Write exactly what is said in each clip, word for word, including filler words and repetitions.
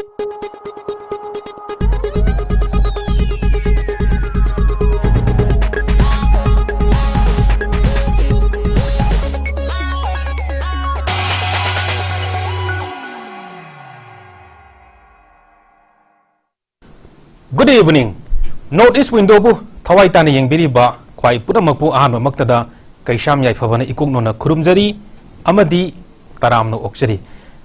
Good evening. North East Window-ꯕꯨ ꯊꯋꯥꯏ ꯇꯥꯅ ꯌꯦꯡꯕꯤꯔꯤꯕ ꯈ꯭ꯋꯥꯏ ꯄꯨꯝꯅꯃꯛꯄꯨ ꯑꯍꯥꯟꯕꯃꯛꯇꯗ ꯀꯩꯁꯥꯝ ꯌꯥꯏꯐꯕꯅ ꯏꯀꯣꯛꯅꯣꯅ ꯈꯨꯔꯨꯝꯖꯔꯤ ꯑꯃꯗꯤ ꯇꯔꯥꯝꯅ ꯑꯣꯛꯆꯔꯤ꯫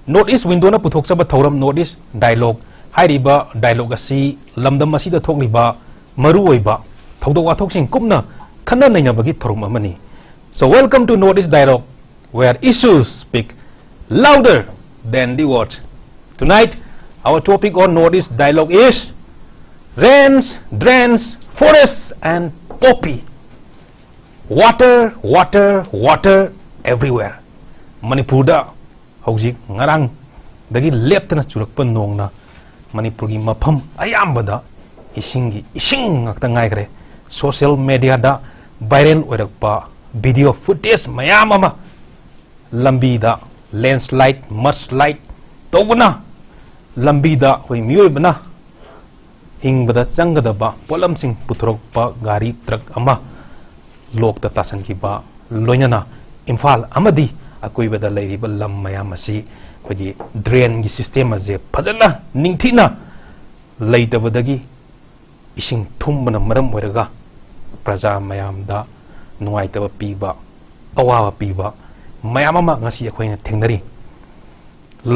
North East Window-ꯅ ꯄꯨꯊꯣꯛꯆꯕ ꯊꯧꯔꯝ North East Dialogue ꯍꯥꯏꯔꯤꯕ dialogue ꯑꯁꯤ ꯂꯝꯗꯝ ꯑꯁꯤꯗ ꯊꯣꯛꯂꯤꯕ ꯃꯔꯨꯑꯣꯏꯕ ꯊꯧꯗꯣꯛ ꯋꯥꯊꯣꯛꯁꯤꯡ ꯀꯨꯞꯅ ꯈꯟꯅ ꯅꯩꯅꯕꯒꯤ ꯊꯧꯔꯝ ꯑꯃꯅꯤ꯫ So welcome to North East Dialogue, where issues speak louder than the words. Tonight, our topic on North East Dialogue is rains, drains, forests and poppy. Water, water, water everywhere. ꯃꯅꯤꯄꯨꯔꯗ ꯍꯧꯖꯤꯛ ꯉꯔꯥꯡꯗꯒꯤ ꯂꯦꯞꯇꯅ ꯆꯨꯔꯛꯄ ꯅꯣꯡꯅ ꯃꯅꯤꯄꯨꯔꯒꯤ ꯃꯐꯝ ꯑꯌꯥꯝꯕꯗ ꯏꯁꯤꯡꯒꯤ ꯏꯁꯤꯡ ꯉꯥꯛꯇ ꯉꯥꯏꯈ꯭ꯔꯦ꯫ Social media-ꯗ viral ꯑꯣꯏꯔꯛꯄ video footage ꯃꯌꯥꯝ ꯑꯃ, ꯂꯝꯕꯤꯗ landslide, mudslide ꯇꯧꯕꯅ ꯂꯝꯕꯤꯗ ꯑꯩꯈꯣꯏ ꯃꯤꯑꯣꯏꯕꯅ ꯍꯤꯡꯕꯗ ꯆꯪꯒꯗꯕ ꯄꯣꯠꯂꯝꯁꯤꯡ ꯄꯨꯊꯣꯔꯛꯄ ꯒꯥꯔꯤ ꯇ꯭ꯔꯛ ꯑꯃ ꯂꯣꯛꯇ ꯇꯥꯁꯟꯈꯤꯕ, ꯂꯣꯏꯅꯅ ꯏꯝꯐꯥꯜ ꯑꯃꯗꯤ ꯑꯀꯣꯏꯕꯗ ꯂꯩꯔꯤꯕ ꯂꯝ ꯃꯌꯥꯝ ꯑꯁꯤ ꯑꯩꯈꯣꯏꯒꯤ drain-ꯒꯤ system ꯑꯁꯦ ꯐꯖꯅ ꯅꯤꯡꯊꯤꯅ ꯂꯩꯇꯕꯗꯒꯤ ꯏꯁꯤꯡ ꯊꯨꯝꯕꯅ ꯃꯔꯝ ꯑꯣꯏꯔꯒ ꯄ꯭ꯔꯖꯥ ꯃꯌꯥꯝꯗ ꯅꯨꯡꯉꯥꯏꯇꯕ ꯄꯤꯕ, ꯑꯋꯥꯕ ꯄꯤꯕ ꯃꯌꯥꯝ ꯑꯃ ꯉꯁꯤ ꯑꯩꯈꯣꯏꯅ ꯊꯦꯡꯅꯔꯤ꯫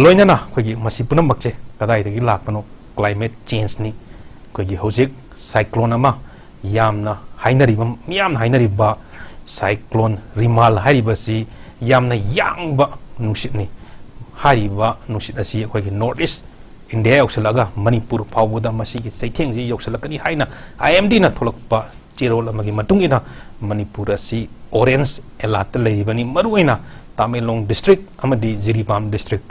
ꯂꯣꯏꯅꯅ ꯑꯩꯈꯣꯏꯒꯤ ꯃꯁꯤ ꯄꯨꯝꯅꯃꯛꯁꯦ ꯀꯗꯥꯏꯗꯒꯤ ꯂꯥꯛꯄꯅꯣ? Climate change-ꯅꯤ꯫ ꯑꯩꯈꯣꯏꯒꯤ ꯍꯧꯖꯤꯛ cyclone ꯑꯃ ꯌꯥꯝꯅ ꯍꯥꯏꯅꯔꯤꯕ, ꯃꯤꯌꯥꯝꯅ ꯍꯥꯏꯅꯔꯤꯕ cyclone ꯔꯤꯃꯥꯜ ꯍꯥꯏꯔꯤꯕꯁꯤ ꯌꯥꯝꯅ ꯌꯥꯡꯕ ꯅꯨꯡꯁꯤꯠꯅꯤ꯫ ꯍꯥꯏꯔꯤꯕ ꯅꯨꯡꯁꯤꯠ ꯑꯁꯤ ꯑꯩꯈꯣꯏꯒꯤ North East India ꯌꯧꯁꯤꯜꯂꯛꯑꯒ ꯃꯅꯤꯄꯨꯔ ꯐꯥꯎꯕꯗ ꯃꯁꯤꯒꯤ ꯆꯩꯊꯦꯡꯁꯤ ꯌꯧꯁꯤꯜꯂꯛꯀꯅꯤ ꯍꯥꯏꯅ I M D-ꯅ ꯊꯣꯛꯂꯛꯄ ꯆꯦꯔꯣꯜ ꯑꯃꯒꯤ ꯃꯇꯨꯡ ꯏꯟꯅ ꯃꯅꯤꯄꯨꯔ ꯑꯁꯤ orange alert-ꯇ ꯂꯩꯔꯤꯕꯅꯤ꯫ ꯃꯔꯨꯑꯣꯏꯅ ꯇꯥꯃꯦꯡꯂꯣꯡ district ꯑꯃꯗꯤ ꯖꯤꯔꯤꯕꯥꯝ district,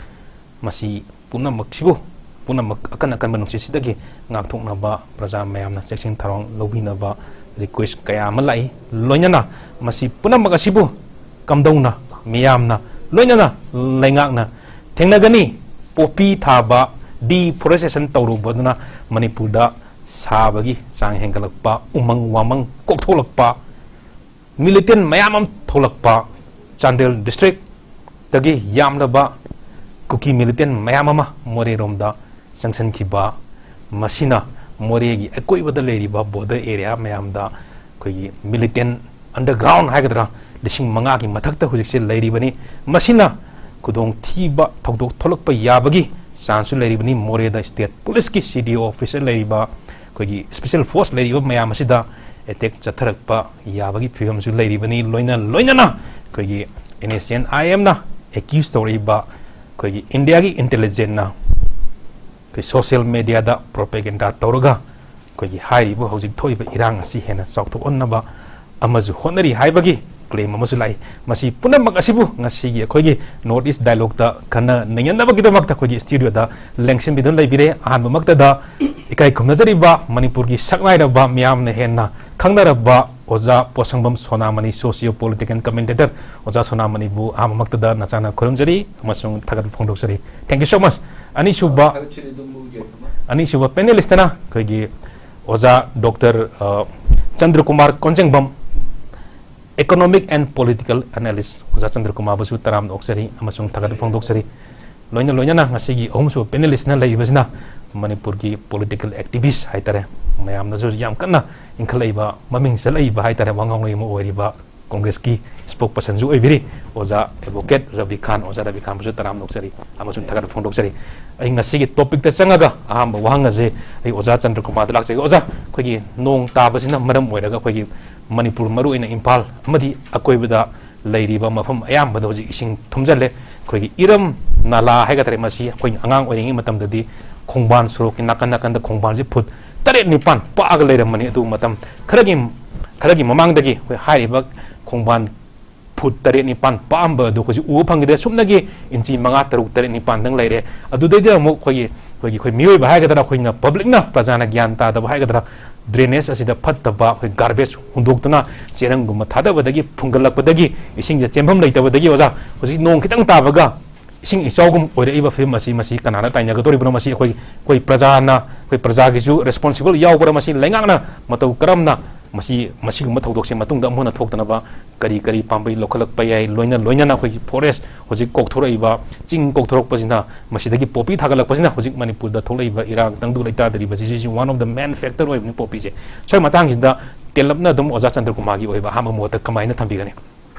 ꯃꯁꯤ ꯄꯨꯝꯅꯃꯛꯁꯤꯕꯨ, ꯄꯨꯝꯅꯃꯛ ꯑꯀꯟ ꯑꯀꯟꯕ ꯅꯨꯡꯁꯤꯠꯁꯤꯗꯒꯤ ꯉꯥꯛꯊꯣꯛꯅꯕ ꯄ꯭ꯔꯖꯥ ꯃꯌꯥꯝꯅ ꯆꯦꯛꯁꯤꯟ ꯊꯧꯔꯥꯡ ꯂꯧꯕꯤꯅꯕ request ꯀꯌꯥ ꯑꯃ ꯂꯥꯛꯏ꯫ ꯂꯣꯏꯅꯅ ꯃꯁꯤ ꯄꯨꯝꯅꯃꯛ ꯑꯁꯤꯕꯨ ꯀꯝꯗꯧꯅ ꯃꯤꯌꯥꯝꯅ, ꯂꯣꯏꯅꯅ ꯂꯩꯉꯥꯛꯅ ꯊꯦꯡꯅꯒꯅꯤ? Poppy ꯊꯥꯕ, ꯗꯤꯐꯣꯔꯦꯁꯇꯦꯁꯟ ꯇꯧꯔꯨꯕꯗꯨꯅ ꯃꯅꯤꯄꯨꯔꯗ ꯁꯥꯕꯒꯤ ꯆꯥꯡ ꯍꯦꯟꯒꯠꯂꯛꯄ, ꯎꯃꯪ ꯋꯥꯃꯪ ꯀꯣꯛꯊꯣꯛꯂꯛꯄ, ꯃꯤꯂꯤꯇꯦꯟ ꯃꯌꯥꯝ ꯑꯃ ꯊꯣꯛꯂꯛꯄ, ꯆꯥꯟꯗꯦꯜ ꯗꯤꯁꯇ꯭ꯔꯤꯛꯇꯒꯤ ꯌꯥꯝꯂꯕ ꯀꯨꯀꯤ ꯃꯤꯂꯤꯇꯦꯟ ꯃꯌꯥꯝ ꯑꯃ ꯃꯣꯔꯦꯔꯣꯝꯗ ꯆꯪꯁꯤꯟꯈꯤꯕ, ꯃꯁꯤꯅ ꯃꯣꯔꯦꯒꯤ ꯑꯀꯣꯏꯕꯗ ꯂꯩꯔꯤꯕ ꯕꯣꯔꯗꯔ ꯑꯦꯔꯤꯌꯥ ꯃꯌꯥꯝꯗ ꯑꯩꯈꯣꯏꯒꯤ ꯃꯤꯂꯤꯇꯦꯟ ꯑꯟꯗꯔꯒ꯭ꯔꯥꯎꯟ ꯍꯥꯏꯒꯗ꯭ꯔꯥ, ꯂꯤꯁꯤꯡ ꯃꯉꯥꯒꯤ ꯃꯊꯛꯇ ꯍꯧꯖꯤꯛꯁꯦ ꯂꯩꯔꯤꯕꯅꯤ꯫ ꯃꯁꯤꯅ ꯈꯨꯗꯣꯡꯊꯤꯕ ꯊꯧꯗꯣꯛ ꯊꯣꯛꯂꯛꯄ ꯌꯥꯕꯒꯤ ꯆꯥꯟꯁꯁꯨ ꯂꯩꯔꯤꯕꯅꯤ꯫ ꯃꯣꯔꯦꯗ ꯁ꯭ꯇꯦꯠ ꯄꯨꯂꯤꯁꯀꯤ ꯁꯤ ꯗꯤ ꯑꯣ ꯑꯣꯐꯤꯁꯔ ꯂꯩꯔꯤꯕ, ꯑꯩꯈꯣꯏꯒꯤ ꯁ꯭ꯄꯦꯁꯦꯜ ꯐꯣꯔꯁ ꯂꯩꯔꯤꯕ ꯃꯌꯥꯝ ꯑꯁꯤꯗ ꯑꯦꯇꯦꯛ ꯆꯠꯊꯔꯛꯄ ꯌꯥꯕꯒꯤ ꯐꯤꯕꯝꯁꯨ ꯂꯩꯔꯤꯕꯅꯤ꯫ ꯂꯣꯏꯅ ꯂꯣꯏꯅꯅ ꯑꯩꯈꯣꯏꯒꯤ ꯑꯦꯟ ꯑꯦꯁ ꯑꯦꯟ ꯑꯥꯏ ꯑꯦꯝꯅ ꯑꯦꯀ꯭ꯌꯨꯁ ꯇꯧꯔꯛꯏꯕ ꯑꯩꯈꯣꯏꯒꯤ ꯏꯟꯗꯤꯌꯥꯒꯤ ꯏꯟꯇꯦꯂꯤꯖꯦꯟꯁꯅ ꯑꯩꯈꯣꯏ ꯁꯣꯁꯤꯌꯦꯜ ꯃꯦꯗꯤꯌꯥꯗ ꯄ꯭ꯔꯣꯄꯦꯒꯦꯟꯗꯥ ꯇꯧꯔꯒ ꯑꯩꯈꯣꯏꯒꯤ ꯍꯥꯏꯔꯤꯕ ꯍꯧꯖꯤꯛ ꯊꯣꯛꯏꯕ ꯏꯔꯥꯡ ꯑꯁꯤ ꯍꯦꯟꯅ ꯆꯥꯎꯊꯣꯛꯍꯟꯅꯕ ꯑꯃꯁꯨ ꯍꯣꯠꯅꯔꯤ ꯍꯥꯏꯕꯒꯤ ꯀ꯭ꯂꯦꯝ ꯑꯃꯁꯨ ꯂꯥꯛꯏ꯫ ꯃꯁꯤ ꯄꯨꯝꯅꯃꯛ ꯑꯁꯤꯕꯨ ꯉꯁꯤꯒꯤ ꯑꯩꯈꯣꯏꯒꯤ ꯅꯣꯔꯠ ꯏꯁ ꯗꯥꯏꯂꯣꯛꯇ ꯈꯟꯅ ꯅꯩꯅꯅꯕꯒꯤꯗꯃꯛꯇ ꯑꯩꯈꯣꯏꯒꯤ ꯁ꯭ꯇꯨꯗꯤꯑꯣꯗ ꯂꯦꯡꯁꯤꯟꯕꯤꯗꯨꯅ ꯂꯩꯕꯤꯔꯦ꯫ ꯑꯍꯥꯟꯕꯃꯛꯇꯗ ꯏꯀꯥꯏ ꯈꯨꯝꯅꯖꯔꯤꯕ ꯃꯅꯤꯄꯨꯔꯒꯤ ꯁꯛꯅꯥꯏꯔꯕ ꯃꯤꯌꯥꯝꯅ ꯍꯦꯟꯅ ꯈꯪꯅꯔꯕ ꯑꯣꯖꯥ ꯄꯣꯠꯁꯪꯕꯝ ꯁꯣꯅꯥꯃꯅꯤ, ꯁꯣꯁꯤꯌꯣ ꯄꯣꯂꯤꯇꯤꯀꯦꯜ ꯀꯃꯦꯟꯇꯦꯇꯔ ꯑꯣꯖꯥ ꯁꯣꯅꯥꯃꯅꯤꯕꯨ ꯑꯍꯥꯟꯕꯃꯛꯇꯗ ꯅꯆꯥꯅ ꯈꯨꯔꯨꯝꯖꯔꯤ ꯑꯃꯁꯨꯡ ꯊꯥꯒꯠꯄ ꯐꯣꯡꯗꯣꯛꯆꯔꯤ꯫ Thank you so much꯫ ꯑꯅꯤꯁꯨꯕ, ꯑꯅꯤꯁꯨꯕ ꯄꯦꯅꯦꯂꯤꯁꯇꯅ ꯑꯩꯈꯣꯏꯒꯤ ꯑꯣꯖꯥ ꯗꯣꯛꯇꯔ, ꯑ, ꯆꯟꯗ꯭ꯔꯀꯨꯃꯥꯔ ꯀꯣꯟꯖꯦꯡꯕꯝ, economic and political analyst ꯑꯣꯖꯥ ꯆꯟꯗ꯭ꯔꯀꯨꯃꯥꯔꯕꯨꯁꯨ ꯇꯔꯥꯝꯅ ꯑꯣꯛꯆꯔꯤ ꯑꯃꯁꯨꯡ ꯊꯥꯒꯠꯄ ꯐꯣꯡꯗꯣꯛꯆꯔꯤ꯫ ꯂꯣꯏꯅ ꯂꯣꯏꯅꯅ ꯉꯁꯤꯒꯤ ꯑꯍꯨꯝꯁꯨꯕ ꯄꯦꯅꯦꯂꯤꯁꯅ ꯂꯩꯔꯤꯕꯁꯤꯅ ꯃꯅꯤꯄꯨꯔꯒꯤ ꯄꯣꯂꯤꯇꯤꯀꯦꯜ ꯑꯦꯛꯇꯤꯚꯤꯁ ꯍꯥꯏꯇꯥꯔꯦ, ꯃꯌꯥꯝꯅꯁꯨ ꯌꯥꯝ ꯀꯟꯅ ꯏꯟꯈꯠꯂꯛꯏꯕ, ꯃꯃꯤꯡ ꯆꯠꯂꯛꯏꯕ ꯍꯥꯏꯇꯥꯔꯦ, ꯋꯥ ꯉꯥꯡꯂꯣꯏ ꯑꯃ ꯑꯣꯏꯔꯤꯕ ꯀꯣꯡꯒ꯭ꯔꯦꯁꯀꯤ ꯁ꯭ꯄꯣꯛ ꯄꯔꯁꯟꯁꯨ ꯑꯣꯏꯕꯤꯔꯤ ꯑꯣꯖꯥ ꯑꯦꯗꯚꯣꯀꯦꯠ ꯔꯕꯤ ꯈꯥꯟ꯫ ꯑꯣꯖꯥ ꯔꯕꯤ ꯈꯥꯟꯕꯨꯁꯨ ꯇꯔꯥꯝꯅ ꯑꯣꯛꯆꯔꯤ ꯑꯃꯁꯨꯡ ꯊꯥꯒꯠꯄ ꯐꯣꯡꯗꯣꯛꯆꯔꯤ꯫ ꯑꯩ ꯉꯁꯤꯒꯤ ꯇꯣꯄꯤꯛꯇ ꯆꯪꯉꯒ ꯑꯍꯥꯟꯕ ꯋꯥꯍꯪ ꯑꯁꯦ ꯑꯩ ꯑꯣꯖꯥ ꯆꯟꯗ꯭ꯔꯀꯨꯃꯥꯔꯗ ꯂꯥꯛꯆꯒꯦ꯫ ꯑꯣꯖꯥ, ꯑꯩꯈꯣꯏꯒꯤ ꯅꯣꯡ ꯇꯥꯕꯁꯤꯅ ꯃꯔꯝ ꯑꯣꯏꯔꯒ ꯑꯩꯈꯣꯏꯒꯤ ꯃꯅꯤꯄꯨꯔ, ꯃꯔꯨꯑꯣꯏꯅ ꯏꯝꯐꯥꯜ ꯑꯃꯗꯤ ꯑꯀꯣꯏꯕꯗ ꯂꯩꯔꯤꯕ ꯃꯐꯝ ꯑꯌꯥꯝꯕꯗ ꯍꯧꯖꯤꯛ ꯏꯁꯤꯡ ꯊꯨꯝꯖꯤꯜꯂꯦ꯫ ꯑꯩꯈꯣꯏꯒꯤ ꯏꯔꯝ ꯅꯥꯂꯥ ꯍꯥꯏꯒꯗ꯭ꯔꯥ, ꯃꯁꯤ ꯑꯩꯈꯣꯏꯅ ꯑꯉꯥꯡ ꯑꯣꯏꯔꯤꯉꯩ ꯃꯇꯝꯗꯗꯤ ꯈꯣꯡꯕꯥꯟ, ꯁꯣꯔꯣꯛꯀꯤ ꯅꯥꯀꯟ ꯅꯥꯀꯟꯗ ꯈꯣꯡꯕꯥꯟꯁꯤ ꯐꯨꯠ ꯇꯔꯦꯠ ꯅꯤꯄꯥꯟ ꯄꯥꯛꯑꯒ ꯂꯩꯔꯝꯕꯅꯤ꯫ ꯑꯗꯨ ꯃꯇꯝ ꯈꯔꯒꯤ, ꯈꯔꯒꯤ ꯃꯃꯥꯡꯗꯒꯤ ꯑꯩꯈꯣꯏ ꯍꯥꯏꯔꯤꯕ ꯈꯣꯡꯕꯥꯟ ꯐꯨꯠ ꯇꯔꯦꯠ ꯅꯤꯄꯥꯟ ꯄꯥꯛꯑꯝꯕ ꯑꯗꯨ ꯍꯧꯖꯤꯛ ꯎꯕ ꯐꯪꯈꯤꯗ꯭ꯔꯦ꯫ ꯁꯨꯞꯅꯒꯤ ꯏꯟꯆꯤ ꯃꯉꯥ, ꯇꯔꯨꯛ, ꯇꯔꯦꯠ, ꯅꯤꯄꯥꯟꯗꯪ ꯂꯩꯔꯦ꯫ ꯑꯗꯨꯗꯩꯗ ꯑꯃꯨꯛ ꯑꯩꯈꯣꯏꯒꯤ, ꯑꯩꯈꯣꯏꯒꯤ, ꯑꯩꯈꯣꯏ ꯃꯤꯑꯣꯏꯕ ꯍꯥꯏꯒꯗ꯭ꯔꯥ, ꯑꯩꯈꯣꯏꯅ ꯄꯕ꯭ꯂꯤꯛꯅ, ꯄ꯭ꯔꯖꯥꯅ ꯒ꯭ꯌꯥꯟ ꯇꯥꯗꯕ ꯍꯥꯏꯒꯗ꯭ꯔꯥ, ꯗ꯭ꯔꯦꯅꯦꯖ ꯑꯁꯤꯗ ꯐꯠꯇꯕ ꯑꯩꯈꯣꯏ ꯒꯥꯔꯕꯦꯖ ꯍꯨꯟꯗꯣꯛꯇꯨꯅ ꯆꯦꯔꯪꯒꯨꯝꯕ ꯊꯥꯗꯕꯗꯒꯤ ꯐꯨꯡꯒꯠꯂꯛꯄꯗꯒꯤ ꯏꯁꯤꯡꯁꯦ ꯆꯦꯟꯐꯝ ꯂꯩꯇꯕꯗꯒꯤ, ꯑꯣꯖꯥ, ꯍꯧꯖꯤꯛ ꯅꯣꯡ ꯈꯤꯇꯪ ꯇꯥꯕꯒ ꯏꯁꯤꯡ ꯏꯆꯥꯎꯒꯨꯝ ꯑꯣꯏꯔꯛꯏꯕ ꯐꯤꯕꯝ ꯑꯁꯤ, ꯃꯁꯤ ꯀꯅꯥꯅ ꯇꯥꯏꯅꯒꯗꯧꯔꯤꯕꯅꯣ? ꯃꯁꯤ ꯑꯩꯈꯣꯏ, ꯑꯩꯈꯣꯏ ꯄ꯭ꯔꯖꯥꯅ, ꯑꯩꯈꯣꯏ ꯄ꯭ꯔꯖꯥꯒꯤꯁꯨ ꯔꯦꯁꯄꯣꯟꯁꯤꯕꯜ ꯌꯥꯎꯕ꯭ꯔꯥ? ꯃꯁꯤ ꯂꯩꯉꯥꯛꯅ ꯃꯇꯧ ꯀꯔꯝꯅ ꯃꯁꯤ, ꯃꯁꯤꯒꯨꯝꯕ ꯊꯧꯗꯣꯛꯁꯦ ꯃꯇꯨꯡꯗ ꯑꯃꯨꯛ ꯍꯟꯅ ꯊꯣꯛꯇꯅꯕ ꯀꯔꯤ ꯀꯔꯤ ꯄꯥꯝꯕꯩ ꯂꯧꯈꯠꯂꯛꯄ ꯌꯥꯏ? ꯂꯣꯏꯅ ꯂꯣꯏꯅꯅ ꯑꯩꯈꯣꯏꯒꯤ ꯐꯣꯔꯦꯁ ꯍꯧꯖꯤꯛ ꯀꯣꯛꯊꯣꯔꯛꯏꯕ, ꯆꯤꯡ ꯀꯣꯛꯊꯣꯔꯛꯄꯁꯤꯅ, ꯃꯁꯤꯗꯒꯤ ꯄꯣꯄꯤ ꯊꯥꯒꯠꯂꯛꯄꯁꯤꯅ ꯍꯧꯖꯤꯛ ꯃꯅꯤꯄꯨꯔꯗ ꯊꯣꯛꯂꯛꯏꯕ ꯏꯔꯥꯡ ꯇꯪꯗꯨ ꯂꯩꯇꯥꯗꯔꯤꯕꯁꯤꯁꯨ one of the main factor ꯑꯣꯏꯕꯅꯤ ꯄꯣꯄꯤꯁꯦ꯫ ꯁ꯭ꯋꯥꯏ ꯃꯇꯥꯡꯁꯤꯗ ꯇꯦꯜꯂꯞꯅ ꯑꯗꯨꯝ ꯑꯣꯖꯥ ꯆꯟꯗ꯭ꯔꯀꯨꯃꯥꯔꯒꯤ ꯑꯣꯏꯕ ꯑꯍꯥꯟꯕ ꯃꯣꯠꯇ ꯀꯃꯥꯏꯅ ꯊꯝꯕꯤꯒꯅꯤ?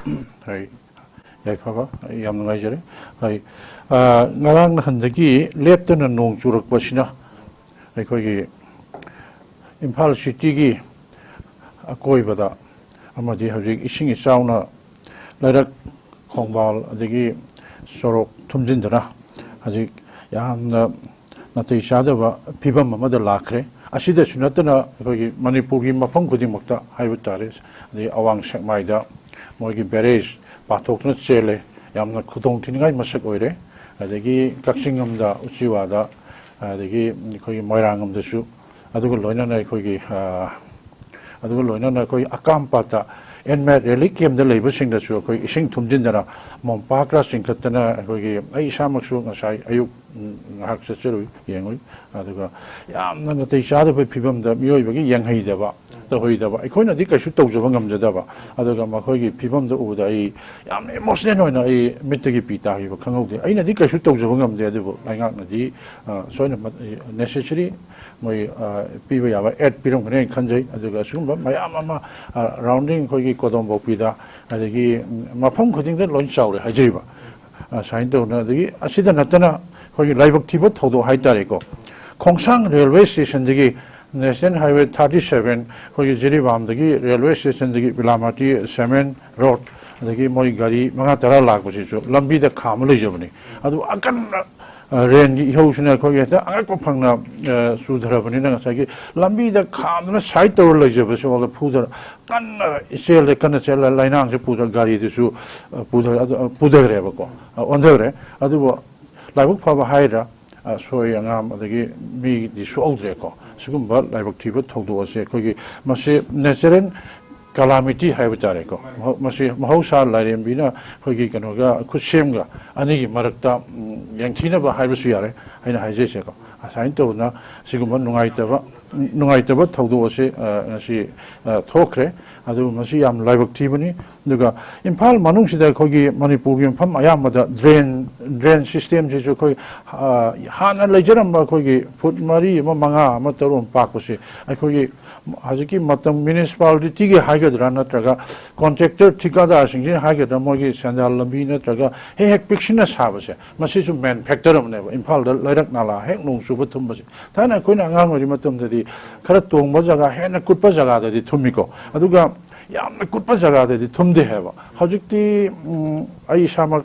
ꯍꯣꯏ, ꯌꯥꯏꯐꯕ, ꯑꯩ ꯌꯥꯝ ꯅꯨꯡꯉꯥꯏꯖꯔꯦ꯫ ꯍꯣꯏ, ꯑ, ꯉꯔꯥꯡ ꯅꯍꯥꯟꯗꯒꯤ ꯂꯦꯞꯇꯅ ꯅꯣꯡ ꯆꯨꯔꯛꯄꯁꯤꯅ ꯑꯩꯈꯣꯏꯒꯤ ꯏꯝꯐꯥꯜ ꯁꯤꯇꯤꯒꯤ ꯑꯀꯣꯏꯕꯗ ꯑꯃꯗꯤ ꯍꯧꯖꯤꯛ ꯏꯁꯤꯡ ꯏꯆꯥꯎꯅ ꯂꯩꯔꯛ ꯈꯣꯡꯕꯥꯜ ꯑꯗꯒꯤ ꯁꯣꯔꯣꯛ ꯊꯨꯝꯖꯤꯟꯗꯨꯅ ꯍꯧꯖꯤꯛ ꯌꯥꯝꯅ ꯅꯥꯇꯩ ꯆꯥꯗꯕ ꯐꯤꯕꯝ ꯑꯃꯗ ꯂꯥꯛꯈ꯭ꯔꯦ꯫ ꯑꯁꯤꯗꯁꯨ ꯅꯠꯇꯅ ꯑꯩꯈꯣꯏꯒꯤ ꯃꯅꯤꯄꯨꯔꯒꯤ ꯃꯐꯝ ꯈꯨꯗꯤꯡꯃꯛꯇ ꯍꯥꯏꯕ ꯇꯥꯔꯦ, ꯑꯗꯩ ꯑꯋꯥꯡ ꯁꯦꯛꯃꯥꯏꯗ ꯃꯣꯏꯒꯤ ꯕꯦꯔꯦꯖ ꯄꯥꯊꯣꯛꯇꯨꯅ ꯆꯦꯜꯂꯦ꯫ ꯌꯥꯝꯅ ꯈꯨꯗꯣꯡ ꯊꯤꯅꯤꯡꯉꯥꯏ ꯃꯁꯛ ꯑꯣꯏꯔꯦ꯫ ꯑꯗꯒꯤ ꯀꯛꯆꯤꯡ ꯂꯣꯝꯗ ꯎꯆꯤꯋꯥꯗ, ꯑꯗꯒꯤ ꯑꯩꯈꯣꯏꯒꯤ ꯃꯣꯏꯔꯥꯡ ꯂꯣꯝꯗꯁꯨ, ꯑꯗꯨꯒ ꯂꯣꯏꯅꯅ ꯑꯩꯈꯣꯏꯒꯤ, ꯑ, ꯑꯗꯨꯒ ꯂꯣꯏꯅꯅ ꯑꯩꯈꯣꯏ ꯑꯀꯥꯝꯄꯥꯠꯇ ꯑꯦꯟꯃꯦꯠ ꯔꯦꯂꯤꯐ ꯀꯦꯝꯞꯇ ꯂꯩꯕꯁꯤꯡꯗꯁꯨ ꯑꯩꯈꯣꯏ ꯏꯁꯤꯡ ꯊꯨꯝꯖꯤꯟꯗꯅ ꯃꯣꯝꯄꯥꯛꯀ ꯆꯤꯡꯈꯠꯇꯅ ꯑꯩꯈꯣꯏꯒꯤ, ꯑꯩ ꯏꯁꯥꯃꯛꯁꯨ ꯉꯁꯥꯏ ꯑꯌꯨꯛ, ꯎꯝ, ꯉꯥꯏꯍꯥꯛ ꯆꯠꯆꯔꯨꯏ, ꯌꯦꯡꯉꯨꯏ꯫ ꯑꯗꯨꯒ ꯌꯥꯝꯅ ꯅꯥꯇꯩ ꯆꯥꯗꯕ ꯐꯤꯕꯝꯗ ꯃꯤꯑꯣꯏꯕꯒꯤ ꯌꯦꯡꯍꯩꯗꯕ, ꯇꯧꯍꯩꯗꯕ, ꯑꯩꯈꯣꯏꯅꯗꯤ ꯀꯩꯁꯨ ꯇꯧꯖꯕ ꯉꯝꯖꯗꯕ, ꯑꯗꯨꯒ ꯃꯈꯣꯏꯒꯤ ꯐꯤꯕꯝꯗꯣ ꯎꯕꯗ ꯑꯩ ꯌꯥꯝꯅ ꯏꯃꯣꯁꯅꯦꯜ ꯑꯣꯏꯅ ꯑꯩ ꯃꯤꯠꯇꯒꯤ ꯄꯤ ꯇꯥꯈꯤꯕ ꯈꯪꯍꯧꯗꯦ꯫ ꯑꯩꯅꯗꯤ ꯀꯩꯁꯨ ꯇꯧꯖꯕ ꯉꯝꯗꯦ, ꯑꯗꯨꯕꯨ ꯂꯩꯉꯥꯛꯅꯗꯤ, ꯑ, ꯁꯣꯏꯅ ꯃ-, ꯅꯦꯁꯦꯁꯔꯤ ꯃꯣꯏ, ꯑ, ꯄꯤꯕ ꯌꯥꯕ ꯑꯦꯗ ꯄꯤꯔꯝꯒꯅꯤ ꯍꯥꯏꯅ ꯈꯟꯖꯩ꯫ ꯑꯗꯨꯒ ꯑꯁꯤꯒꯨꯝꯕ ꯃꯌꯥꯝ ꯑꯃ, ꯑ, ꯔꯥꯎꯟꯗꯤꯡ ꯑꯩꯈꯣꯏꯒꯤ ꯀꯣꯗꯣꯝꯕꯣꯛꯄꯤꯗ, ꯑꯗꯒꯤ, ꯎꯝ, ꯃꯐꯝ ꯈꯨꯗꯤꯡꯗ ꯂꯣꯏ ꯆꯥꯎꯔꯦ ꯍꯥꯏꯖꯔꯤꯕ꯫ ꯑ, ꯁꯨꯃꯥꯏꯅ ꯇꯧꯗꯅ, ꯑꯗꯒꯤ ꯑꯁꯤꯗ ꯅꯠꯇꯅ ꯑꯩꯈꯣꯏꯒꯤ ꯂꯥꯏꯕꯛ ꯊꯤꯕ ꯊꯧꯗꯣꯛ ꯍꯥꯏꯇꯥꯔꯦꯀꯣ, ꯈꯣꯡꯁꯥꯡ ꯔꯦꯜꯋꯦ ꯁ꯭ꯇꯦꯁꯟꯗꯒꯤ ꯅꯦꯁꯅꯦꯜ ꯍꯥꯏꯋꯦ ꯊꯥꯔꯇꯤ ꯁꯚꯦꯟ, ꯑꯩꯈꯣꯏꯒꯤ ꯖꯤꯔꯤꯕꯥꯝꯗꯒꯤ ꯔꯦꯜꯋꯦ ꯁ꯭ꯇꯦꯁꯟꯗꯒꯤ ꯕꯤꯂꯥꯃꯥꯇꯤ, ꯁꯦꯃꯦꯟ ꯔꯣꯗ, ꯑꯗꯒꯤ ꯃꯣꯏ ꯒꯥꯔꯤ ꯃꯉꯥ ꯇꯔꯥ ꯂꯥꯛꯄꯁꯤꯁꯨ ꯂꯝꯕꯤꯗ ꯈꯥꯝꯃ ꯂꯩꯖꯕꯅꯤ꯫ ꯑꯗꯨ ꯑꯀꯟꯕ, ꯑ, ꯔꯦꯟꯒꯤ ꯏꯍꯧꯁꯤꯅ ꯑꯩꯈꯣꯏꯒꯤ ꯍꯦꯛꯇ ꯑꯉꯛꯄ ꯐꯪꯅ, ꯑ, ꯆꯨꯊꯔꯕꯅꯤꯅ ꯉꯁꯥꯏꯒꯤ ꯂꯝꯕꯤꯗ ꯈꯥꯝꯗꯨꯅ ꯁꯥꯏꯠ ꯇꯧꯔ ꯂꯩꯖꯕꯁꯤ ꯐꯥꯎꯗ ꯐꯨꯗꯔ ꯀꯟꯅ ꯆꯦꯜꯂꯦ, ꯀꯟꯅ ꯆꯦꯜꯂ ꯂꯩꯅꯥꯡꯁꯦ ꯄꯨꯗ-, ꯒꯥꯔꯤꯗꯨꯁꯨ, ꯑ, ꯄꯨꯊꯔꯦ, ꯑꯗꯨ, ꯑ, ꯄꯨꯊꯈ꯭ꯔꯦꯕꯀꯣ, ꯑ, ꯑꯣꯟꯊꯈ꯭ꯔꯦ꯫ ꯑꯗꯨꯕꯨ ꯂꯥꯏꯕꯛ ꯐꯕ ꯍꯥꯏꯔ, ꯑ, ꯁꯣꯏ ꯑꯉꯥꯝ ꯑꯗꯒꯤ ꯃꯤꯗꯤ ꯁꯣꯛꯍꯧꯗ꯭ꯔꯦꯀꯣ꯫ ꯁꯤꯒꯨꯝꯕ ꯂꯥꯏꯕꯛ ꯊꯤꯕ ꯊꯧꯗꯣꯛ ꯑꯁꯦ ꯑꯩꯈꯣꯏꯒꯤ ꯃꯁꯤ ꯅꯦꯆꯔꯦꯜ ꯀꯂꯥꯃꯤꯇꯤ ꯍꯥꯏꯕ ꯇꯥꯔꯦꯀꯣ꯫ ꯃꯍꯧ- ꯃꯁꯤ ꯃꯍꯧꯁꯥ ꯂꯥꯏꯔꯦꯝꯕꯤꯅ ꯑꯩꯈꯣꯏꯒꯤ ꯀꯩꯅꯣꯒ ꯈꯨꯠꯁꯦꯝꯒ ꯑꯅꯤꯒꯤ ꯃꯔꯛꯇ, ꯎꯝ, ꯌꯦꯡꯊꯤꯅꯕ ꯍꯥꯏꯕꯁꯨ ꯌꯥꯔꯦ ꯑꯩꯅ ꯍꯥꯏꯖꯩꯁꯦꯀꯣ꯫ ꯑꯁꯨꯃꯥꯏꯅ ꯇꯧꯗꯅ ꯁꯤꯒꯨꯝꯕ ꯅꯨꯡꯉꯥꯏꯇꯕ ꯅꯨꯡꯉꯥꯏꯇꯕ ꯊꯧꯗꯣꯛ ꯑꯁꯤ, ꯑ, ꯉꯁꯤ, ꯑ, ꯊꯣꯛꯈ꯭ꯔꯦ꯫ ꯑꯗꯨ ꯃꯁꯤ ꯌꯥꯝ ꯂꯥꯏꯕꯛ ꯊꯤꯕꯅꯤ꯫ ꯑꯗꯨꯒ ꯏꯝꯐꯥꯜ ꯃꯅꯨꯡꯁꯤꯗ ꯑꯩꯈꯣꯏꯒꯤ ꯃꯅꯤꯄꯨꯔꯒꯤ ꯃꯐꯝ ꯑꯌꯥꯝꯕꯗ ꯗ꯭ꯔꯦꯟ ꯗ꯭ꯔꯦꯟ ꯁꯤꯁꯇꯦꯝꯁꯤꯁꯨ ꯑꯩꯈꯣꯏ, ꯑ, ꯍꯥꯟꯅ ꯂꯩꯖꯔꯝꯕ ꯑꯩꯈꯣꯏꯒꯤ ꯐꯨꯠ ꯃꯔꯤ ꯑꯃ, ꯃꯉꯥ ꯑꯃ, ꯇꯔꯨꯛ ꯑꯃ ꯄꯥꯛꯄꯁꯦ ꯑꯩꯈꯣꯏꯒꯤ ꯍꯧꯖꯤꯛꯀꯤ ꯃꯇꯝ ꯃ꯭ꯌꯨꯅꯤꯁꯤꯄꯥꯂꯤꯇꯤꯒꯤ ꯍꯥꯏꯒꯗ꯭ꯔꯥ ꯅꯠꯇ꯭ꯔꯒ ꯀꯣꯟꯇ꯭ꯔꯦꯛꯇꯔ ꯊꯤꯀꯥꯗꯥꯔꯁꯤꯡꯁꯤꯅ ꯍꯥꯏꯒꯗ꯭ꯔꯥ, ꯃꯣꯏꯒꯤ ꯁꯦꯟꯗꯥꯟ ꯂꯝꯕꯤ ꯅꯠꯇ꯭ꯔꯒ ꯍꯦꯛ ꯍꯦꯛ ꯄꯤꯛꯁꯤꯟꯅ ꯁꯥꯕꯁꯦ, ꯃꯁꯤꯁꯨ ꯃꯦꯟ ꯐꯦꯛꯇꯔ ꯑꯃꯅꯦꯕ꯫ ꯏꯝꯐꯥꯜꯗ ꯂꯩꯔꯛ ꯅꯥꯂꯥ ꯍꯦꯛ ꯅꯣꯡ ꯆꯨꯕ ꯊꯨꯝꯕꯁꯦ, ꯊꯥꯏꯅ ꯑꯩꯈꯣꯏꯅ ꯑꯉꯥꯡ ꯑꯣꯏꯔꯤ ꯃꯇꯝꯗꯗꯤ ꯈꯔ ꯇꯣꯡꯕ ꯖꯒꯥ, ꯍꯦꯟꯅ ꯀꯨꯠꯄ ꯖꯒꯥꯗꯗꯤ ꯊꯨꯝꯃꯤꯀꯣ꯫ ꯑꯗꯨꯒ ꯌꯥꯝꯅ ꯀꯨꯠꯄ ꯖꯒꯥꯗꯗꯤ ꯊꯨꯝꯗꯦ ꯍꯥꯏꯕ꯫ ꯍꯧꯖꯤꯛꯇꯤ, ꯎꯝ, ꯑꯩ ꯏꯁꯥꯃꯛ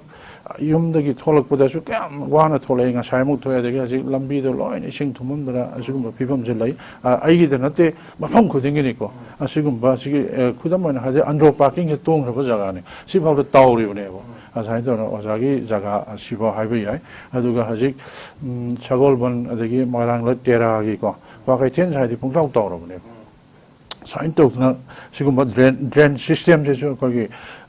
ꯌꯨꯝꯗꯒꯤ ꯊꯣꯛꯂꯛꯄꯗꯁꯨ ꯀꯌꯥꯝ ꯋꯥꯅ ꯊꯣꯛꯂꯛꯏ꯫ ꯉꯁꯥꯏꯃꯨꯛ ꯊꯣꯛꯑꯦ, ꯑꯗꯒꯤ ꯍꯧꯖꯤꯛ ꯂꯝꯕꯤꯗ ꯂꯣꯏꯅ ꯏꯁꯤꯡ ꯊꯨꯝꯃꯝꯗꯅ ꯑꯁꯤꯒꯨꯝꯕ ꯐꯤꯕꯝꯁꯤ ꯂꯩ꯫ ꯑ, ꯑꯩꯒꯤꯗ ꯅꯠꯇꯦ, ꯃꯐꯝ ꯈꯨꯗꯤꯡꯒꯤꯅꯤꯀꯣ꯫ ꯑꯁꯤꯒꯨꯝꯕ, ꯑꯁꯤꯒꯤ, ꯑ, ꯈꯨꯗꯝ ꯑꯣꯏꯅ ꯍꯥꯏꯔꯗꯤ ꯑꯟꯗ꯭ꯔꯣ ꯄꯥꯔꯀꯤꯡꯁꯦ ꯇꯣꯡꯈ꯭ꯔꯕ ꯖꯒꯥꯅꯤ꯫ ꯁꯤꯐꯥꯎꯗ ꯇꯥꯎꯔꯤꯕꯅꯦꯕ꯫ ꯑꯁꯨꯃꯥꯏꯅ ꯇꯧꯗꯅ ꯑꯣꯖꯥꯒꯤ ꯖꯒꯥ ꯑꯁꯤꯐꯥꯎ ꯍꯥꯏꯕ ꯌꯥꯏ꯫ ꯑꯗꯨꯒ ꯍꯧꯖꯤꯛ, ꯎꯝ, ꯁꯒꯣꯜꯕꯟ ꯑꯗꯒꯤ ꯃꯣꯏꯔꯥꯡ ꯂꯣꯏ ꯇꯦꯔꯥꯒꯤꯀꯣ, ꯀ꯭ꯋꯥꯀꯩꯊꯦꯜ ꯁ꯭ꯋꯥꯏꯗꯤ ꯄꯨꯡꯇꯥꯎ ꯇꯧꯔꯕꯅꯦꯕ꯫ ꯁꯨꯃꯥꯏꯅ ꯇꯧꯗꯅ ꯁꯤꯒꯨꯝꯕ ꯗ꯭ꯔꯦꯟ, ꯗ꯭ꯔꯦꯟ ꯁꯤꯁꯇꯦꯝꯁꯤꯁꯨ ꯑꯩꯈꯣꯏꯒꯤ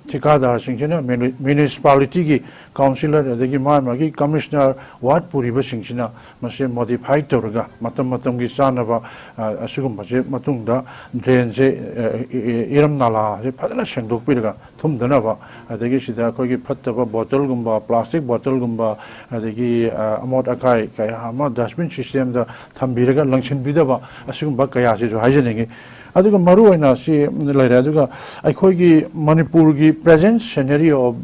ꯊꯤꯀꯥꯗꯥꯔꯁꯤꯡꯁꯤꯅ, ꯃ꯭ꯌꯨꯅꯤ-, ꯃ꯭ꯌꯨꯅꯤꯁꯤꯄꯥꯂꯤꯇꯤꯒꯤ ꯀꯥꯎꯟꯁꯤꯂꯔ ꯑꯗꯒꯤ ꯃꯥꯒꯤ ꯃꯥꯒꯤ ꯀꯃꯤꯁꯅꯔ, ꯋꯥꯔꯗ ꯄꯨꯔꯤꯕꯁꯤꯡꯁꯤꯅ ꯃꯁꯤ ꯃꯣꯗꯤꯐꯥꯏ ꯇꯧꯔꯒ ꯃꯇꯝ ꯃꯇꯝꯒꯤ ꯆꯥꯅꯕ, ꯑ, ꯑꯁꯤꯒꯨꯝꯕꯁꯦ ꯃꯇꯨꯡꯗ ꯗ꯭ꯔꯦꯟꯁꯦ, ꯑ, ꯏ-, ꯏ-, ꯏꯔꯝ ꯅꯥꯂꯥꯁꯦ ꯐꯖꯅ ꯁꯦꯡꯗꯣꯛꯄꯤꯔꯒ ꯊꯨꯝꯗꯅꯕ, ꯑꯗꯒꯤ ꯁꯤꯗ ꯑꯩꯈꯣꯏꯒꯤ ꯐꯠꯇꯕ ꯕꯣꯇꯜꯒꯨꯝꯕ, ꯄ꯭ꯂꯥꯁꯇꯤꯛ ꯕꯣꯇꯜꯒꯨꯝꯕ, ꯑꯗꯒꯤ, ꯑ, ꯑꯃꯣꯠ ꯑꯀꯥꯏ ꯀꯌꯥ ꯑꯃ ꯗꯁꯕꯤꯟ ꯁꯤꯁꯇꯦꯝꯗ ꯊꯝꯕꯤꯔꯒ ꯂꯪꯁꯤꯟꯕꯤꯗꯕ, ꯑꯁꯤꯒꯨꯝꯕ ꯀꯌꯥꯁꯤꯁꯨ ꯍꯥꯏꯖꯅꯤꯡꯉꯤ꯫ ꯑꯗꯨꯒ ꯃꯔꯨꯑꯣꯏꯅ ꯁꯤ ꯂꯩꯔꯦ꯫ ꯑꯗꯨꯒ ꯑꯩꯈꯣꯏꯒꯤ ꯃꯅꯤꯄꯨꯔꯒꯤ present scenario of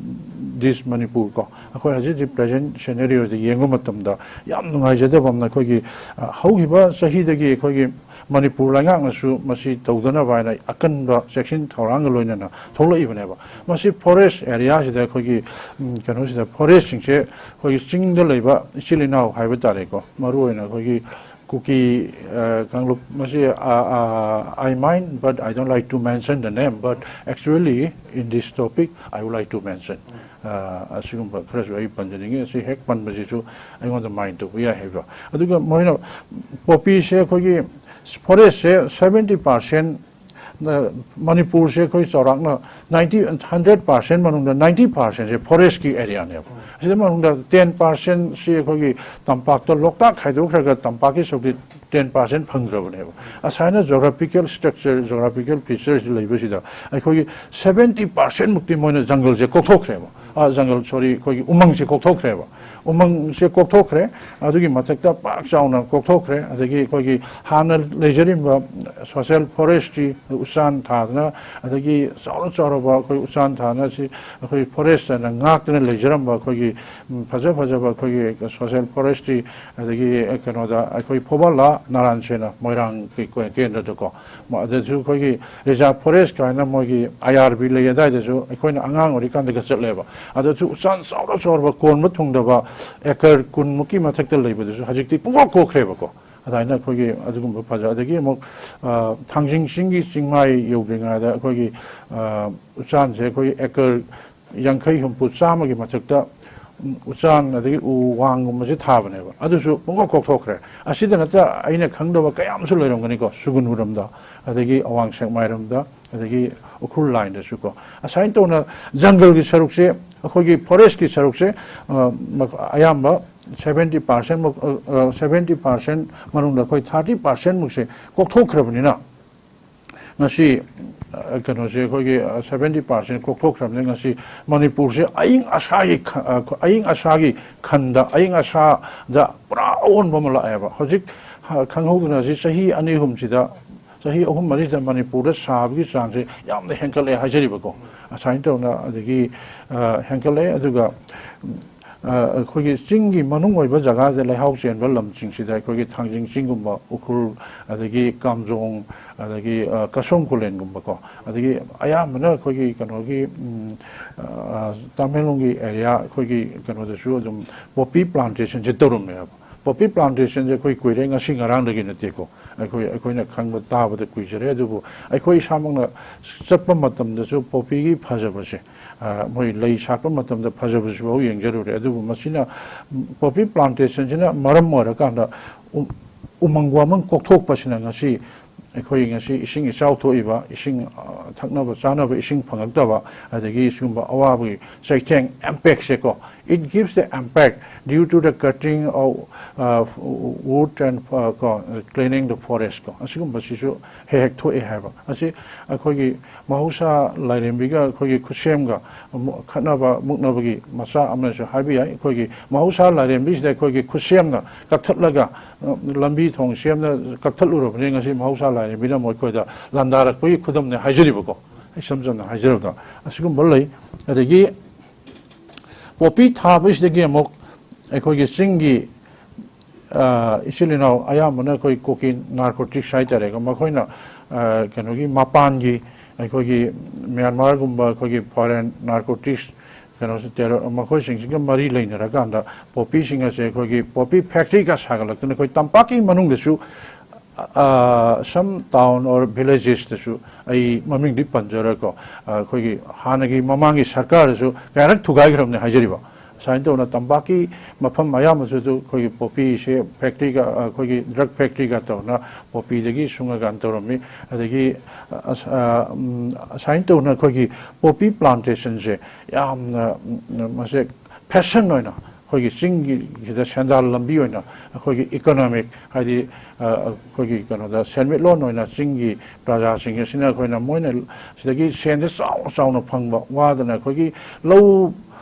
this Manipur ꯀꯣ, ꯑꯩꯈꯣꯏ ꯍꯧꯖꯤꯛ ꯍꯧꯖꯤꯛ present scenario ꯁꯦ ꯌꯦꯡꯕ ꯃꯇꯝꯗ ꯌꯥꯝ ꯅꯨꯡꯉꯥꯏꯖꯗꯕ ꯑꯃꯅ, ꯑꯩꯈꯣꯏꯒꯤ, ꯑ, ꯍꯧꯈꯤꯕ ꯆꯍꯤꯗꯒꯤ ꯑꯩꯈꯣꯏꯒꯤ ꯃꯅꯤꯄꯨꯔ ꯂꯩꯉꯥꯛꯅꯁꯨ ꯃꯁꯤ ꯇꯧꯗꯅꯕ ꯍꯥꯏꯅ ꯑꯀꯟꯕ ꯆꯦꯛꯁꯤꯟ ꯊꯧꯔꯥꯡꯒ ꯂꯣꯏꯅꯅ ꯊꯣꯛꯂꯛꯏꯕꯅꯦꯕ꯫ ꯃꯁꯤ ꯐꯣꯔꯦꯁ ꯑꯦꯔꯤꯌꯥꯁꯤꯗ ꯑꯩꯈꯣꯏꯒꯤ, ꯎꯝ, ꯀꯩꯅꯣꯁꯤꯗ, ꯐꯣꯔꯦꯁꯁꯤꯡꯁꯦ ꯑꯩꯈꯣꯏꯒꯤ ꯆꯤꯡꯗ ꯂꯩꯕ ꯏꯆꯤꯜ ꯏꯅꯥꯎ ꯍꯥꯏꯕ ꯇꯥꯔꯦꯀꯣ, ꯃꯔꯨꯑꯣꯏꯅ ꯑꯩꯈꯣꯏꯒꯤ ꯀꯨꯀꯤ, ꯑ, ꯀꯥꯡꯂꯨꯞ, ꯃꯁꯤ, ꯑ, ꯑ, I mind, but I don't like to mention the name, but actually in this topic I would like to mention꯫ ꯑ, ꯑꯁꯤꯒꯨꯝꯕ ꯈꯔꯁꯨ ꯑꯩ ꯄꯟꯖꯅꯤꯡꯉꯤ꯫ ꯑꯁꯤ ꯍꯦꯛ ꯄꯟꯕꯁꯤꯁꯨ ꯑꯩꯉꯣꯟꯗ ꯃꯥꯏꯟ ꯇꯧꯕ ꯌꯥꯏ ꯍꯥꯏꯕ꯫ ꯑꯗꯨꯒ ꯃꯣꯏꯅ ꯄꯣꯄꯤꯁꯦ ꯑꯩꯈꯣꯏꯒꯤ ꯐꯣꯔꯦꯁꯁꯦ seventy percent ꯃꯅꯤꯄꯨꯔꯁꯦ ꯑꯩꯈꯣꯏ ꯆꯥꯎꯔꯥꯛꯅ ninety, hundred percent ꯃꯅꯨꯡꯗ ninety percentꯁꯦ forestꯀꯤ areaꯅꯦꯕ꯫ ꯑꯁꯤꯗ ꯃꯅꯨꯡꯗ ten percentꯁꯤ ꯑꯩꯈꯣꯏꯒꯤ ꯇꯝꯄꯥꯛꯇ ꯂꯣꯛꯇꯥꯛ ꯈꯥꯏꯗꯣꯛꯈ꯭ꯔꯒ ꯇꯝꯄꯥꯛꯀꯤ ꯁꯔꯨꯛꯇꯤ ten percent ꯐꯪꯈ꯭ꯔꯕꯅꯦꯕ꯫ ꯑꯁꯥꯏꯅ geographical structure, geographical featuresꯁꯤ ꯂꯩꯕꯁꯤꯗ ꯑꯩꯈꯣꯏꯒꯤ seventy percent ꯃꯨꯛꯇꯤ ꯃꯣꯏꯅ ꯖꯪꯒꯜꯁꯦ ꯀꯣꯛꯊꯣꯛꯈ꯭ꯔꯦꯕ꯫ ꯑ, ꯖꯪꯒꯜ, sorry, ꯑꯩꯈꯣꯏꯒꯤ ꯎꯃꯪꯁꯦ ꯀꯣꯛꯊꯣꯛꯈ꯭ꯔꯦꯕ꯫ ꯎꯃꯪꯁꯦ ꯀꯣꯛꯊꯣꯛꯈ꯭ꯔꯦ, ꯑꯗꯨꯒꯤ ꯃꯊꯛꯇ ꯄꯥꯛ ꯆꯥꯎꯅ ꯀꯣꯛꯊꯣꯛꯈ꯭ꯔꯦ꯫ ꯑꯗꯒꯤ ꯑꯩꯈꯣꯏꯒꯤ ꯍꯥꯟꯅ ꯂꯩꯖꯔꯤꯕ social forestry ꯎꯆꯥꯟ ꯊꯥꯗꯅ, ꯑꯗꯒꯤ ꯆꯥꯎꯔ ꯆꯥꯎꯔꯕ ꯑꯩꯈꯣꯏ ꯎꯆꯥꯟ ꯊꯥꯗꯅ ꯁꯤ ꯑꯩꯈꯣꯏ forest ꯍꯥꯏꯅ ꯉꯥꯛꯇꯅ ꯂꯩꯖꯔꯝꯕ ꯑꯩꯈꯣꯏꯒꯤ, ꯎꯝ, ꯐꯖ ꯐꯖꯕ ꯑꯩꯈꯣꯏꯒꯤ social forestry, ꯑꯗꯒꯤ ꯀꯩꯅꯣꯗ ꯑꯩꯈꯣꯏ ꯐꯣꯕꯥꯂꯥ ꯅꯥꯔꯥꯟ ꯁꯦꯅꯥ ꯃꯣꯏꯔꯥꯡꯒꯤ ꯀꯦꯟꯗ꯭ꯔꯗꯀꯣ, ꯃ-, ꯑꯗꯁꯨ ꯑꯩꯈꯣꯏꯒꯤ reserve forest ꯀꯥꯏꯅ ꯃꯣꯏꯒꯤ I R B ꯂꯩ ꯑꯗꯥꯏꯗꯁꯨ ꯑꯩꯈꯣꯏꯅ ꯑꯉꯥꯡ ꯑꯣꯏꯔꯤꯀꯥꯟꯗꯒ ꯆꯠꯂꯦꯕ꯫ ꯑꯗꯁꯨ ꯎꯆꯥꯟ ꯆꯥꯎꯔ ꯆꯥꯎꯔꯕ ꯀꯣꯟꯕ ꯊꯨꯡꯗꯕ acre ꯀꯨꯟꯃꯨꯛꯀꯤ ꯃꯊꯛꯇ ꯂꯩꯕꯗꯨꯁꯨ ꯍꯧꯖꯤꯛꯇꯤ ꯄꯨꯡꯀꯣꯛ ꯀꯣꯛꯈ꯭ꯔꯦꯕꯀꯣ꯫ ꯑꯗꯨꯃꯥꯏꯅ ꯑꯩꯈꯣꯏꯒꯤ ꯑꯗꯨꯒꯨꯝꯕ ꯐꯖ-, ꯑꯗꯒꯤ ꯑꯃꯨꯛ, ꯑ, ꯊꯥꯡꯖꯤꯡ ꯆꯤꯡꯒꯤ ꯆꯤꯡꯃꯥꯏ ꯌꯧꯗ꯭ꯔꯤꯉꯩꯗ ꯑꯩꯈꯣꯏꯒꯤ, ꯑ, ꯎꯆꯥꯟꯁꯦ ꯑꯩꯈꯣꯏꯒꯤ acre ꯌꯥꯡꯈꯩ, ꯍꯨꯝꯐꯨ, ꯆꯥꯝꯃꯒꯤ ꯃꯊꯛꯇ, ꯎꯝ, ꯎꯆꯥꯟ ꯑꯗꯒꯤ ꯎ ꯋꯥꯡꯒꯨꯝꯕꯁꯦ ꯊꯥꯕꯅꯦꯕ꯫ ꯑꯗꯨꯁꯨ ꯄꯨꯡꯀꯣꯛ ꯀꯣꯛꯊꯣꯛꯈ꯭ꯔꯦ꯫ ꯑꯁꯤꯗ ꯅꯠꯇ ꯑꯩꯅ ꯈꯪꯗꯕ ꯀꯌꯥ ꯑꯃꯁꯨ ꯂꯩꯔꯝꯒꯅꯤꯀꯣ, ꯁꯨꯒꯨꯅꯨꯔꯣꯝꯗ, ꯑꯗꯒꯤ ꯑꯋꯥꯡ ꯁꯦꯛꯃꯥꯏꯔꯣꯝꯗ, ꯑꯗꯒꯤ ꯎꯈ꯭ꯔꯨꯜ lineꯗꯁꯨꯀꯣ꯫ ꯑꯁꯥꯏꯅ ꯇꯧꯅ ꯖꯪꯒꯜꯒꯤ ꯁꯔꯨꯛꯁꯦ ꯑꯩꯈꯣꯏꯒꯤ forestꯀꯤ ꯁꯔꯨꯛꯁꯦ, ꯑ, ꯃ-, ꯑꯌꯥꯝꯕ seventy percent ꯃꯨꯛ, ꯑ, ꯑ, seventy percent ꯃꯅꯨꯡꯗ ꯑꯩꯈꯣꯏ thirty percent ꯃꯨꯛꯁꯦ ꯀꯣꯛꯊꯣꯛꯈ꯭ꯔꯕꯅꯤꯅ, ꯉꯁꯤ, ꯑ, ꯀꯩꯅꯣꯁꯦ ꯑꯩꯈꯣꯏꯒꯤ, ꯑ, seventy percent ꯀꯣꯛꯊꯣꯛꯈ꯭ꯔꯕꯅꯤꯅ ꯉꯁꯤ ꯃꯅꯤꯄꯨꯔꯁꯦ ꯑꯏꯪ ꯑꯁꯥꯒꯤ ꯈ-, ꯑ, ꯑꯏꯪ ꯑꯁꯥꯒꯤ ꯈꯟꯗ, ꯑꯏꯪ ꯑꯁꯥꯗ ꯄꯨꯔꯥ ꯑꯑꯣꯟꯕ ꯑꯃ ꯂꯥꯛꯑꯦꯕ꯫ ꯍꯧꯖꯤꯛ, ꯍ-, ꯈꯪꯍꯧꯗꯅ ꯍꯧꯖꯤꯛ ꯆꯍꯤ ꯑꯅꯤ ꯑꯍꯨꯝꯁꯤꯗ, ꯆꯍꯤ ꯑꯍꯨꯝ ꯃꯔꯤꯁꯤꯗ ꯃꯅꯤꯄꯨꯔꯗ ꯁꯥꯕꯒꯤ ꯆꯥꯡꯁꯦ ꯌꯥꯝꯅ ꯍꯦꯟꯒꯠꯂꯦ ꯍꯥꯏꯖꯔꯤꯕꯀꯣ꯫ ꯑꯁꯨꯃꯥꯏꯅ ꯇꯧꯅ ꯑꯗꯒꯤ, ꯑ, ꯍꯦꯟꯒꯠꯂꯦ꯫ ꯑꯗꯨꯒ, ꯑ, ꯑꯩꯈꯣꯏꯒꯤ ꯆꯤꯡꯒꯤ ꯃꯅꯨꯡ ꯑꯣꯏꯕ ꯖꯒꯥꯁꯤꯗ ꯂꯩꯍꯥꯎ ꯆꯦꯟꯕ ꯂꯝꯁꯤꯡꯁꯤꯗ ꯑꯩꯈꯣꯏꯒꯤ ꯊꯥꯡꯖꯤꯡ ꯆꯤꯡꯒꯨꯝꯕ, ꯎꯈ꯭ꯔꯨꯜ, ꯑꯗꯒꯤ ꯀꯥꯝꯖꯣꯡ, ꯑꯗꯒꯤ, ꯑ, ꯀꯁꯣꯝ ꯈꯨꯂꯦꯟꯒꯨꯝꯕꯀꯣ, ꯑꯗꯒꯤ ꯑꯌꯥꯝꯕꯅ ꯑꯩꯈꯣꯏꯒꯤ ꯀꯩꯅꯣꯒꯤ, ꯎꯝ, ꯑ, ꯇꯃꯦꯡꯂꯣꯡꯒꯤ area, ꯑꯩꯈꯣꯏꯒꯤ ꯀꯩꯅꯣꯗꯁꯨ ꯑꯗꯨꯝ poppy plantationꯁꯦ ꯇꯧꯔꯝꯃꯦꯕ꯫ Poppy plantationꯁꯦ ꯑꯩꯈꯣꯏ ꯀꯨꯏꯔꯦ, ꯉꯁꯤ ꯉꯔꯥꯡꯗꯒꯤ ꯅꯠꯇꯦꯀꯣ꯫ ꯑꯩꯈꯣꯏ, ꯑꯩꯈꯣꯏꯅ ꯈꯪꯕ ꯇꯥꯕꯗ ꯀꯨꯏꯖꯔꯦ꯫ ꯑꯗꯨꯕꯨ ꯑꯩꯈꯣꯏ ꯏꯁꯥꯃꯛꯅ ꯆꯠꯄ ꯃꯇꯝꯗꯁꯨ poppyꯒꯤ ꯐꯖꯕꯁꯦ, ꯑ, ꯃꯣꯏ ꯂꯩ ꯁꯥꯠꯄ ꯃꯇꯝꯗ ꯐꯖꯕꯁꯤꯐꯥꯎ ꯌꯦꯡꯖꯔꯨꯔꯦ꯫ ꯑꯗꯨꯕꯨ ꯃꯁꯤꯅ, ꯎꯝ, poppy plantationꯁꯤꯅ ꯃꯔꯝ ꯑꯣꯏꯔꯀꯥꯟꯗ ꯎ-, ꯎꯃꯪ ꯋꯥꯃꯪ ꯀꯣꯛꯊꯣꯛꯄꯁꯤꯅ ꯉꯁꯤ ꯑꯩꯈꯣꯏ ꯉꯁꯤ ꯏꯁꯤꯡ ꯏꯆꯥꯎ ꯊꯣꯛꯏꯕ, ꯏꯁꯤꯡ, ꯑ, ꯊꯛꯅꯕ ꯆꯥꯅꯕ ꯏꯁꯤꯡ ꯐꯪꯉꯛꯇꯕ, ꯑꯗꯒꯤ ꯁꯤꯒꯨꯝꯕ ꯑꯋꯥꯕꯒꯤ ꯆꯩꯊꯦꯡ, impactꯁꯦꯀꯣ, it gives the impact due to the cutting of, uh, wood and, uh, ꯀꯣ, clearing the forest ꯀꯣ, ꯑꯁꯤꯒꯨꯝꯕꯁꯤꯁꯨ ꯍꯦꯛ ꯍꯦꯛ ꯊꯣꯛꯑꯦ ꯍꯥꯏꯕ꯫ ꯑꯁꯤ ꯑꯩꯈꯣꯏꯒꯤ ꯃꯍꯧꯁꯥ ꯂꯥꯏꯔꯦꯝꯕꯤꯒ ꯑꯩꯈꯣꯏꯒꯤ ꯈꯨꯠꯁꯦꯝꯒ ꯑꯃꯨꯛ ꯈꯠꯅꯕ ꯃꯨꯛꯅꯕꯒꯤ ꯃꯆꯥꯛ ꯑꯃꯁꯨ ꯍꯥꯏꯕ ꯌꯥꯏ꯫ ꯑꯩꯈꯣꯏꯒꯤ ꯃꯍꯧꯁꯥ ꯂꯥꯏꯔꯦꯝꯕꯤꯁꯤꯗ ꯑꯩꯈꯣꯏꯒꯤ ꯈꯨꯠꯁꯦꯝꯅ ꯀꯛꯊꯠꯂꯒ, ꯑ, ꯂꯝꯕꯤ ꯊꯣꯡ ꯁꯦꯝꯅ ꯀꯛꯊꯠꯂꯨꯔꯕꯅꯤ, ꯉꯁꯤ ꯃꯍꯧꯁꯥ ꯂꯥꯏꯔꯦꯝꯕꯤꯅ ꯑꯃꯨꯛ ꯑꯩꯈꯣꯏꯗ ꯂꯥꯟꯗꯥꯔꯛꯄꯒꯤ ꯈꯨꯗꯝꯅꯦ ꯍꯥꯏꯖꯔꯤꯕꯀꯣ꯫ ꯏꯁꯝ ꯁꯝꯅ ꯍꯥꯏꯖꯔꯕꯗ ꯑꯁꯤꯒꯨꯝꯕ ꯂꯩ꯫ ꯑꯗꯒꯤ ꯄꯣꯄꯤ ꯊꯥꯕꯁꯤꯗꯒꯤ ꯑꯃꯨꯛ ꯑꯩꯈꯣꯏꯒꯤ ꯆꯤꯡꯒꯤ, ꯑ, ꯏꯆꯤꯜ ꯏꯅꯥꯎ ꯑꯌꯥꯝꯕꯅ ꯑꯩꯈꯣꯏ ꯀꯨꯀꯤ narcotics ꯍꯥꯏꯇꯥꯔꯦꯀꯣ, ꯃꯈꯣꯏꯅ, ꯑ, ꯀꯩꯅꯣꯒꯤ ꯃꯄꯥꯟꯒꯤ ꯑꯩꯈꯣꯏꯒꯤ ꯃ꯭ꯌꯥꯟꯃꯥꯔꯒꯨꯝꯕ ꯑꯩꯈꯣꯏꯒꯤ foreign narcotics ꯀꯩꯅꯣꯁꯦ terror ꯃꯈꯣꯏꯁꯤꯡꯁꯤꯒ ꯃꯔꯤ ꯂꯩꯅꯔꯀꯥꯟꯗ ꯄꯣꯄꯤꯁꯤꯡ ꯑꯁꯦ ꯑꯩꯈꯣꯏꯒꯤ ꯄꯣꯄꯤ factoryꯒ ꯁꯥꯒꯠꯂꯛꯇꯅ ꯑꯩꯈꯣꯏ ꯇꯝꯄꯥꯛꯀꯤ ꯃꯅꯨꯡꯗꯁꯨ, ꯑ, some town or villagesꯇꯁꯨ ꯑꯩ ꯃꯃꯤꯡꯗꯤ ꯄꯟꯖꯔꯣꯏꯀꯣ, ꯑ, ꯑꯩꯈꯣꯏꯒꯤ ꯍꯥꯟꯅꯒꯤ ꯃꯃꯥꯡꯒꯤ ꯁꯔꯀꯥꯔꯗꯁꯨ ꯀꯌꯥꯔꯛ ꯊꯨꯒꯥꯏꯈ꯭ꯔꯕꯅꯦ ꯍꯥꯏꯖꯔꯤꯕ꯫ ꯁꯨꯃꯥꯏꯅ ꯇꯧꯅ ꯇꯝꯄꯥꯛꯀꯤ ꯃꯐꯝ ꯑꯌꯥꯝꯕꯁꯤꯁꯨ ꯑꯩꯈꯣꯏꯒꯤ ꯄꯣꯄꯤꯁꯦ factoryꯒ, ꯑ, ꯑꯩꯈꯣꯏꯒꯤ drug factoryꯒ ꯇꯧꯅ ꯄꯣꯄꯤꯗꯒꯤ ꯁꯨꯡꯉꯀꯥꯟ ꯇꯧꯔꯝꯃꯤ꯫ ꯑꯗꯒꯤ, ꯑ, ꯑꯁ-, ꯑ, ꯎꯝ, ꯑꯁꯨꯃꯥꯏꯅ ꯇꯧꯅ ꯑꯩꯈꯣꯏꯒꯤ ꯄꯣꯄꯤ plantationꯁꯦ ꯌꯥꯝꯅ, ꯎꯝ, ꯃꯁꯦ fashion ꯑꯣꯏꯅ ꯑꯩꯈꯣꯏꯒꯤ ꯆꯤꯡꯒꯤꯁꯤꯗ ꯁꯦꯟꯗꯥꯟ ꯂꯝꯕꯤ ꯑꯣꯏꯅ ꯑꯩꯈꯣꯏꯒꯤ economic, ꯍꯥꯏꯗꯤ, ꯑ, ꯑꯩꯈꯣꯏꯒꯤ ꯀꯩꯅꯣꯗ ꯁꯦꯟꯃꯤꯠꯂꯣꯟ ꯑꯣꯏꯅ ꯆꯤꯡꯒꯤ ꯄ꯭ꯔꯖꯥꯁꯤꯡ ꯑꯁꯤꯅ ꯑꯩꯈꯣꯏꯅ ꯃꯣꯏꯅ ꯁꯤꯗꯒꯤ ꯁꯦꯟꯁꯦ ꯆꯥꯎ ꯆꯥꯎꯅ ꯐꯪꯕ ꯋꯥꯗꯅ ꯑꯩꯈꯣꯏꯒꯤ ꯂꯧ,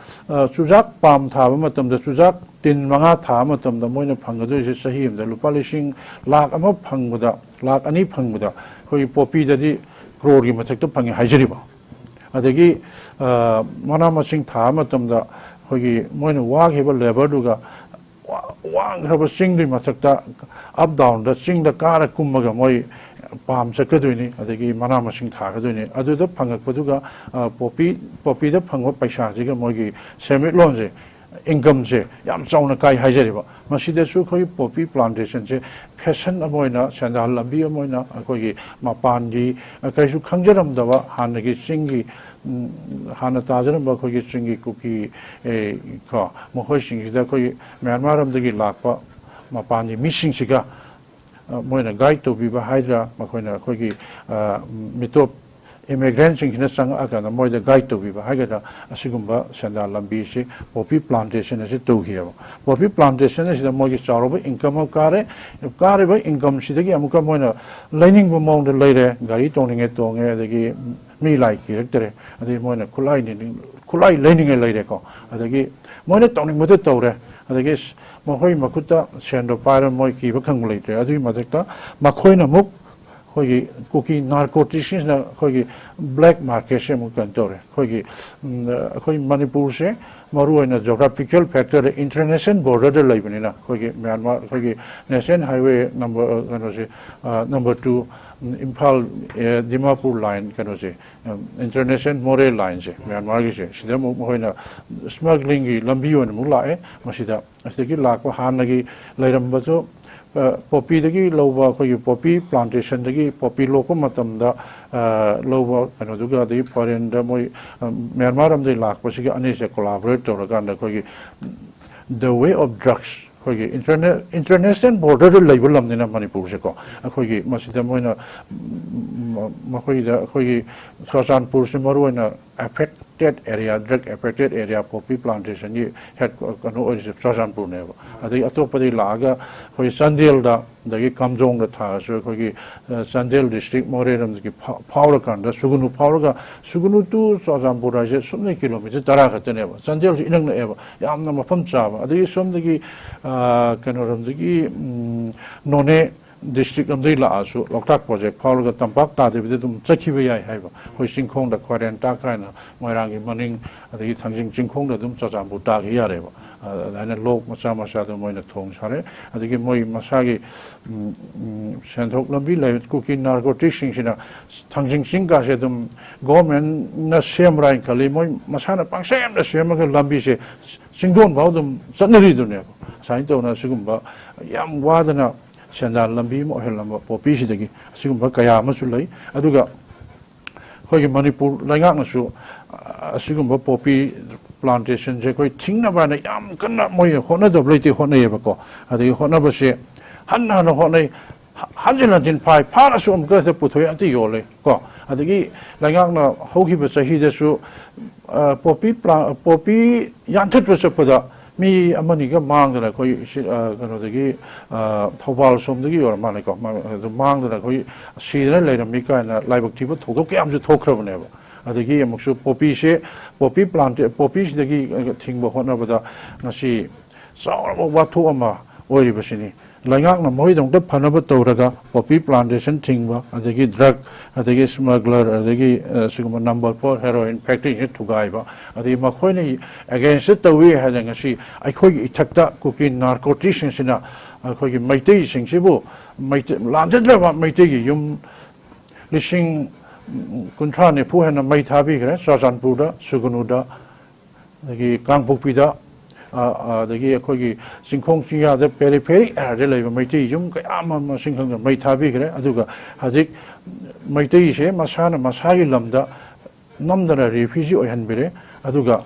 ꯑ, ꯆꯨꯖꯥꯛ ꯄꯥꯝ ꯊꯥꯕ ꯃꯇꯝꯗ ꯆꯨꯖꯥꯛ ꯇꯤꯟ ꯃꯉꯥ ꯊꯥꯕ ꯃꯇꯝꯗ ꯃꯣꯏꯅ ꯐꯪꯒꯗꯣꯏꯁꯦ ꯆꯍꯤ ꯑꯃꯗ ꯂꯨꯄꯥ ꯂꯤꯁꯤꯡ ꯂꯥꯈ ꯑꯃ ꯐꯪꯕꯗ, ꯂꯥꯈ ꯑꯅꯤ ꯐꯪꯕꯗ ꯑꯩꯈꯣꯏꯒꯤ ꯄꯣꯄꯤꯗꯗꯤ ꯀ꯭ꯔꯣꯔꯒꯤ ꯃꯊꯛꯇ ꯐꯪꯉꯦ ꯍꯥꯏꯖꯔꯤꯕ꯫ ꯑꯗꯒꯤ, ꯑ, ꯃꯅꯥ ꯃꯁꯤꯡ ꯊꯥꯕ ꯃꯇꯝꯗ ꯑꯩꯈꯣꯏꯒꯤ ꯃꯣꯏꯅ ꯋꯥꯈꯤꯕ labourꯗꯨꯒ ꯋꯥ-, ꯋꯥꯡꯈ꯭ꯔꯕ ꯆꯤꯡꯗꯨꯒꯤ ꯃꯊꯛꯇ up downꯗ ꯆꯤꯡꯗ ꯀꯥꯔ ꯀꯨꯝꯃꯒ ꯃꯣꯏ ꯄꯥꯝ ꯆꯠꯀꯗꯣꯏꯅꯤ, ꯑꯗꯒꯤ ꯃꯅꯥ ꯃꯁꯤꯡ ꯊꯥꯒꯗꯣꯏꯅꯤ꯫ ꯑꯗꯨꯗ ꯐꯪꯉꯛꯄꯗꯨꯒ, ꯑ, ꯄꯣꯄꯤ, ꯄꯣꯄꯤꯗ ꯐꯪꯕ ꯄꯩꯁꯥꯁꯤꯒ ꯃꯣꯏꯒꯤ ꯁꯦꯟꯃꯤꯠꯂꯣꯟꯁꯦ, incomeꯁꯦ ꯌꯥꯝ ꯆꯥꯎꯅ ꯀꯥꯏ ꯍꯥꯏꯖꯔꯤꯕ꯫ ꯃꯁꯤꯗꯁꯨ ꯑꯩꯈꯣꯏꯒꯤ ꯄꯣꯄꯤ plantationꯁꯦ fashion ꯑꯃ ꯑꯣꯏꯅ, ꯁꯦꯟꯗꯥꯟ ꯂꯝꯕꯤ ꯑꯃ ꯑꯣꯏꯅ ꯑꯩꯈꯣꯏꯒꯤ ꯃꯄꯥꯟꯒꯤ, ꯑ, ꯀꯩꯁꯨ ꯈꯪꯖꯔꯝꯗꯕ ꯍꯥꯟꯅꯒꯤ ꯆꯤꯡꯒꯤ, ꯎꯝ, ꯍꯥꯟꯅ ꯇꯥꯖꯔꯝꯕ ꯑꯩꯈꯣꯏꯒꯤ ꯆꯤꯡꯒꯤ ꯀꯨꯀꯤ, ꯑꯦ, ꯀꯣ, ꯃꯈꯣꯏꯁꯤꯡꯁꯤꯗ ꯑꯩꯈꯣꯏꯒꯤ ꯃ꯭ꯌꯥꯟꯃꯥꯔ ꯂꯣꯝꯗꯒꯤ ꯂꯥꯛꯄ ꯃꯄꯥꯟꯒꯤ ꯃꯤꯁꯤꯡꯁꯤꯒ ꯃꯣꯏꯅ ꯒꯥꯏꯗ ꯇꯧꯕꯤꯕ ꯍꯥꯏꯗ꯭ꯔꯥ, ꯃꯈꯣꯏꯅ ꯑꯩꯈꯣꯏꯒꯤ ꯃꯤꯇꯣꯞ ꯏꯃꯤꯒ꯭ꯔꯦꯟꯁꯤꯡꯁꯤꯅ ꯆꯪꯉꯛꯑꯀꯥꯟꯗ ꯃꯣꯏꯗ ꯒꯥꯏꯗ ꯇꯧꯕꯤꯕ ꯍꯥꯏꯒꯗ꯭ꯔꯥ, ꯑꯁꯤꯒꯨꯝꯕ ꯁꯦꯟꯗꯥꯟ ꯂꯝꯕꯤꯁꯤ ꯄꯣꯄꯤ ꯄ꯭ꯂꯥꯟꯇꯦꯁꯟ ꯑꯁꯤ ꯇꯧꯈꯤꯑꯕ꯫ ꯄꯣꯄꯤ ꯄ꯭ꯂꯥꯟꯇꯦꯁꯟ ꯑꯁꯤꯗ ꯃꯣꯏꯒꯤ ꯆꯥꯎꯔꯕ ꯏꯟꯀꯝ ꯑꯃ ꯀꯥꯔꯦ꯫ ꯀꯥꯔꯤꯕ ꯏꯟꯀꯝꯁꯤꯗꯒꯤ ꯑꯃꯨꯛꯀ ꯃꯣꯏꯅ ꯂꯩꯅꯤꯡꯕ ꯃꯑꯣꯡꯗ ꯂꯩꯔꯦ, ꯒꯥꯔꯤ ꯇꯣꯡꯅꯤꯡꯉꯦ ꯇꯣꯡꯉꯦ, ꯑꯗꯒꯤ ꯃꯤ ꯂꯥꯏ ꯀꯤꯔꯛꯇꯔꯦ, ꯑꯗꯒꯤ ꯃꯣꯏꯅ ꯈꯨꯠꯂꯥꯏ ꯅꯤꯡ- ꯈꯨꯠꯂꯥꯏ ꯂꯩꯅꯤꯡꯉꯦ ꯂꯩꯔꯦꯀꯣ, ꯑꯗꯒꯤ ꯃꯣꯏꯅ ꯇꯧꯅꯤꯡꯕꯗ ꯇꯧꯔꯦ꯫ ꯑꯗꯒꯤ ꯃꯈꯣꯏ ꯃꯈꯨꯠꯇ ꯁꯦꯟꯗꯣ ꯄꯥꯏꯔ ꯃꯣꯏ ꯀꯤꯕ ꯈꯪꯕ ꯂꯩꯇ꯭ꯔꯦ꯫ ꯑꯗꯨꯒꯤ ꯃꯊꯛꯇ ꯃꯈꯣꯏꯅ ꯑꯃꯨꯛ ꯑꯩꯈꯣꯏꯒꯤ ꯀꯨꯀꯤ ꯅꯥꯔꯀꯣꯇꯤꯛꯁꯤꯡꯁꯤꯅ ꯑꯩꯈꯣꯏꯒꯤ ꯕ꯭ꯂꯦꯛ ꯃꯥꯔꯀꯦꯠꯁꯦ ꯑꯃꯨꯛ ꯀꯩꯅꯣ ꯇꯧꯔꯦ꯫ ꯑꯩꯈꯣꯏꯒꯤ ꯑꯩꯈꯣꯏ ꯃꯅꯤꯄꯨꯔꯁꯦ ꯃꯔꯨꯑꯣꯏꯅ ꯖꯣꯒ꯭ꯔꯥꯐꯤꯀꯦꯜ ꯐꯦꯛꯇꯔꯗ ꯏꯟꯇꯔꯅꯦꯁꯅꯦꯜ ꯕꯣꯔꯗꯔꯗ ꯂꯩꯕꯅꯤꯅ, ꯑꯩꯈꯣꯏꯒꯤ ꯃ꯭ꯌꯥꯟꯃꯥꯔ, ꯑꯩꯈꯣꯏꯒꯤ ꯅꯦꯁꯅꯦꯜ ꯍꯥꯏꯋꯦ ꯅꯝꯕꯔ ꯀꯩꯅꯣꯁꯦ, number two, Imphal Dimapur line ꯀꯩꯅꯣꯁꯦ, ꯏꯟꯇꯔꯅꯦꯁꯅꯦꯜ ꯃꯣꯔꯦ ꯂꯥꯏꯟꯁꯦ, ꯃ꯭ꯌꯥꯟꯃꯥꯔꯒꯤꯁꯦ, ꯁꯤꯗ ꯑꯃꯨꯛ ꯃꯈꯣꯏꯅ ꯁ꯭ꯃꯒ꯭ꯂꯤꯡꯒꯤ ꯂꯝꯕꯤ ꯑꯣꯏꯅ ꯑꯃꯨꯛ ꯂꯥꯛꯑꯦ꯫ ꯃꯁꯤꯗ ꯑꯁꯤꯗꯒꯤ ꯂꯥꯛꯄ ꯍꯥꯟꯅꯒꯤ ꯂꯩꯔꯝꯕꯁꯨ, ꯄꯣꯄꯤꯗꯒꯤ ꯂꯧꯕ, ꯑꯩꯈꯣꯏꯒꯤ ꯄꯣꯄꯤ ꯄ꯭ꯂꯥꯟꯇꯦꯁꯟꯗꯒꯤ ꯄꯣꯄꯤ ꯂꯣꯛꯄ ꯃꯇꯝꯗ ꯂꯧꯕ ꯀꯩꯅꯣꯗꯨꯒ, ꯑꯗꯒꯤ ꯐꯣꯔꯦꯟꯗ ꯃꯣꯏ ꯃ꯭ꯌꯥꯟꯃꯥꯔ ꯂꯝꯗꯒꯤ ꯂꯥꯛꯄꯁꯤꯒ ꯑꯅꯤꯁꯦ ꯀꯣꯂꯥꯕꯣꯔꯦꯠ ꯇꯧꯔꯀꯥꯟꯗ ꯑꯩꯈꯣꯏꯒꯤ the way of drugs, ꯑꯩꯈꯣꯏꯒꯤ ꯏꯟꯇꯔꯅꯦꯁꯅꯦꯜ ꯕꯣꯔꯗꯔꯗ ꯂꯩꯕ ꯂꯝꯅꯤꯅ ꯃꯅꯤꯄꯨꯔꯁꯦꯀꯣ, ꯑꯩꯈꯣꯏꯒꯤ ꯃꯁꯤꯗ ꯃꯣꯏꯅ ꯃꯈꯣꯏꯗ ꯑꯩꯈꯣꯏꯒꯤ ꯆꯨꯔꯆꯥꯟꯄꯨꯔꯁꯤ ꯃꯔꯨꯑꯣꯏꯅ affected area, drug affected area, poppy ꯄ꯭ꯂꯥꯟꯇꯦꯁꯟꯒꯤ ꯍꯦꯠ ꯀꯩꯅꯣ ꯑꯣꯏꯔꯤꯁꯦ ꯆꯨꯔꯆꯥꯟꯄꯨꯔꯅꯦꯕ꯫ ꯑꯗꯒꯤ ꯑꯇꯣꯞꯄꯗꯒꯤ ꯂꯥꯛꯑꯒ ꯑꯩꯈꯣꯏ ꯆꯥꯟꯗꯦꯜꯗ, ꯑꯗꯒꯤ ꯀꯥꯝꯖꯣꯡꯗ ꯊꯥꯔꯁꯨ ꯑꯩꯈꯣꯏꯒꯤ ꯆꯥꯟꯗꯦꯜ ꯗꯤꯁꯇ꯭ꯔꯤꯛ ꯃꯣꯔꯦꯔꯣꯝꯗꯒꯤ ꯐꯥꯎꯔꯀꯥꯟꯗ ꯁꯨꯒꯨꯅꯨ ꯐꯥꯎꯔꯒ, ꯁꯨꯒꯨꯅꯨ ꯇꯨ ꯆꯨꯔꯆꯥꯟꯄꯨꯔ ꯍꯥꯏꯁꯦ ꯁꯨꯞꯅꯩ ꯀꯤꯂꯣꯃꯤꯇꯔ ꯇꯔꯥ ꯈꯛꯇꯅꯦꯕ꯫ ꯆꯥꯟꯗꯦꯜꯁꯤ ꯏꯅꯛ ꯅꯛꯑꯦꯕ, ꯌꯥꯝꯅ ꯃꯐꯝ ꯆꯥꯕ꯫ ꯑꯗꯒꯤ ꯁꯣꯝꯗꯒꯤ ꯀꯩꯅꯣꯔꯣꯝꯗꯒꯤ ꯅꯣꯅꯦ ꯗꯤꯁꯇ꯭ꯔꯤꯛ ꯂꯣꯝꯗꯒꯤ ꯂꯥꯛꯑꯁꯨ ꯂꯣꯛꯇꯥꯛ ꯄ꯭ꯔꯣꯖꯦꯛ ꯐꯥꯎꯔꯒ ꯇꯝꯄꯥꯛ ꯇꯥꯗꯕꯤꯗ ꯑꯗꯨꯝ ꯆꯠꯈꯤꯕ ꯌꯥꯏ ꯍꯥꯏꯕ꯫ ꯑꯩꯈꯣꯏ ꯆꯤꯡꯈꯣꯡꯗ ꯀ꯭ꯋꯥꯔꯦꯟꯇꯥ ꯀꯥꯏꯅ ꯃꯣꯏꯔꯥꯡꯒꯤ ꯃꯅꯤꯡ, ꯑꯗꯒꯤ ꯊꯥꯡꯖꯤꯡ ꯆꯤꯡꯈꯣꯡꯗ ꯑꯗꯨꯝ ꯆꯨꯔꯆꯥꯟꯄꯨꯔ ꯇꯥꯈꯤ ꯌꯥꯔꯦꯕ꯫ ꯑꯗꯨꯃꯥꯏꯅ ꯂꯣꯛ ꯃꯆꯥ ꯃꯆꯥꯗꯣ ꯃꯣꯏꯅ ꯊꯣꯡ ꯁꯥꯔꯦ꯫ ꯑꯗꯒꯤ ꯃꯣꯏ ꯃꯁꯥꯒꯤ ꯁꯦꯟꯊꯣꯛ ꯂꯝꯕꯤ ꯂꯩ꯫ ꯀꯨꯀꯤ ꯅꯥꯔꯀꯣꯇꯤꯛꯁꯤꯡꯁꯤꯅ ꯊꯥꯡꯖꯤꯡ ꯆꯤꯡ ꯀꯥꯁꯦ ꯑꯗꯨꯝ ꯒꯣꯔꯃꯦꯟꯅ ꯁꯦꯝꯕ꯭ꯔꯥ ꯍꯥꯏꯅ ꯈꯜꯂꯤ꯫ ꯃꯣꯏ ꯃꯁꯥꯅ ꯄꯪꯁꯦꯝꯗ ꯁꯦꯝꯃꯒ ꯂꯝꯕꯤꯁꯦ ꯆꯤꯡꯗꯣꯟ ꯐꯥꯎ ꯑꯗꯨꯝ ꯆꯠꯅꯔꯤꯗꯨꯅꯦꯕ꯫ ꯁꯨꯃꯥꯏꯅ ꯇꯧꯅ ꯁꯤꯒꯨꯝꯕ ꯌꯥꯝ ꯋꯥꯗꯅ ꯁꯦꯟꯗꯥꯟ ꯂꯝꯕꯤ ꯑꯃ ꯑꯣꯏꯍꯜꯂꯝꯕ ꯄꯣꯄꯤꯁꯤꯗꯒꯤ ꯑꯁꯤꯒꯨꯝꯕ ꯀꯌꯥ ꯑꯃꯁꯨ ꯂꯩ꯫ ꯑꯗꯨꯒ ꯑꯩꯈꯣꯏꯒꯤ ꯃꯅꯤꯄꯨꯔ ꯂꯩꯉꯥꯛꯅꯁꯨ ꯑꯁꯤꯒꯨꯝꯕ ꯄꯣꯄꯤ ꯄ꯭ꯂꯥꯟꯇꯦꯁꯟꯁꯦ ꯑꯩꯈꯣꯏ ꯊꯤꯡꯅꯕ ꯍꯥꯏꯅ ꯌꯥꯝ ꯀꯟꯅ ꯃꯣꯏ ꯍꯣꯠꯅꯗꯕ ꯂꯩꯇꯦ, ꯍꯣꯠꯅꯩꯌꯦꯕꯀꯣ꯫ ꯑꯗꯒꯤ ꯍꯣꯠꯅꯕꯁꯦ ꯍꯟꯅ ꯍꯟꯅ ꯍꯣꯠꯅꯩ꯫ ꯍꯟꯖꯤꯟ ꯍꯟꯖꯤꯟ ꯐꯥꯏ, ꯐꯥꯔꯁꯨ ꯑꯃꯨꯛꯀ ꯍꯦꯛꯇ ꯄꯨꯊꯣꯛꯑꯦ, ꯑꯝꯇ ꯌꯣꯜꯂꯦ ꯀꯣ꯫ ꯑꯗꯒꯤ ꯂꯩꯉꯥꯛꯅ ꯍꯧꯈꯤꯕ ꯆꯍꯤꯗꯁꯨ, ꯑ, ꯄꯣꯄꯤ ꯄ꯭ꯂꯥ-, ꯄꯣꯄꯤ ꯌꯥꯟꯊꯠꯄ ꯆꯠꯄꯗ ꯃꯤ ꯑꯃꯅꯤꯒ ꯃꯥꯡꯗꯅ ꯑꯩꯈꯣꯏ ꯁꯤ, ꯑ, ꯀꯩꯅꯣꯗꯒꯤ, ꯑ, ꯊꯧꯕꯥꯜ ꯁꯣꯝꯗꯒꯤ ꯑꯣꯏꯔ ꯃꯥꯜꯂꯦꯀꯣ, ꯃꯥ-, ꯑꯗꯨ ꯃꯥꯡꯗꯅ ꯑꯩꯈꯣꯏ ꯁꯤꯗꯅ ꯂꯩꯔꯝꯃꯤ ꯀꯥꯏꯅ ꯂꯥꯏꯕꯛ ꯊꯤꯕ ꯊꯧꯗꯣꯛ ꯀꯌꯥ ꯑꯃꯁꯨ ꯊꯣꯛꯈ꯭ꯔꯕꯅꯦꯕ꯫ ꯑꯗꯒꯤ ꯑꯃꯨꯛꯁꯨ ꯄꯣꯄꯤꯁꯦ, ꯄꯣꯄꯤ ꯄ꯭ꯂꯥꯟꯇꯦ-, ꯄꯣꯄꯤꯁꯤꯗꯒꯤ ꯊꯤꯡꯕ ꯍꯣꯠꯅꯕꯗ ꯉꯁꯤ ꯆꯥꯎꯔꯕ ꯋꯥꯊꯣꯛ ꯑꯃ ꯑꯣꯏꯔꯤꯕꯁꯤꯅꯤ꯫ ꯂꯩꯉꯥꯛꯅ ꯃꯈꯣꯏꯗꯃꯛꯇ ꯐꯅꯕ ꯇꯧꯔꯒ ꯄꯣꯄꯤ ꯄ꯭ꯂꯥꯟꯇꯦꯁꯟ ꯊꯤꯡꯕ, ꯑꯗꯒꯤ ꯗ꯭ꯔꯒ, ꯑꯗꯒꯤ ꯁ꯭ꯃꯒꯂꯔ, ꯑꯗꯒꯤ, ꯑ, ꯁꯤꯒꯨꯝꯕ ꯅꯝꯕꯔ ꯐꯣꯔ ꯍꯦꯔꯣꯏꯟ ꯐꯦꯛꯇꯔꯤꯁꯦ ꯊꯨꯒꯥꯏꯕ, ꯑꯗꯒꯤ ꯃꯈꯣꯏꯅ ꯑꯦꯒꯦꯟꯁꯇ ꯇꯧꯏ ꯍꯥꯏꯅ ꯉꯁꯤ ꯑꯩꯈꯣꯏꯒꯤ ꯏꯊꯛꯇ ꯀꯨꯀꯤ ꯅꯥꯔꯀꯣꯇꯤꯁꯁꯤꯡꯁꯤꯅ ꯑꯩꯈꯣꯏꯒꯤ ꯃꯩꯇꯩꯁꯤꯡꯁꯤꯕꯨ, ꯃꯩꯇꯩ, ꯂꯥꯟꯖꯗ꯭ꯔꯕ ꯃꯩꯇꯩꯒꯤ ꯌꯨꯝ ꯂꯤꯁꯤꯡ ꯀꯨꯟꯊ꯭ꯔꯥ ꯅꯤꯐꯨ ꯍꯦꯟꯅ ꯃꯩ ꯊꯥꯕꯤꯈ꯭ꯔꯦ꯫ ꯆꯨꯔꯆꯥꯟꯄꯨꯔꯗ, ꯁꯨꯒꯅꯨꯗ, ꯑꯗꯒꯤ ꯀꯥꯡꯄꯣꯛꯄꯤꯗ, ꯑ, ꯑ, ꯑꯗꯒꯤ ꯑꯩꯈꯣꯏꯒꯤ ꯆꯤꯡꯈꯣꯡ ꯆꯤꯡꯌꯥꯗ, ꯄꯦꯔꯤꯐꯦꯔꯤ ꯑꯦꯔꯤꯌꯥꯗ ꯂꯩꯕ ꯃꯩꯇꯩ ꯌꯨꯝ ꯀꯌꯥ ꯑꯃ ꯃꯁꯤꯡ ꯈꯪꯗꯅ ꯃꯩ ꯊꯥꯕꯤꯈ꯭ꯔꯦ꯫ ꯑꯗꯨꯒ ꯍꯧꯖꯤꯛ ꯃꯩꯇꯩꯁꯦ ꯃꯁꯥꯅ ꯃꯁꯥꯒꯤ ꯂꯝꯗ ꯅꯝꯗꯅ ꯔꯤꯐ꯭ꯌꯨꯖꯤ ꯑꯣꯏꯍꯟꯕꯤꯔꯦ꯫ ꯑꯗꯨꯒ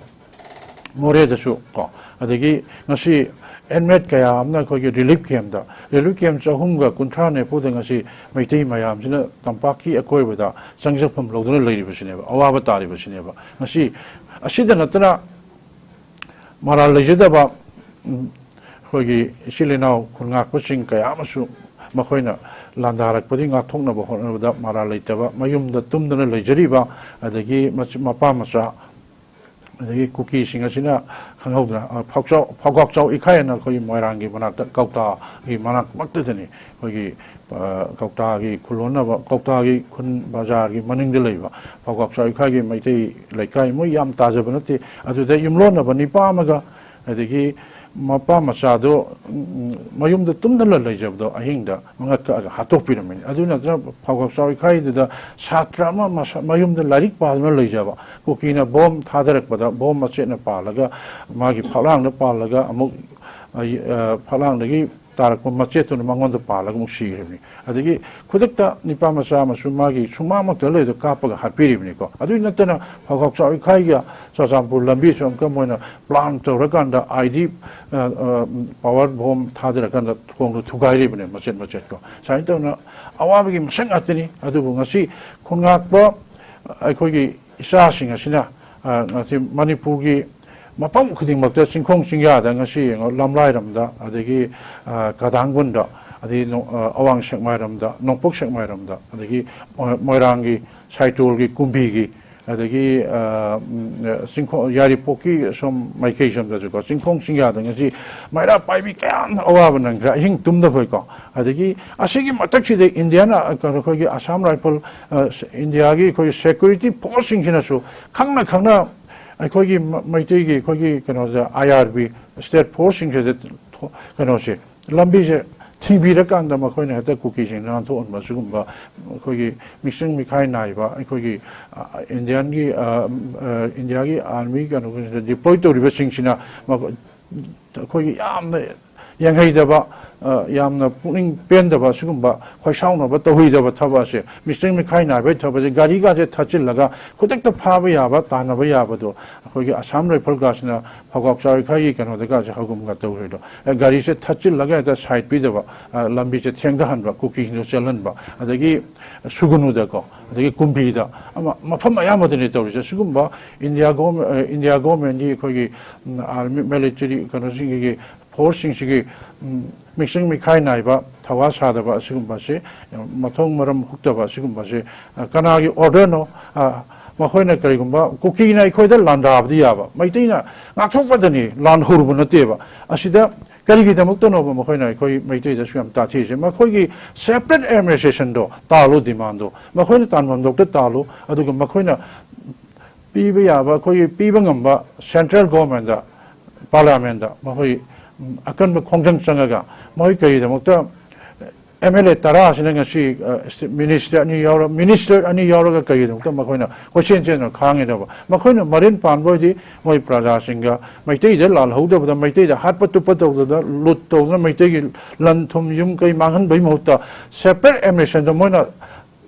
ꯃꯣꯔꯦꯗꯁꯨ ꯀꯣ, ꯑꯗꯒꯤ ꯉꯁꯤ ꯑꯦꯟꯃꯦꯠ ꯀꯌꯥ ꯑꯃꯅ ꯑꯩꯈꯣꯏꯒꯤ ꯔꯤꯂꯤꯐ ꯀꯦꯝꯗ, ꯔꯤꯂꯤꯐ ꯀꯦꯝ ꯆꯍꯨꯝꯒ ꯀꯨꯟꯊ꯭ꯔꯥ ꯅꯤꯐꯨꯗ ꯉꯁꯤ ꯃꯩꯇꯩ ꯃꯌꯥꯝꯁꯤꯅ ꯇꯝꯄꯥꯛꯀꯤ ꯑꯀꯣꯏꯕꯗ ꯆꯪꯖꯐꯝ ꯂꯧꯗꯨꯅ ꯂꯩꯔꯤꯕꯁꯤꯅꯦꯕ, ꯑꯋꯥꯕ ꯇꯥꯔꯤꯕꯁꯤꯅꯦꯕ꯫ ꯉꯁꯤ ꯑꯁꯤꯗ ꯅꯠꯇꯅ ꯃꯔꯥꯜ ꯂꯩꯖꯗꯕ, ꯎꯝ, ꯑꯩꯈꯣꯏꯒꯤ ꯏꯆꯤꯜ ꯏꯅꯥꯎ ꯈꯨꯟꯉꯥꯛꯄꯁꯤꯡ ꯀꯌꯥ ꯑꯃꯁꯨ ꯃꯈꯣꯏꯅ ꯂꯥꯟꯗꯥꯔꯛꯄꯗꯒꯤ ꯉꯥꯛꯊꯣꯛꯅꯕ ꯍꯣꯠꯅꯕꯗ ꯃꯔꯥꯜ ꯂꯩꯇꯕ, ꯃꯌꯨꯝꯗ ꯇꯨꯝꯗꯅ ꯂꯩꯖꯔꯤꯕ, ꯑꯗꯒꯤ ꯃꯆ-, ꯃꯄꯥ ꯃꯆꯥ, ꯑꯗꯒꯤ ꯀꯨꯀꯤꯁꯤꯡ ꯑꯁꯤꯅ ꯈꯪꯍꯧꯗꯅ, ꯑ, ꯐꯥꯎꯆꯥꯎ-, ꯐꯥꯎꯒꯥꯛꯆꯥꯎ ꯏꯈꯥꯏ ꯍꯥꯏꯅ ꯑꯩꯈꯣꯏꯒꯤ ꯃꯣꯏꯔꯥꯡꯒꯤ ꯃꯅꯥꯛꯇ, ꯀꯧꯇꯥꯒꯤ ꯃꯅꯥꯛꯃꯛꯇꯗꯅꯤ ꯑꯩꯈꯣꯏꯒꯤ, ꯑ, ꯀꯧꯇꯥꯒꯤ ꯈꯨꯜꯂꯣꯟꯅꯕ, ꯀꯧꯇꯥꯒꯤ ꯈꯨꯟ ꯕꯖꯥꯔꯒꯤ ꯃꯅꯤꯡꯗ ꯂꯩꯕ ꯐꯥꯎꯒꯥꯛꯆꯥꯎ ꯏꯈꯥꯏꯒꯤ ꯃꯩꯇꯩ ꯂꯩꯀꯥꯏ, ꯃꯣꯏ ꯌꯥꯝ ꯇꯥꯖꯕ ꯅꯠꯇꯦ, ꯑꯗꯨꯗ ꯌꯨꯝꯂꯣꯟꯅꯕ ꯅꯤꯄꯥ ꯑꯃꯒ ꯑꯗꯒꯤ ꯃꯄꯥ ꯃꯆꯥꯗꯣ, ꯎꯝ, ꯃꯌꯨꯝꯗ ꯇꯨꯝꯗꯅ ꯂꯩꯖꯕꯗꯣ ꯑꯍꯤꯡꯗ ꯃꯉꯛ ꯀꯛꯑꯒ ꯍꯥꯠꯇꯣꯛꯄꯤꯔꯝꯃꯤꯅꯤ꯫ ꯑꯗꯨ ꯅꯠꯇꯅ ꯐꯥꯎꯒꯥꯛꯆꯥꯎ ꯏꯈꯥꯏꯗꯨꯗ ꯁꯥꯇ꯭ꯔ ꯑꯃ ꯃꯁꯥ-, ꯃꯌꯨꯝꯗ ꯂꯥꯏꯔꯤꯛ ꯄꯥꯗꯨꯅ ꯂꯩꯖꯕ, ꯀꯨꯀꯤꯅ ꯕꯣꯝ ꯊꯥꯗꯔꯛꯄꯗ ꯕꯣꯝ ꯃꯆꯦꯠꯅ ꯄꯥꯜꯂꯒ ꯃꯥꯒꯤ ꯐꯛꯂꯥꯡꯗ ꯄꯥꯜꯂꯒ ꯑꯃꯨꯛ, ꯑ, ꯑ, ꯐꯛꯂꯥꯡꯗꯒꯤ ꯇꯥꯔꯛꯄ ꯃꯆꯦꯠꯇꯨꯅ ꯃꯉꯣꯟꯗ ꯄꯥꯜꯂꯒ ꯑꯃꯨꯛ ꯁꯤꯈ꯭ꯔꯤꯕꯅꯤ꯫ ꯑꯗꯒꯤ ꯈꯨꯗꯛꯇ ꯅꯤꯄꯥ ꯃꯆꯥ ꯑꯃꯁꯨ ꯃꯥꯒꯤ ꯁꯨꯃꯥꯡꯃꯛꯇ ꯂꯩꯗ ꯀꯥꯞꯄꯒ ꯍꯥꯠꯄꯤꯔꯤꯕꯅꯤꯀꯣ꯫ ꯑꯗꯨꯏ ꯅꯠꯇꯅ ꯐꯧꯈꯥꯛ ꯆꯥꯎꯏꯈꯥꯏꯒ ꯆꯨꯔꯆꯥꯟꯄꯨꯔ ꯂꯝꯕꯤꯁꯨ ꯑꯃꯨꯛꯀ ꯃꯣꯏꯅ ꯄ꯭ꯂꯥꯟ ꯇꯧꯔꯀꯥꯟꯗ ꯑꯥꯏ ꯗꯤ ꯄꯋꯥꯔ ꯕꯣꯝ ꯊꯥꯗꯔꯀꯥꯟꯗ ꯊꯣꯡꯗꯣ ꯊꯨꯒꯥꯏꯔꯤꯕꯅꯦ ꯃꯆꯦꯠ ꯃꯆꯦꯠꯀꯣ꯫ ꯁꯨꯃꯥꯏꯅ ꯇꯧꯅ ꯑꯋꯥꯕꯒꯤ ꯃꯁꯛ ꯉꯥꯛꯇꯅꯤ꯫ ꯑꯗꯨꯕꯨ ꯉꯁꯤ ꯈꯨꯟꯉꯥꯛꯄ ꯑꯩꯈꯣꯏꯒꯤ ꯏꯆꯥꯁꯤꯡ ꯑꯁꯤꯅ ꯉꯁꯤ ꯃꯅꯤꯄꯨꯔꯒꯤ ꯃꯐꯝ ꯈꯨꯗꯤꯡꯃꯛꯇ ꯆꯤꯡꯈꯣꯡ ꯆꯤꯡꯌꯥꯗ ꯉꯁꯤ ꯌꯦꯡꯉꯣ, ꯂꯝꯂꯥꯏꯔꯝꯗ, ꯑꯗꯒꯤ ꯀꯗꯥꯡꯕꯟꯗ, ꯑꯗꯒꯤ ꯑꯋꯥꯡ ꯁꯦꯛꯃꯥꯏꯔꯝꯗ, ꯅꯣꯡꯄꯣꯛ ꯁꯦꯛꯃꯥꯏꯔꯝꯗ, ꯑꯗꯒꯤ ꯃꯣꯏꯔꯥꯡꯒꯤ ꯁꯥꯏꯇꯣꯜꯒꯤ ꯀꯨꯝꯕꯤꯒꯤ, ꯑꯗꯒꯤ ꯆꯤꯡꯈꯣꯡ ꯌꯥꯏꯔꯤꯄꯣꯛꯀꯤ ꯁꯣꯝ ꯃꯥꯏꯀꯩ ꯁꯣꯝꯗꯁꯨꯀꯣ, ꯆꯤꯡꯈꯣꯡ ꯆꯤꯡꯌꯥꯗ ꯉꯁꯤ ꯃꯩꯔꯥ ꯄꯥꯏꯕꯤ ꯀꯌꯥ ꯑꯃ ꯑꯋꯥꯕ ꯅꯪꯈ꯭ꯔꯦ, ꯑꯍꯤꯡ ꯇꯨꯝꯗꯕꯩꯀꯣ꯫ ꯑꯗꯒꯤ ꯑꯁꯤꯒꯤ ꯃꯊꯛꯁꯤꯗ ꯏꯟꯗꯤꯌꯥꯅ, ꯀꯩꯅꯣ, ꯑꯩꯈꯣꯏꯒꯤ ꯑꯁꯥꯝ ꯔꯥꯏꯐꯜ, ꯏꯟꯗꯤꯌꯥꯒꯤ ꯑꯩꯈꯣꯏꯒꯤ ꯁꯦꯀ꯭ꯌꯨꯔꯤꯇꯤ ꯐꯣꯔꯁꯁꯤꯡꯁꯤꯅꯁꯨ ꯈꯪꯅ ꯈꯪꯅ ꯑꯩꯈꯣꯏꯒꯤ ꯃꯩꯇꯩꯒꯤ ꯑꯩꯈꯣꯏꯒꯤ ꯀꯩꯅꯣꯗ, ꯑꯥꯏ ꯑꯥꯔ ꯕꯤ, ꯁ꯭ꯇꯦꯠ ꯐꯣꯔꯁꯁꯤꯡꯁꯤꯗ ꯀꯩꯅꯣꯁꯦ, ꯂꯝꯕꯤꯁꯦ ꯊꯤꯡꯕꯤꯔꯀꯥꯟꯗ ꯃꯈꯣꯏꯅ ꯍꯦꯛꯇ ꯀꯨꯀꯤꯁꯤꯡꯗ ꯅꯥꯟꯊꯣꯛꯍꯟꯕ, ꯁꯤꯒꯨꯝꯕ ꯑꯩꯈꯣꯏꯒꯤ ꯃꯤꯆꯪ ꯃꯤꯈꯥꯏ ꯅꯥꯏꯕ, ꯑꯩꯈꯣꯏꯒꯤ ꯏꯟꯗꯤꯌꯥꯟꯒꯤ, ꯏꯟꯗꯤꯌꯥꯒꯤ ꯑꯥꯔꯃꯤ ꯀꯩꯅꯣꯁꯤꯗ ꯗꯤꯄ꯭ꯂꯣꯏ ꯇꯧꯔꯤꯕꯁꯤꯡꯁꯤꯅ ꯑꯩꯈꯣꯏꯒꯤ ꯌꯥꯝꯅ ꯌꯦꯡꯍꯩꯗꯕ, ꯌꯥꯝꯅ ꯄꯨꯛꯅꯤꯡ ꯄꯦꯟꯗꯕ, ꯁꯤꯒꯨꯝꯕ ꯈꯣꯏꯁꯥꯎꯅꯕ ꯇꯧꯍꯩꯗꯕ ꯊꯕꯛ ꯑꯁꯦ, ꯃꯤꯆꯪ ꯃꯤꯈꯥꯏ ꯅꯥꯏꯕꯒꯤ ꯊꯕꯛ ꯑꯁꯦ, ꯒꯥꯔꯤꯒꯥꯁꯦ ꯊꯠꯆꯤꯜꯂꯒ ꯈꯨꯗꯛꯇ ꯐꯥꯕ ꯌꯥꯕ, ꯇꯥꯟꯅꯕ ꯌꯥꯕꯗꯣ ꯑꯩꯈꯣꯏꯒꯤ ꯑꯁꯥꯝ ꯔꯥꯏꯐꯜꯒꯥꯁꯤꯅ ꯐꯧꯒꯥꯛ ꯆꯥꯎꯏꯈꯥꯏꯒꯤ ꯀꯩꯅꯣꯗꯒꯥꯁꯦ ꯍꯧꯒꯨꯝꯒ ꯇꯧꯔꯤꯗꯣ꯫ ꯒꯥꯔꯤꯁꯦ ꯊꯠꯆꯤꯜꯂꯒ ꯍꯦꯛꯇ ꯁꯥꯏꯠ ꯄꯤꯗꯕ, ꯂꯝꯕꯤꯁꯦ ꯊꯦꯡꯊꯍꯟꯕ, ꯀꯨꯀꯤꯁꯤꯡꯗꯣ ꯆꯦꯜꯍꯟꯕ, ꯑꯗꯒꯤ ꯁꯨꯒꯅꯨꯗꯀꯣ, ꯑꯗꯒꯤ ꯀꯨꯝꯕꯤꯗ, ꯑꯃ, ꯃꯐꯝ ꯑꯌꯥꯝꯕꯗꯅꯤ ꯇꯧꯔꯤꯁꯦ꯫ ꯁꯤꯒꯨꯝꯕ ꯏꯟꯗꯤꯌꯥ ꯒꯣꯔꯃꯦꯟ, ꯏꯟꯗꯤꯌꯥ ꯒꯣꯔꯃꯦꯟꯒꯤ ꯑꯩꯈꯣꯏꯒꯤ ꯑꯥꯔꯃꯤ, ꯃꯤꯂꯤꯇꯔꯤ ꯀꯩꯅꯣꯁꯤꯡꯒꯤ ꯐꯣꯔꯁꯁꯤꯡꯁꯤꯒꯤ ꯃꯤꯆꯪ ꯃꯤꯈꯥꯏ ꯅꯥꯏꯕ, ꯊꯧꯋꯥ ꯁꯥꯗꯕ ꯑꯁꯤꯒꯨꯝꯕꯁꯤ, ꯃꯊꯣꯡ ꯃꯔꯝ ꯍꯨꯛꯇꯕ ꯑꯁꯤꯒꯨꯝꯕꯁꯤ ꯀꯅꯥꯒꯤ ꯑꯣꯔꯗꯔꯅꯣ? ꯃꯈꯣꯏꯅ ꯀꯔꯤꯒꯨꯝꯕ ꯀꯨꯀꯤꯅ ꯑꯩꯈꯣꯏꯗ ꯂꯥꯟꯗꯥꯕꯗꯤ ꯌꯥꯕ, ꯃꯩꯇꯩꯅ ꯉꯥꯛꯊꯣꯛꯄꯗꯅꯤ, ꯂꯥꯟ ꯍꯧꯔꯨꯕ ꯅꯠꯇꯦꯕ꯫ ꯑꯁꯤꯗ ꯀꯔꯤꯒꯤꯗꯃꯛꯇꯅꯣꯕ ꯃꯈꯣꯏꯅ ꯑꯩꯈꯣꯏ ꯃꯩꯇꯩꯗꯁꯨ ꯌꯥꯝ ꯇꯥꯊꯤꯔꯤꯁꯦ? ꯃꯈꯣꯏꯒꯤ ꯁꯦꯄꯔꯦꯠ ꯑꯦꯗꯃꯤꯅꯤꯁꯇ꯭ꯔꯦꯁꯟꯗꯣ ꯇꯥꯜꯂꯨ, ꯗꯤꯃꯥꯟꯗꯣ ꯃꯈꯣꯏꯅ ꯇꯥꯟꯐꯝ ꯊꯣꯛꯇ ꯇꯥꯜꯂꯨ, ꯑꯗꯨꯒ ꯃꯈꯣꯏꯅ ꯄꯤꯕ ꯌꯥꯕ, ꯑꯩꯈꯣꯏꯒꯤ ꯄꯤꯕ ꯉꯝꯕ ꯁꯦꯟꯇ꯭ꯔꯦꯜ ꯒꯣꯔꯃꯦꯟꯗ, ꯄꯥꯔꯂꯤꯌꯥꯃꯦꯟꯗ ꯃꯈꯣꯏ ꯑꯀꯟꯕ ꯈꯣꯡꯖꯪ ꯆꯪꯉꯒ ꯃꯈꯣꯏ ꯀꯔꯤꯒꯤꯗꯃꯛꯇ ꯑꯦꯝ ꯑꯦꯜ ꯑꯦ ꯇꯔꯥꯁꯤꯅ ꯉꯁꯤ ꯃꯤꯅꯤꯁꯇꯔ ꯑꯅꯤ ꯌꯥꯎꯔ ꯃꯤꯅꯤꯁꯇꯔ ꯑꯅꯤ ꯌꯥꯎꯔꯒ ꯀꯔꯤꯒꯤꯗꯃꯛꯇ ꯃꯈꯣꯏꯅ ꯀꯣꯏꯆꯦꯟ ꯆꯦꯟꯗꯨꯅ ꯈꯥꯡꯉꯤꯗꯕ? ꯃꯈꯣꯏꯅ ꯃꯔꯤꯟ ꯄꯥꯟꯕ ꯑꯣꯏꯗꯤ ꯃꯣꯏ ꯄ꯭ꯔꯖꯥꯁꯤꯡꯒ, ꯃꯩꯇꯩꯗ ꯂꯥꯜꯍꯧꯗꯕꯗ, ꯃꯩꯇꯩꯗ ꯍꯥꯠꯄ ꯇꯨꯞꯄ ꯇꯧꯗꯅ, ꯂꯨꯠ ꯇꯧꯗꯅ, ꯃꯩꯇꯩꯒꯤ ꯂꯟ ꯊꯨꯝ ꯌꯨꯝ ꯀꯩ ꯃꯥꯡꯍꯟꯕꯒꯤ ꯃꯍꯨꯠꯇ separate administrationꯗ ꯃꯣꯏꯅ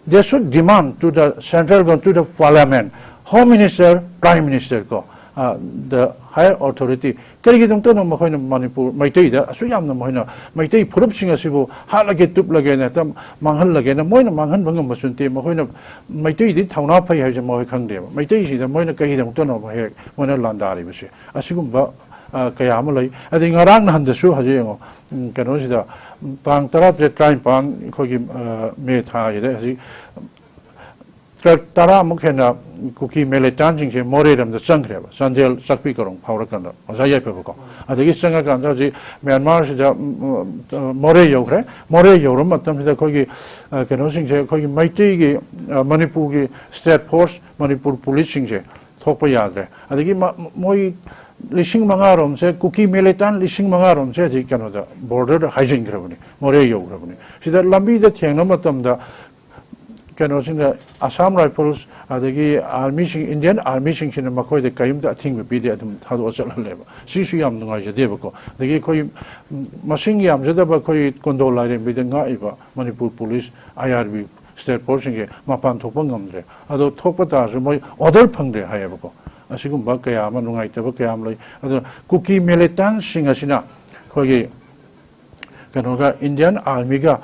they should demand to the central government, to the parliament, home minister, prime minister ꯀꯣ, the higher authority. ꯀꯔꯤꯒꯤꯗꯃꯛꯇꯅꯣ ꯃꯈꯣꯏꯅ ꯃꯅꯤꯄꯨꯔ ꯃꯩꯇꯩꯗ ꯑꯁꯨꯛ ꯌꯥꯝꯅ ꯃꯈꯣꯏꯅ ꯃꯩꯇꯩ ꯐꯨꯔꯨꯞꯁꯤꯡ ꯑꯁꯤꯕꯨ ꯍꯥꯠꯂꯒꯦ, ꯇꯨꯞꯂꯒꯦꯅ, ꯍꯦꯛꯇ ꯃꯥꯡꯍꯜꯂꯒꯦꯅ? ꯃꯣꯏꯅ ꯃꯥꯡꯍꯟꯕ ꯉꯝꯕꯁꯨ ꯅꯠꯇꯦ꯫ ꯃꯈꯣꯏꯅ ꯃꯩꯇꯩꯗꯤ ꯊꯧꯅꯥ ꯐꯩ ꯍꯥꯏꯕꯁꯦ ꯃꯈꯣꯏ ꯈꯪꯗꯦꯕ꯫ ꯃꯩꯇꯩꯁꯤꯗ ꯃꯣꯏꯅ ꯀꯔꯤꯒꯤꯗꯃꯛꯇꯅꯣ ꯍꯦꯛ ꯃꯣꯏꯅ ꯂꯥꯟꯗꯥꯔꯤꯕꯁꯦ? ꯑꯁꯤꯒꯨꯝꯕ ꯀꯌꯥ ꯑꯃ ꯂꯩ꯫ ꯑꯗꯩ ꯉꯔꯥꯡ ꯅꯍꯥꯟꯗꯁꯨ ꯍꯧꯖꯤꯛ ꯌꯦꯡꯉꯣ, ꯀꯩꯅꯣꯁꯤꯗ ꯇꯥꯡ ꯇꯔꯥꯇꯔꯦꯠ, ꯇꯔꯥꯅꯤꯄꯥꯟ ꯑꯩꯈꯣꯏꯒꯤ ꯃꯦ ꯊꯥꯁꯤꯗ ꯍꯧꯖꯤꯛ ꯇꯔꯥ ꯇꯔꯥꯃꯨꯛ ꯍꯦꯟꯅ ꯀꯨꯀꯤ ꯃꯤꯂꯤꯇꯥꯟꯁꯤꯡꯁꯦ ꯃꯣꯔꯦꯔꯣꯝꯗ ꯆꯪꯈ꯭ꯔꯦꯕ, ꯆꯥꯟꯗꯦꯜ ꯆꯥꯛꯄꯤ ꯀꯣꯔꯣꯡ ꯐꯥꯎꯔꯀꯥꯟꯗ, ꯑꯣꯖꯥ ꯌꯥꯏꯐꯕꯀꯣ꯫ ꯑꯗꯒꯤ ꯆꯪꯉꯀꯥꯟꯗ ꯍꯧꯖꯤꯛ ꯃ꯭ꯌꯥꯟꯃꯥꯔꯁꯤꯗ ꯃꯣꯔꯦ ꯌꯧꯈ꯭ꯔꯦ꯫ ꯃꯣꯔꯦ ꯌꯧꯔ ꯃꯇꯝꯁꯤꯗ ꯑꯩꯈꯣꯏꯒꯤ ꯀꯩꯅꯣꯁꯤꯡꯁꯦ, ꯑꯩꯈꯣꯏꯒꯤ ꯃꯩꯇꯩꯒꯤ, ꯃꯅꯤꯄꯨꯔꯒꯤ ꯁ꯭ꯇꯦꯠ ꯐꯣꯔꯁ, ꯃꯅꯤꯄꯨꯔ ꯄꯨꯂꯤꯁꯁꯤꯡꯁꯦ ꯊꯣꯛꯄ ꯌꯥꯗ꯭ꯔꯦ꯫ ꯑꯗꯒꯤ ꯃꯣꯏ ꯂꯤꯁꯤꯡ ꯃꯉꯥꯔꯣꯝꯁꯦ, ꯀꯨꯀꯤ ꯃꯤꯂꯤꯇꯥꯟ ꯂꯤꯁꯤꯡ ꯃꯉꯥꯔꯣꯝꯁꯦ ꯍꯧꯖꯤꯛ ꯀꯩꯅꯣꯗ, ꯕꯣꯔꯗꯔꯗ ꯍꯥꯏꯖꯤꯟꯈ꯭ꯔꯕꯅꯤ, ꯃꯣꯔꯦ ꯌꯧꯈ꯭ꯔꯕꯅꯤ꯫ ꯁꯤꯗ ꯂꯝꯕꯤꯗ ꯊꯦꯡꯅꯕ ꯃꯇꯝꯗ ꯀꯩꯅꯣꯁꯤꯡꯅ, ꯑꯁꯥꯝ ꯔꯥꯏꯐꯜꯁ ꯑꯗꯒꯤ ꯑꯥꯔꯃꯤꯁꯤꯡ, ꯏꯟꯗꯤꯌꯟ ꯑꯥꯔꯃꯤꯁꯤꯡꯁꯤꯅ ꯃꯈꯣꯏꯗ ꯀꯔꯤꯝꯇ ꯑꯊꯤꯡꯕ ꯄꯤꯗꯦ, ꯑꯗꯨꯝ ꯊꯥꯗꯣꯛꯑ ꯆꯠꯍꯜꯂꯦꯕ꯫ ꯁꯤꯁꯨ ꯌꯥꯝ ꯅꯨꯡꯉꯥꯏꯖꯗꯦꯕꯀꯣ꯫ ꯑꯗꯒꯤ ꯑꯩꯈꯣꯏ ꯃꯁꯤꯡ ꯌꯥꯝꯖꯗꯕ ꯑꯩꯈꯣꯏ ꯀꯨꯟꯗꯣ ꯂꯥꯏꯔꯦꯝꯕꯤꯗ ꯉꯥꯛꯏꯕ ꯃꯅꯤꯄꯨꯔ ꯄꯨꯂꯤꯁ, ꯑꯥꯏ ꯑꯥꯔ ꯕꯤ, ꯁ꯭ꯇꯦꯠ ꯐꯣꯔꯁꯁꯤꯡꯁꯦ ꯃꯄꯥꯟ ꯊꯣꯛꯄ ꯉꯝꯗ꯭ꯔꯦ꯫ ꯑꯗꯣ ꯊꯣꯛꯄ ꯇꯥꯔꯁꯨ ꯃꯣꯏ ꯑꯣꯔꯗꯔ ꯐꯪꯗ꯭ꯔꯦ ꯍꯥꯏꯌꯦꯕꯀꯣ꯫ ꯑꯁꯤꯒꯨꯝꯕ ꯀꯌꯥ ꯑꯃ, ꯅꯨꯡꯉꯥꯏꯇꯕ ꯀꯌꯥ ꯑꯃ ꯂꯩ꯫ ꯑꯗꯨꯅ ꯀꯨꯀꯤ ꯃꯤꯂꯤꯇꯥꯟꯁꯤꯡ ꯑꯁꯤꯅ ꯑꯩꯈꯣꯏꯒꯤ ꯀꯩꯅꯣꯒ, ꯏꯟꯗꯤꯌꯟ ꯑꯥꯔꯃꯤꯒ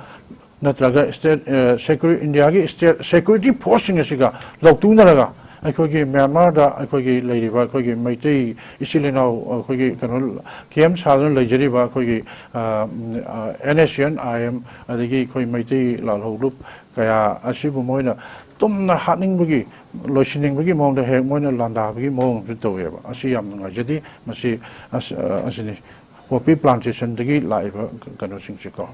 ꯅꯠꯇ꯭ꯔꯒ ꯁ꯭ꯇꯦꯠ ꯁꯦꯀ꯭ꯌꯨꯔꯤ ꯏꯟꯗꯤꯌꯥꯒꯤ ꯁ꯭ꯇꯦꯠ ꯁꯦꯀ꯭ꯌꯨꯔꯤꯇꯤ ꯐꯣꯔꯁꯁꯤꯡ ꯑꯁꯤꯒ ꯂꯧꯇꯨꯅꯔꯒ ꯑꯩꯈꯣꯏꯒꯤ ꯃ꯭ꯌꯥꯟꯃꯥꯔꯗ ꯑꯩꯈꯣꯏꯒꯤ ꯂꯩꯔꯤꯕ ꯑꯩꯈꯣꯏꯒꯤ ꯃꯩꯇꯩ ꯏꯆꯤꯜ ꯏꯅꯥꯎ, ꯑꯩꯈꯣꯏꯒꯤ ꯀꯩꯅꯣ ꯀꯦꯝ ꯁꯥꯗꯨꯅ ꯂꯩꯖꯔꯤꯕ ꯑꯩꯈꯣꯏꯒꯤ and S C and I M, ꯑꯗꯒꯤ ꯑꯩꯈꯣꯏ ꯃꯩꯇꯩ ꯂꯥꯜꯍꯧꯂꯨꯞ ꯀꯌꯥ ꯑꯁꯤꯕꯨ ꯃꯣꯏꯅ ꯇꯨꯝꯅ ꯍꯥꯠꯅꯤꯡꯕꯒꯤ, ꯂꯣꯏꯁꯤꯟꯅꯤꯡꯕꯒꯤ ꯃꯑꯣꯡꯗ ꯍꯦꯛ ꯃꯣꯏꯅ ꯂꯥꯟꯗꯥꯕꯒꯤ ꯃꯑꯣꯡ ꯑꯃꯁꯨ ꯇꯧꯋꯦꯕ꯫ ꯑꯁꯤ ꯌꯥꯝ ꯅꯨꯡꯉꯥꯏꯖꯗꯦ꯫ ꯃꯁꯤ ꯑꯁ-, ꯑ, ꯑꯁꯤꯅꯤ, ꯄꯣꯄꯤ ꯄ꯭ꯂꯥꯟꯇꯦꯁꯟꯗꯒꯤ ꯂꯥꯛꯏꯕ ꯀꯩꯅꯣꯁꯤꯡꯁꯦꯀꯣ꯫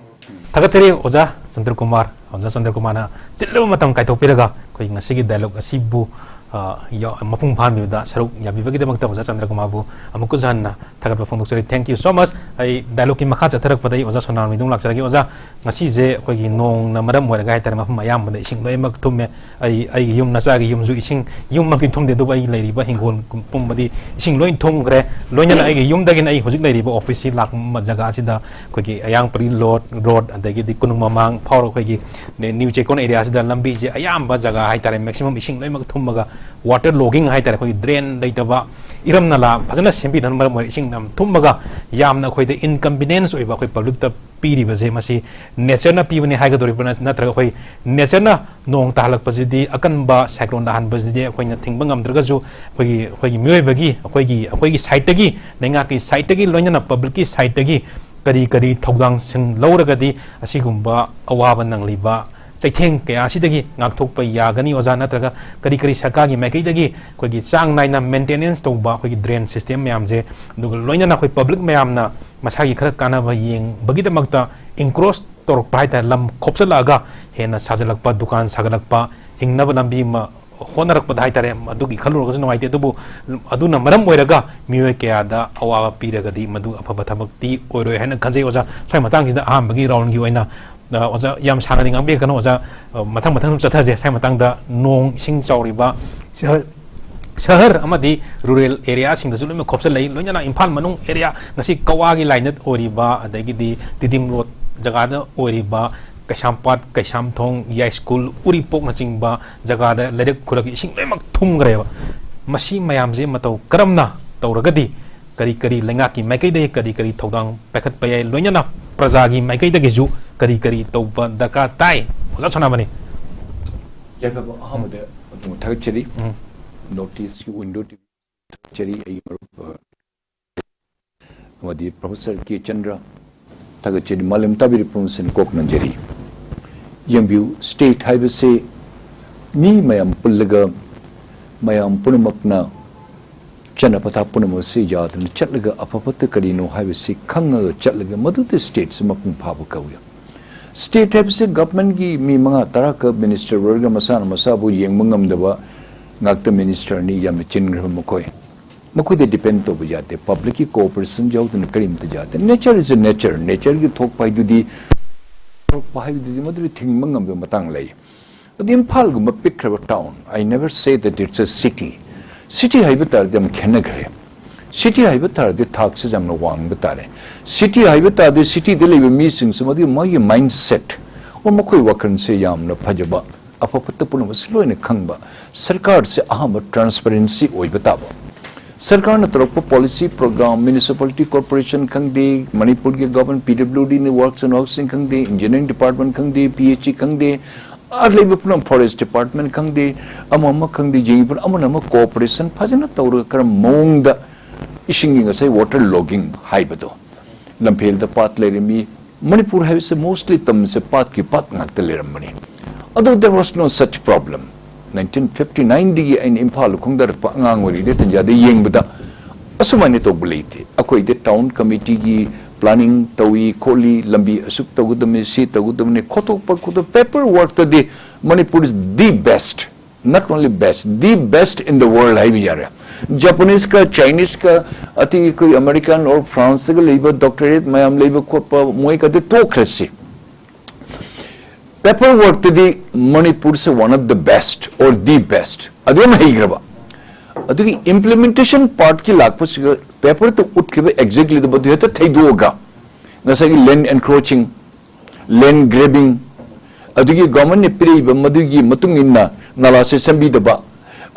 ꯊꯥꯒꯠꯆꯔꯤ ꯑꯣꯖꯥ ꯆꯟꯗ꯭ꯔꯀꯨꯃꯥꯔ꯫ ꯑꯣꯖꯥ ꯆꯟꯗ꯭ꯔꯀꯨꯃꯥꯔꯅ ꯆꯤꯜꯂꯕ ꯃꯇꯝ ꯀꯥꯏꯊꯣꯛꯄꯤꯔꯒ ꯑꯩꯈꯣꯏ ꯉꯁꯤꯒꯤ dialogue ꯑꯁꯤꯕꯨ, ꯑ, ꯌꯥ-, ꯃꯄꯨꯡ ꯐꯥꯍꯟꯕꯤꯕꯗ ꯁꯔꯨꯛ ꯌꯥꯕꯤꯕꯒꯤꯗꯃꯛꯇ ꯑꯣꯖꯥ ꯆꯟꯗ꯭ꯔꯀꯨꯃꯥꯔꯕꯨ ꯑꯃꯨꯛꯀꯁꯨ ꯍꯟꯅ ꯊꯥꯒꯠꯄ ꯐꯣꯡꯗꯣꯛꯆꯔꯤ꯫ Thank you so much꯫ ꯑꯩ dialogueꯀꯤ ꯃꯈꯥ ꯆꯠꯊꯔꯛꯄꯗ ꯑꯩ ꯑꯣꯖꯥ ꯁꯣꯅꯥꯃꯤꯗ ꯑꯃꯨꯛ ꯂꯥꯛꯆꯔꯒꯦ꯫ ꯑꯣꯖꯥ, ꯉꯁꯤꯁꯦ ꯑꯩꯈꯣꯏꯒꯤ ꯅꯣꯡꯅ ꯃꯔꯝ ꯑꯣꯏꯔꯒ ꯍꯥꯏꯇꯥꯔꯦ, ꯃꯐꯝ ꯑꯌꯥꯝꯕꯗ ꯏꯁꯤꯡ ꯂꯣꯏꯅꯃꯛ ꯊꯨꯝꯃꯦ꯫ ꯑꯩ, ꯑꯩꯒꯤ ꯌꯨꯝ ꯅꯆꯥꯒꯤ ꯌꯨꯝꯁꯨ ꯏꯁꯤꯡ, ꯌꯨꯝꯃꯛꯇꯤ ꯊꯨꯝꯗꯦ, ꯑꯗꯨꯕꯨ ꯑꯩ ꯂꯩꯔꯤꯕ ꯍꯤꯡꯒꯣꯜ ꯄꯨꯝꯕꯗꯤ ꯏꯁꯤꯡ ꯂꯣꯏ ꯊꯨꯝꯈ꯭ꯔꯦ꯫ ꯂꯣꯏꯅꯅ ꯑꯩꯒꯤ ꯌꯨꯝꯗꯒꯤꯅ ꯑꯩ ꯍꯧꯖꯤꯛ ꯂꯩꯔꯤꯕ officeꯁꯤ ꯂꯥꯛꯄ ꯖꯒꯥꯁꯤꯗ ꯑꯩꯈꯣꯏꯒꯤ ꯑꯌꯥꯡꯄꯔꯤ ꯂꯣꯠ, ꯔꯣꯗ, ꯑꯗꯒꯤꯗꯤ ꯀꯣꯅꯨꯡ ꯃꯃꯥꯡ ꯐꯥꯎꯔ ꯑꯩꯈꯣꯏꯒꯤ ꯅ꯭ꯌꯨ ꯆꯦꯛꯀꯣꯟ areaꯁꯤꯗ ꯂꯝꯕꯤꯁꯦ ꯑꯌꯥꯝꯕ ꯖꯒꯥ ꯍꯥꯏꯇꯥꯔꯦ, maximum ꯏꯁꯤꯡ ꯂꯣꯏꯅꯃꯛ ꯊꯨꯝꯃꯒ water logging ꯍꯥꯏꯇꯥꯔꯦ, ꯑꯩꯈꯣꯏꯒꯤ drain ꯂꯩꯇꯕ, ꯏꯔꯝ ꯅꯂꯥ ꯐꯖꯅ ꯁꯦꯝꯕꯤꯗꯕꯅ ꯃꯔꯝ ꯑꯣꯏꯔꯒ ꯏꯁꯤꯡ ꯌꯥꯝ ꯊꯨꯝꯃꯒ ꯌꯥꯝꯅ ꯑꯩꯈꯣꯏꯗ inconvenience ꯑꯣꯏꯕ ꯑꯩꯈꯣꯏ publicꯇ ꯄꯤꯔꯤꯕꯁꯦ, ꯃꯁꯤ natureꯅ ꯄꯤꯕꯅꯤ ꯍꯥꯏꯒꯗꯧꯔꯤꯕ꯭ꯔꯥ, ꯅꯠꯇ꯭ꯔꯒ ꯑꯩꯈꯣꯏ natureꯅ ꯅꯣꯡ ꯇꯥꯍꯜꯂꯛꯄꯁꯤꯗꯤ ꯑꯀꯟꯕ cyclone ꯂꯥꯛꯍꯟꯕꯁꯤꯗꯤ ꯑꯩꯈꯣꯏꯅ ꯊꯤꯡꯕ ꯉꯝꯗ꯭ꯔꯒꯁꯨ, ꯑꯩꯈꯣꯏꯒꯤ, ꯑꯩꯈꯣꯏꯒꯤ ꯃꯤꯑꯣꯏꯕꯒꯤ, ꯑꯩꯈꯣꯏꯒꯤ, ꯑꯩꯈꯣꯏꯒꯤ sideꯇꯒꯤ, ꯂꯩꯉꯥꯛꯀꯤ sideꯇꯒꯤ, ꯂꯣꯏꯅꯅ publicꯀꯤ sideꯇꯒꯤ ꯀꯔꯤ ꯀꯔꯤ ꯊꯧꯗꯥꯡꯁꯤꯡ ꯂꯧꯔꯒꯗꯤ ꯑꯁꯤꯒꯨꯝꯕ ꯑꯋꯥꯕ ꯅꯪꯂꯤꯕ ꯆꯩꯊꯦꯡ ꯀꯌꯥ ꯑꯁꯤꯗꯒꯤ ꯉꯥꯛꯊꯣꯛꯄ ꯌꯥꯒꯅꯤ ꯑꯣꯖꯥ? ꯅꯠꯇ꯭ꯔꯒ ꯀꯔꯤ ꯀꯔꯤ ꯁꯔꯀꯥꯔꯒꯤ ꯃꯥꯏꯀꯩꯗꯒꯤ ꯑꯩꯈꯣꯏꯒꯤ ꯆꯥꯡ ꯅꯥꯏꯅ maintenance ꯇꯧꯕ ꯑꯩꯈꯣꯏꯒꯤ drain system ꯃꯌꯥꯝꯁꯦ, ꯑꯗꯨꯒ ꯂꯣꯏꯅꯅ ꯑꯩꯈꯣꯏ public ꯃꯌꯥꯝꯅ ꯃꯁꯥꯒꯤ ꯈꯔ ꯀꯥꯟꯅꯕ ꯌꯦꯡꯕꯒꯤꯗꯃꯛꯇ encroach ꯇꯧꯔꯛꯄ ꯍꯥꯏꯇꯥꯔꯦ, ꯂꯝ ꯈꯣꯞꯆꯜꯂꯛꯑꯒ ꯍꯦꯟꯅ ꯁꯥꯖꯜꯂꯛꯄ, ꯗꯨꯀꯥꯟ ꯁꯥꯒꯠꯂꯛꯄ, ꯍꯤꯡꯅꯕ ꯂꯝꯕꯤ ꯑꯃ ꯍꯣꯠꯅꯔꯛꯄꯗ ꯍꯥꯏꯇꯥꯔꯦ, ꯑꯗꯨꯒꯤ ꯈꯜꯂꯨꯔꯒꯁꯨ ꯅꯨꯡꯉꯥꯏꯇꯦ꯫ ꯑꯗꯨꯕꯨ ꯑꯗꯨꯅ ꯃꯔꯝ ꯑꯣꯏꯔꯒ ꯃꯤꯑꯣꯏ ꯀꯌꯥꯗ ꯑꯋꯥꯕ ꯄꯤꯔꯒꯗꯤ ꯃꯗꯨ ꯑꯐꯕ ꯊꯕꯛꯇꯤ ꯑꯣꯏꯔꯣꯏ ꯍꯥꯏꯅ ꯈꯟꯖꯩ ꯑꯣꯖꯥ꯫ ꯁ꯭ꯋꯥꯏ ꯃꯇꯥꯡꯁꯤꯗ ꯑꯍꯥꯟꯕꯒꯤ roundꯒꯤ ꯑꯣꯏꯅ, ꯑ, ꯑꯣꯖꯥ, ꯌꯥꯝ ꯁꯥꯡꯅꯗꯤ ꯉꯥꯡꯕꯤꯔꯛꯀꯅꯨ ꯑꯣꯖꯥ, ꯑ, ꯃꯊꯪ ꯃꯊꯪ ꯑꯗꯨꯝ ꯆꯠꯊꯁꯦ꯫ ꯁ꯭ꯋꯥꯏ ꯃꯇꯥꯡꯗ ꯅꯣꯡ ꯏꯁꯤꯡ ꯆꯥꯎꯔꯤꯕ ꯁꯍꯔ, ꯁꯍꯔ ꯑꯃꯗꯤ rural areaꯁꯤꯡꯗꯁꯨ ꯂꯣꯏꯅꯃꯛ ꯈꯣꯞꯆꯜꯂꯛꯏ, ꯂꯣꯏꯅꯅ ꯏꯝꯐꯥꯜ ꯃꯅꯨꯡ area, ꯉꯁꯤ ꯀꯋꯥꯒꯤ ꯂꯥꯏꯅ ꯑꯣꯏꯔꯤꯕ, ꯑꯗꯒꯤꯗꯤ ꯇꯤꯗꯤꯝ ꯔꯣꯗ ꯖꯒꯥꯗ ꯑꯣꯏꯔꯤꯕ, ꯀꯩꯁꯥꯝꯄꯥꯠ, ꯀꯩꯁꯥꯝꯊꯣꯡ, ꯌꯥꯏꯁ꯭ꯀꯨꯜ, ꯎꯔꯤꯄꯣꯛꯅꯆꯤꯡꯕ ꯖꯒꯥꯗ ꯂꯩꯔꯛ ꯈꯨꯜꯂꯛꯀꯤ ꯏꯁꯤꯡ ꯂꯣꯏꯅꯃꯛ ꯊꯨꯝꯈ꯭ꯔꯦꯕ꯫ ꯃꯁꯤ ꯃꯌꯥꯝꯁꯦ ꯃꯇꯧ ꯀꯔꯝꯅ ꯇꯧꯔꯒꯗꯤ ꯀꯔꯤ ꯀꯔꯤ ꯂꯩꯉꯥꯛꯀꯤ ꯃꯥꯏꯀꯩꯗꯒꯤ ꯀꯔꯤ ꯀꯔꯤ ꯊꯧꯗꯥꯡ ꯄꯥꯏꯈꯠꯄ ꯌꯥꯏ, ꯂꯣꯏꯅꯅ ꯄ꯭ꯔꯖꯥꯒꯤ ꯃꯥꯏꯀꯩꯗꯒꯤꯁꯨ ꯀꯔꯤ ꯀꯔꯤ ꯇꯧꯕ ꯗꯔꯀꯥꯔ ꯇꯥꯏ? ꯑꯣꯖꯥ ꯁꯣꯅꯥꯃꯅꯤ꯫ ꯌꯥꯏꯐꯕ ꯑꯍꯥꯟꯕꯗ ꯑꯗꯣꯝꯕꯨ ꯊꯥꯒꯠꯆꯔꯤ꯫ ꯎꯝ꯫ North Eastꯀꯤ Window TV ꯊꯥꯒꯠꯆꯔꯤ꯫ ꯑꯩꯒꯤ ꯃꯔꯨꯞ, ꯑ, ꯑꯃꯗꯤ Professor ꯀꯦ ꯆꯟꯗ꯭ꯔ ꯊꯥꯒꯠꯆꯔꯤ꯫ ꯃꯥꯂꯦꯝ ꯇꯥꯕꯤꯔꯤꯕ ꯄꯨꯝꯅꯃꯛꯁꯤꯡ ꯀꯣꯛ ꯅꯟꯖꯔꯤ꯫ ꯌꯦꯡꯕꯤꯌꯨ, state ꯍꯥꯏꯕꯁꯤ ꯃꯤ ꯃꯌꯥꯝ ꯄꯨꯜꯂꯒ, ꯃꯌꯥꯝ ꯄꯨꯝꯅꯃꯛꯅ ꯆꯠꯅ ꯄꯊꯥꯞ ꯄꯨꯝꯅꯃꯛ ꯑꯁꯤ ꯌꯥꯗꯨꯅ ꯆꯠꯂꯒ ꯑꯐ ꯐꯠꯇ ꯀꯔꯤꯅꯣ ꯍꯥꯏꯕꯁꯤ ꯈꯪꯉꯒ ꯆꯠꯂꯒ ꯃꯗꯨꯗ stateꯁꯤ ꯃꯄꯨꯡ ꯐꯥꯕ ꯀꯧꯏ꯫ State ꯍꯥꯏꯕꯁꯤ governmentꯀꯤ ꯃꯤ ꯃꯉꯥ ꯇꯔꯥ ꯈꯛ minister ꯑꯣꯏꯔꯒ ꯃꯁꯥꯅ ꯃꯁꯥꯕꯨ ꯌꯦꯡꯕ ꯉꯝꯗꯕ ꯉꯥꯛꯇ ministerꯅꯤ, ꯌꯥꯝꯅ ꯆꯤꯟꯈ꯭ꯔꯕ ꯃꯈꯣꯏ꯫ ꯃꯈꯣꯏꯗ depend ꯇꯧꯕ ꯌꯥꯗꯦ꯫ Publicꯀꯤ cooperation ꯌꯥꯎꯗꯅ ꯀꯔꯤꯝꯇ ꯌꯥꯗꯦ꯫ Nature is a nature꯫ Natureꯒꯤ ꯊꯣꯛꯄ ꯍꯥꯏꯗꯨꯗꯤ, ꯊꯣꯛꯄ ꯍꯥꯏꯕꯗꯨꯗꯤ ꯃꯗꯨꯗꯤ ꯊꯤꯡꯕ ꯉꯝꯕ ꯃꯇꯥꯡ ꯂꯩ꯫ ꯑꯗꯨ ꯏꯝꯐꯥꯜꯒꯨꯝꯕ ꯄꯤꯛꯈ꯭ꯔꯕ town, I never say that it's a city꯫ City ꯍꯥꯏꯕ ꯇꯥꯔꯗꯤ ꯌꯥꯝ ꯈꯦꯠꯅꯈ꯭ꯔꯦ꯫ City ꯍꯥꯏꯕ ꯇꯥꯔꯗꯤ ꯊꯥꯛꯁꯤ ꯌꯥꯝꯅ ꯋꯥꯡꯕ ꯇꯥꯔꯦ꯫ City ꯍꯥꯏꯕ ꯇꯥꯔꯗꯤ cityꯗ ꯂꯩꯕ ꯃꯤꯁꯤꯡꯁꯤ ꯃꯗꯨꯒꯤ ꯃꯥꯒꯤ mindset, ꯑꯣ, ꯃꯈꯣꯏ ꯋꯥꯈꯜꯁꯦ ꯌꯥꯝꯅ ꯐꯖꯕ, ꯑꯐ ꯐꯠꯇ ꯄꯨꯝꯅꯃꯛꯁꯤ ꯂꯣꯏꯅ ꯈꯪꯕ꯫ ꯁꯔꯀꯥꯔꯁꯦ ꯑꯍꯥꯟꯕ transparency ꯑꯣꯏꯕ ꯇꯥꯕ꯫ ꯁꯔꯀꯥꯔꯅ ꯇꯧꯔꯛꯄ policy program, municipality corporation ꯈꯪꯗꯦ, ꯃꯅꯤꯄꯨꯔꯒꯤ government, PWDꯅ works and housing ꯈꯪꯗꯦ, engineering department ꯈꯪꯗꯦ, PHE ꯈꯪꯗꯦ, ꯑꯥ ꯂꯩꯕ ꯄꯨꯝꯅꯃꯛ, forest department ꯈꯪꯗꯦ, ꯑꯃ ꯑꯃ ꯈꯪꯗꯦ, ꯌꯦꯡꯉꯤꯕ ꯑꯃꯅ ꯑꯃ cooperation ꯐꯖꯅ ꯇꯧꯔꯒ ꯀꯔꯝꯕ ꯃꯑꯣꯡꯗ ꯏꯁꯤꯡꯒꯤ ꯉꯁꯥꯏ water logging ꯍꯥꯏꯕꯗꯣ, ꯂꯝꯐꯦꯜꯗ ꯄꯥꯠ ꯂꯩꯔꯝꯃꯤ꯫ ꯃꯅꯤꯄꯨꯔ ꯍꯥꯏꯕꯁꯦ mostly ꯇꯝꯁꯦ ꯄꯥꯠꯀꯤ ꯄꯥꯠ ꯉꯥꯛꯇ ꯂꯩꯔꯝꯕꯅꯤ꯫ ꯑꯗꯨ there was no such problem꯫ Nineteen fifty nineꯗꯒꯤ ꯑꯩꯅ ꯏꯝꯐꯥꯜ ꯈꯣꯡꯗꯥꯔꯛꯄ ꯑꯉꯥꯡ ꯑꯣꯏꯔꯤꯉꯩ ꯇꯟꯖꯥꯗ ꯌꯦꯡꯕꯗ ꯑꯁꯨꯃꯥꯏꯅ ꯇꯧꯕ ꯂꯩꯇꯦ꯫ ꯑꯩꯈꯣꯏꯗꯤ town committeeꯒꯤ planning ꯇꯧꯏ ꯈꯣꯠꯂꯤ, ꯂꯝꯕꯤ ꯑꯁꯨꯛ ꯇꯧꯒꯗꯕꯅꯤ, ꯁꯤ ꯇꯧꯒꯗꯕꯅꯤ, ꯈꯣꯠꯇꯣꯛꯄ ꯈꯣꯠꯇꯣꯛ paper workꯇꯗꯤ Manipur is the best, not only best, the best in the world ꯍꯥꯏꯕ ꯌꯥꯔꯦ꯫ Japaneseꯀ Chineseꯀ ꯑꯇꯩ ꯑꯩꯈꯣꯏ American or Franceꯒ ꯂꯩꯕ doctorate ꯃꯌꯥꯝ ꯂꯩꯕ ꯈꯣꯠꯄ ꯃꯣꯏꯒꯗꯤ ꯇꯣꯛꯈ꯭ꯔꯁꯤ꯫ Paper workꯇꯗꯤ ꯃꯅꯤꯄꯨꯔꯁꯦ one of the best or the best꯫ ꯑꯗꯨꯝ ꯍꯩꯈ꯭ꯔꯕ꯫ ꯑꯗꯨꯒꯤ implementation partꯀꯤ ꯂꯥꯛꯄꯁꯤꯒ paperꯇ ꯎꯠꯈꯤꯕ exactly ꯃꯗꯨ ꯍꯦꯛꯇ ꯊꯩꯗꯣꯛꯑꯒ ꯉꯁꯥꯏꯒꯤ land encroaching, land grabbing, ꯑꯗꯨꯒꯤ governmentꯅ ꯄꯤꯔꯛꯏꯕ ꯃꯗꯨꯒꯤ ꯃꯇꯨꯡ ꯏꯟꯅ ꯅꯥꯂꯥꯁꯦ ꯁꯦꯝꯕꯤꯗꯕ,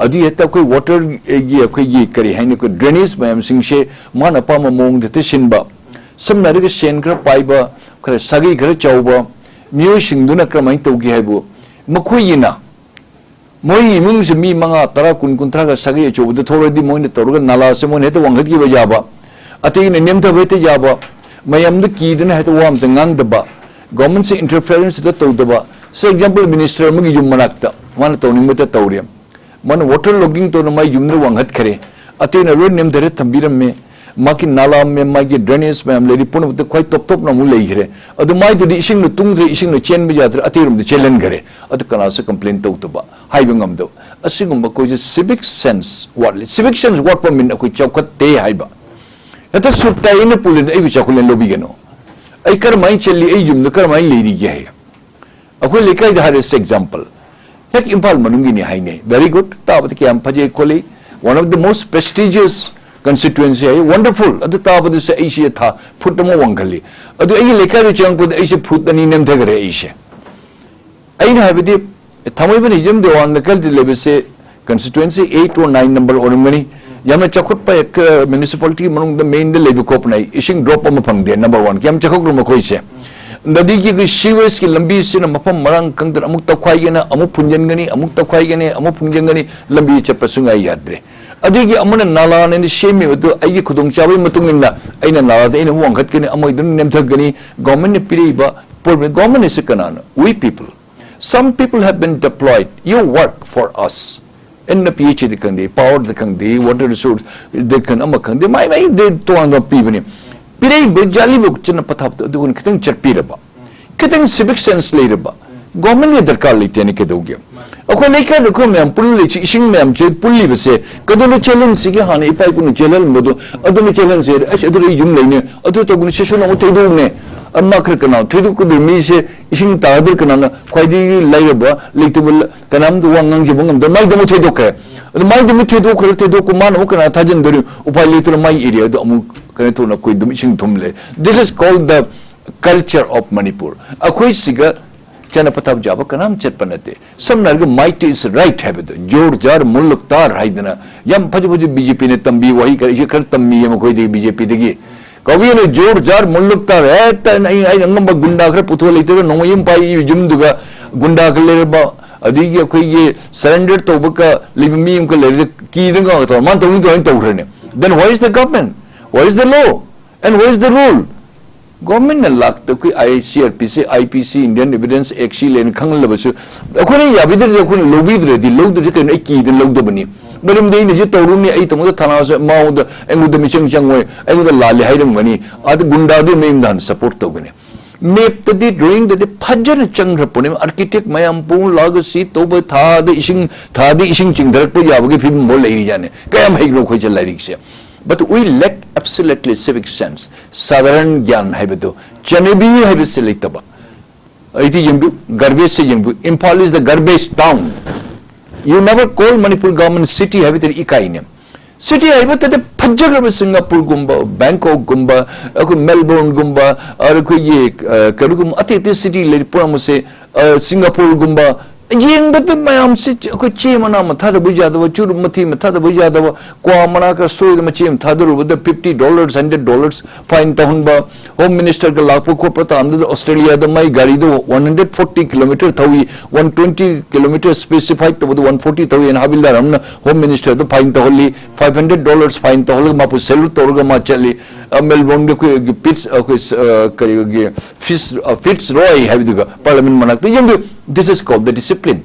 ꯑꯗꯨꯒꯤ ꯍꯦꯛꯇ ꯑꯩꯈꯣꯏ waterꯒꯤ ꯑꯩꯈꯣꯏꯒꯤ ꯀꯔꯤ ꯍꯥꯏꯅꯤ, ꯑꯩꯈꯣꯏ drainage ꯃꯌꯥꯝꯁꯤꯡꯁꯦ ꯃꯥꯅ ꯑꯄꯥꯝꯕ ꯃꯑꯣꯡꯗ ꯍꯦꯛꯇ ꯁꯤꯟꯕ꯫ ꯁꯝꯅ ꯍꯥꯏꯔꯒ ꯁꯦꯟ ꯈꯔ ꯄꯥꯏꯕ, ꯈꯔ ꯁꯥꯒꯩ ꯈꯔ ꯆꯥꯎꯕ ꯃꯤꯑꯣꯏꯁꯤꯡꯗꯨꯅ ꯀꯔꯝꯍꯥꯏꯅ ꯇꯧꯒꯦ ꯍꯥꯏꯕꯨ, ꯃꯈꯣꯏꯒꯤꯅ ꯃꯣꯏ ꯏꯃꯨꯡꯁꯦ ꯃꯤ ꯃꯉꯥ, ꯇꯔꯥ, ꯀꯨꯟ, ꯀꯨꯟꯊ꯭ꯔꯥꯒ ꯁꯥꯒꯩ ꯑꯆꯧꯕꯗ ꯊꯣꯛꯂꯗꯤ ꯃꯣꯏꯅ ꯇꯧꯔꯒ ꯅꯥꯂꯥꯁꯦ ꯃꯣꯏꯅ ꯍꯦꯛꯇ ꯋꯥꯡꯈꯠꯈꯤꯕ ꯌꯥꯕ, ꯑꯇꯩꯅ ꯅꯦꯝꯊꯕ ꯍꯦꯛꯇ ꯌꯥꯕ, ꯃꯌꯥꯝꯗ ꯀꯤꯗꯅ ꯍꯦꯛꯇ ꯋꯥ ꯑꯝꯇ ꯉꯥꯡꯗꯕ, governmentꯁꯦ interference ꯍꯦꯛꯇ ꯇꯧꯗꯕ꯫ For example, minister ꯑꯃꯒꯤ ꯌꯨꯝ ꯃꯅꯥꯛꯇ ꯃꯥꯅ ꯇꯧꯅꯤꯡꯕꯇ ꯇꯧꯔꯦ, ꯃꯥꯅ water logging ꯇꯧꯅ ꯃꯥꯏ ꯌꯨꯝꯗ ꯋꯥꯡꯈꯠꯈ꯭ꯔꯦ, ꯑꯇꯩꯅ ꯂꯣꯏ ꯅꯦꯝꯊꯔ ꯊꯝꯕꯤꯔꯝꯃꯦ꯫ ꯃꯥꯒꯤ ꯅꯥꯂꯥ ꯃꯌꯥꯝ, ꯃꯥꯒꯤ drainage ꯃꯌꯥꯝ ꯂꯩꯔꯤ ꯄꯨꯝꯅꯃꯛꯇ ꯈ꯭ꯋꯥꯏ top topꯅ ꯑꯃꯨꯛ ꯂꯩꯈ꯭ꯔꯦ꯫ ꯑꯗꯨ ꯃꯥꯏꯗꯨꯗꯤ ꯏꯁꯤꯡꯅ ꯇꯨꯡꯗ꯭ꯔꯦ, ꯏꯁꯤꯡꯅ ꯆꯦꯟꯕ ꯌꯥꯗ꯭ꯔꯦ, ꯑꯇꯩꯔꯣꯝꯗ ꯆꯦꯜꯍꯟꯈ꯭ꯔꯦ꯫ ꯑꯗꯨ ꯀꯅꯥꯁꯨ complain ꯇꯧꯗꯕ, ꯍꯥꯏꯕ ꯉꯝꯗꯕ꯫ ꯑꯁꯤꯒꯨꯝꯕ ꯑꯩꯈꯣꯏꯁꯦ civic sense ꯋꯥꯠꯂꯤ꯫ Civic sense ꯋꯥꯠꯄ ꯃꯤꯅ ꯑꯩꯈꯣꯏ ꯆꯥꯎꯈꯠꯇꯦ ꯍꯥꯏꯕ꯫ ꯍꯦꯛꯇ ꯁꯨꯠ ꯇꯥꯏ ꯑꯩꯅ ꯄꯨꯜꯂꯗꯤ ꯑꯩꯕꯨ ꯆꯥꯎꯈꯠꯂꯦꯅ ꯂꯧꯕꯤꯒꯅꯨ꯫ ꯑꯩ ꯀꯔꯝꯍꯥꯏꯅ ꯆꯠꯂꯤ, ꯑꯩ ꯌꯨꯝꯗ ꯀꯔꯝꯍꯥꯏꯅ ꯂꯩꯔꯤꯒꯦ ꯍꯥꯏ꯫ ꯑꯩꯈꯣꯏ ꯂꯩꯀꯥꯏꯗ ꯍꯥꯏꯔꯁꯤ example, ꯍꯦꯛ ꯏꯝꯐꯥꯜ ꯃꯅꯨꯡꯒꯤꯅꯤ ꯍꯥꯏꯅꯦ, very good, ꯇꯥꯕꯗ ꯀꯌꯥꯝ ꯐꯖꯩ ꯈꯣꯠꯂꯤ, one of the most prestigious constituency high, wonderful, ꯑꯗꯨ ꯇꯥꯕꯗꯁꯨ ꯑꯩꯁꯦ ꯊꯥ ꯐꯨꯠ ꯑꯃ ꯋꯥꯡꯈꯠꯂꯤ꯫ ꯑꯗꯨ ꯑꯩꯒꯤ ꯂꯩꯀꯥꯏꯗ ꯆꯪꯉꯛꯄꯗ ꯑꯩꯁꯦ ꯐꯨꯠ ꯑꯅꯤ ꯅꯦꯝꯊꯈ꯭ꯔꯦ ꯑꯩꯁꯦ꯫ ꯑꯩꯅ ꯍꯥꯏꯕꯗꯤ ꯊꯥꯡꯃꯩꯕꯟ ꯍꯤꯖꯝ ꯗꯦꯋꯥꯟ ꯂꯩꯀꯥꯏꯗ ꯂꯩꯕꯁꯦ constituency eight or nine number ꯑꯣꯏꯔꯝꯒꯅꯤ꯫ ꯌꯥꯝꯅ ꯆꯥꯎꯈꯠꯄ ꯍꯦꯛ municipality ꯃꯅꯨꯡꯗ mainꯗ ꯂꯩꯕ ꯈꯣꯠꯄꯅ ꯏꯁꯤꯡ drop ꯑꯃ ꯐꯪꯗꯦ, number one꯫ ꯀꯌꯥꯝ ꯆꯥꯎꯈꯠꯈ꯭ꯔꯣ ꯃꯈꯣꯏꯁꯦ꯫ ꯑꯗꯒꯤ ꯑꯩꯈꯣꯏ sewageꯀꯤ ꯂꯝꯕꯤꯁꯤꯅ ꯃꯐꯝ ꯃꯔꯥꯡ ꯈꯪꯗꯅ ꯑꯃꯨꯛ ꯇꯧꯈꯥꯏꯒꯅꯤ, ꯑꯃꯨꯛ ꯐꯨꯟꯖꯤꯟꯒꯅꯤ, ꯑꯃꯨꯛ ꯇꯧꯈꯥꯏꯒꯅꯤ, ꯑꯃꯨꯛ ꯐꯨꯟꯖꯤꯟꯒꯅꯤ, ꯂꯝꯕꯤ ꯆꯠꯄ ꯁꯨꯡꯌꯥ ꯌꯥꯗ꯭ꯔꯦ꯫ ꯑꯗꯒꯤ ꯑꯃꯅ ꯅꯥꯂꯥꯅꯦꯅ ꯁꯦꯝꯃꯤꯕꯗꯨ ꯑꯩꯒꯤ ꯈꯨꯗꯣꯡꯆꯥꯕꯒꯤ ꯃꯇꯨꯡ ꯏꯟꯅ ꯑꯩꯅ ꯅꯥꯂꯥꯗ ꯑꯩꯅ ꯋꯥꯡꯈꯠꯀꯅꯤ, ꯑꯃꯒꯤꯗꯨꯅ ꯅꯦꯝꯊꯒꯅꯤ꯫ Governmentꯅ ꯄꯤꯔꯛꯏꯕ ꯄꯣꯠ, government ꯑꯁꯤ ꯀꯅꯥꯅꯣ? We people꯫ Some people have been deployed, you work for us꯫ N P H ꯗ ꯈꯪꯗꯦ, powerꯗ ꯈꯪꯗꯦ, water resourceꯗ ꯈꯪꯗꯦ, ꯑꯃ ꯈꯪꯗꯦ, ꯃꯥꯏ ꯃꯥꯏꯗ ꯇꯣꯉꯥꯟꯕ ꯄꯤꯕꯅꯤ꯫ ꯄꯤꯔꯛꯏꯕ ꯖꯥꯂꯤꯕꯨ ꯆꯠꯅ ꯄꯊꯥꯞꯇ ꯑꯗꯨꯒꯨꯅ ꯈꯤꯇꯪ ꯆꯠꯄꯤꯔꯕ, ꯈꯤꯇꯪ civic sense ꯂꯩꯔꯕ, governmentꯒꯤ ꯗꯔꯀꯥꯔ ꯂꯩꯇꯦꯅ ꯀꯩꯗꯧꯒꯦ? ꯑꯩꯈꯣꯏ ꯂꯩꯀꯥꯏꯗ ꯑꯩꯈꯣꯏ ꯃꯌꯥꯝ ꯄꯨꯜꯂ ꯂꯩꯁꯤ, ꯏꯁꯤꯡ ꯃꯌꯥꯝꯁꯦ ꯄꯨꯜꯂꯤꯕꯁꯦ ꯀꯩꯗꯧꯅ ꯆꯦꯜꯍꯟꯁꯤꯒꯦ? ꯍꯥꯟꯅ ꯏꯄꯥ ꯏꯄꯨꯅ ꯆꯦꯜꯍꯜꯂꯝꯕꯗꯣ ꯑꯗꯨꯅ ꯆꯦꯜꯍꯟꯁꯦ꯫ ꯑꯁ, ꯑꯗꯨꯗ ꯑꯩ ꯌꯨꯝ ꯂꯩꯅꯤ, ꯑꯗꯨ ꯇꯧꯕꯅꯤ, ꯁꯦꯁꯟ ꯑꯃꯨꯛ ꯊꯩꯗꯣꯛꯅꯦ꯫ ꯑꯃ ꯈꯔ ꯀꯅꯥ ꯊꯩꯗꯣꯛꯀꯗꯣꯏ? ꯃꯤꯁꯦ ꯏꯁꯤꯡ ꯇꯥꯒꯗ꯭ꯔꯥ? ꯀꯅꯥꯅ ꯈ꯭ꯋꯥꯏꯗꯒꯤ ꯂꯥꯏꯔꯕ, ꯂꯩꯇꯕ, ꯀꯅꯥꯝꯇ ꯋꯥ ꯉꯥꯡꯖꯕ ꯉꯝꯗꯕ ꯃꯥꯏꯗ ꯑꯃꯨꯛ ꯊꯩꯗꯣꯛꯈ꯭ꯔꯦ꯫ ꯑꯗꯨ ꯃꯥꯏꯗ ꯑꯃꯨꯛ ꯊꯩꯗꯣꯛꯈ꯭ꯔꯦ, ꯊꯩꯗꯣꯛꯄ ꯃꯥꯅ ꯑꯃꯨꯛ ꯀꯅꯥ ꯊꯥꯖꯤꯟꯗꯣꯔꯤ? ꯎꯄꯥꯏ ꯂꯩꯇꯅ ꯃꯥꯏ areaꯗ ꯑꯃꯨꯛ ꯀꯩꯅꯣ ꯇꯧꯅ ꯑꯩꯈꯣꯏ ꯑꯗꯨꯝ ꯏꯁꯤꯡ ꯊꯨꯝ ꯂꯩ꯫ This is called the culture of Manipur꯫ ꯑꯩꯈꯣꯏ ꯁꯤꯒ ꯆꯠꯅ ꯄꯊꯥꯞ ꯌꯥꯕ ꯀꯅꯥꯝ ꯆꯠꯄ ꯅꯠꯇꯦ꯫ ꯁꯝꯅ ꯍꯥꯏꯔꯒ might is right ꯍꯥꯏꯕꯗꯣ, ꯖꯣꯔ ꯖꯥꯔ ꯃꯨꯜꯂꯛ ꯇꯥꯔ ꯍꯥꯏꯗꯅ ꯌꯥꯝ ꯐꯖ ꯐꯖ ꯕꯤ ꯖꯦ ꯄꯤꯅ ꯇꯝꯕꯤ ꯋꯥꯍꯩ ꯈꯔ, ꯑꯩꯁꯦ ꯈꯔ ꯇꯝꯃꯤꯌꯦ ꯃꯈꯣꯏꯗꯒꯤ, ꯕꯤ ꯖꯦ ꯄꯤꯗꯒꯤ꯫ ꯀꯧꯕꯤꯅ ꯖꯣꯔ ꯖꯥꯔ ꯃꯨꯜꯂꯛ ꯇꯥꯔ ꯍꯦꯛꯇ ꯑꯩꯅ, ꯑꯩꯅ ꯑꯉꯝꯕ ꯒꯨꯟꯗꯥ ꯈꯔ ꯄꯨꯊꯣꯛꯑ ꯂꯩꯇ꯭ꯔꯒ ꯅꯣꯡꯃꯩ ꯑꯃ ꯄꯥꯏ ꯌꯨꯝꯗꯨꯒ ꯒꯨꯟꯗꯥ ꯈꯔ ꯂꯩꯔꯕ, ꯑꯗꯒꯤ ꯑꯩꯈꯣꯏꯒꯤ surrender ꯇꯧꯕꯒ ꯂꯩꯕ ꯃꯤ ꯑꯃꯒ ꯂꯩꯔꯒ ꯀꯤꯗꯅ ꯉꯥꯎ ꯇꯧꯔ ꯃꯥꯅ ꯇꯧꯅꯤꯡ ꯇꯧꯅꯤꯡ ꯇꯧꯈ꯭ꯔꯅꯤ꯫ Then where is the government? Where is the law? And where is the rule? Governmentꯅ ꯂꯥꯛꯇ ꯑꯩꯈꯣꯏ ꯑꯥꯏ ꯁꯤ ꯑꯥꯔ ꯄꯤ ꯁꯤ, ꯑꯥꯏ ꯄꯤ ꯁꯤ, Indian Evidence Act ꯁꯤ ꯂꯩꯅ ꯈꯪꯍꯜꯂꯕꯁꯨ ꯑꯩꯈꯣꯏꯅ ꯌꯥꯕꯤꯗ꯭ꯔꯗꯤ, ꯑꯩꯈꯣꯏꯅ ꯂꯧꯕꯤꯗ꯭ꯔꯗꯤ, ꯂꯧꯗ꯭ꯔꯗꯤ ꯀꯩꯅꯣ? ꯑꯩ ꯀꯤꯗꯅ ꯂꯧꯗꯕꯅꯤ꯫ ꯃꯔꯝꯗꯤ ꯑꯩꯅꯁꯨ ꯇꯧꯔꯨꯅꯤ, ꯑꯩ ꯇꯧꯕꯗ ꯊꯥꯅꯥꯁꯦ ꯃꯉꯣꯟꯗ, ꯑꯩꯉꯣꯟꯗ ꯃꯤꯆꯪ ꯆꯪꯉꯣꯏ, ꯑꯩꯉꯣꯟꯗ ꯂꯥꯜꯂꯦ ꯍꯥꯏꯔꯝꯒꯅꯤ, ꯑꯗ ꯒꯨꯟꯗꯥꯗꯨ ꯃꯌꯨꯝꯗ ꯍꯥꯟꯅ ꯁꯞꯄꯣꯔꯠ ꯇꯧꯒꯅꯤ꯫ ꯃꯦꯞꯇꯗꯤ, ꯗ꯭ꯔꯣꯌꯤꯡꯗꯗꯤ ꯐꯖꯅ ꯆꯪꯈ꯭ꯔ ꯄꯣꯠꯅꯤ꯫ ꯑꯥꯔꯀꯤꯇꯦꯛ ꯃꯌꯥꯝ ꯄꯨꯡ ꯂꯥꯛꯑꯒ ꯁꯤ ꯇꯧꯕ, ꯊꯥꯗ ꯏꯁꯤꯡ, ꯊꯥꯗ ꯏꯁꯤꯡ ꯆꯤꯡꯊꯔꯛꯄ ꯌꯥꯕꯒꯤ ꯐꯤꯕꯝ ꯐꯥꯎ ꯂꯩꯔꯤꯖꯥꯠꯅꯤ꯫ ꯀꯌꯥꯝ ꯍꯩꯈ꯭ꯔꯣ ꯑꯩꯈꯣꯏꯁꯦ ꯂꯥꯏꯔꯤꯛꯁꯦ꯫ But we lack absolutely civic sense, ꯁꯥꯙꯥꯔꯟ ꯒ꯭ꯌꯥꯟ ꯍꯥꯏꯕꯗꯨ, ꯆꯠꯅꯕꯤ ꯍꯥꯏꯕꯁꯤ ꯂꯩꯇꯕ꯫ ꯑꯩꯗꯤ ꯌꯦꯡꯕꯤꯌꯨ, ꯒꯥꯔꯕꯦꯖꯁꯦ ꯌꯦꯡꯕꯤꯌꯨ, Imphal is the garbage town. You never call Manipur government city ꯍꯥꯏꯕꯗꯨꯗꯤ ꯏꯀꯥꯏꯅꯦ꯫ ꯁꯤꯇꯤ ꯍꯥꯏꯕꯗꯨꯗꯤ ꯐꯖꯈ꯭ꯔꯕ ꯁꯤꯡꯒꯥꯄꯨꯔꯒꯨꯝꯕ, ꯕꯦꯡꯀꯣꯛꯒꯨꯝꯕ, ꯑꯩꯈꯣꯏ ꯃꯦꯜꯕꯣꯔꯟꯒꯨꯝꯕ, ꯑꯩꯈꯣꯏꯒꯤ, ꯑ, ꯀꯔꯤꯒꯨꯝꯕ ꯑꯇꯩ ꯑꯇꯩ ꯁꯤꯇꯤ ꯂꯩꯔꯤ ꯄꯨꯝꯅꯃꯛꯁꯦ, ꯑ, ꯁꯤꯡꯒꯥꯄꯨꯔꯒꯨꯝꯕ, ꯌꯦꯡꯕꯗ ꯃꯌꯥꯝꯁꯤ ꯑꯩꯈꯣꯏ ꯆꯦ ꯃꯅꯥ ꯑꯃ ꯊꯥꯗꯕ ꯌꯥꯗꯕ, ꯆꯨꯔꯨꯞ ꯃꯊꯤ ꯑꯃ ꯊꯥꯗꯕ ꯌꯥꯗꯕ, ꯀ꯭ꯋꯥ ꯃꯅꯥ ꯈꯔ ꯁꯣꯏꯗꯅ ꯃꯆꯦ ꯑꯃ ꯊꯥꯗꯔꯨꯕꯗ fifty dollars, hundred dollars fine ꯇꯧꯍꯟꯕ, ꯍꯣꯝ ꯃꯤꯅꯤꯁꯇꯔꯒ ꯂꯥꯛꯄ ꯈꯣꯠꯄ ꯇꯥꯟꯗꯨꯗ ꯑꯣꯁꯇ꯭ꯔꯦꯂꯤꯌꯥꯗ ꯃꯥꯏ ꯒꯥꯔꯤꯗꯣ one hundred forty kilometer ꯊꯧꯏ, one twenty kilometer specify ꯇꯧꯕꯗ one forty ꯊꯧꯏ ꯍꯥꯏꯅ ꯍꯥꯕꯤꯜꯗꯥꯔ ꯑꯃꯅ ꯍꯣꯝ ꯃꯤꯅꯤꯁꯇꯔꯗ fine ꯇꯧꯍꯜꯂꯤ, five hundred dollars fine ꯇꯧꯍꯜꯂꯒ ꯃꯥꯄꯨ salute ꯇꯧꯔꯒ ꯃꯥ ꯆꯠꯂꯤ꯫ ꯑ, ꯃꯦꯜꯕꯣꯔꯟꯒꯤ ꯑꯩꯈꯣꯏꯒꯤ ꯄꯤꯠꯁ, ꯑꯩꯈꯣꯏ, ꯑ, ꯀꯔꯤꯒꯤ ꯐꯤꯁ, ꯑ, ꯐꯤꯠꯁ ꯔꯣꯏ ꯍꯥꯏꯕꯗꯨꯒ ꯄꯥꯔꯂꯤꯌꯥꯃꯦꯟ ꯃꯅꯥꯛꯇ ꯌꯦꯡꯕꯤꯌꯨ, this is called the discipline.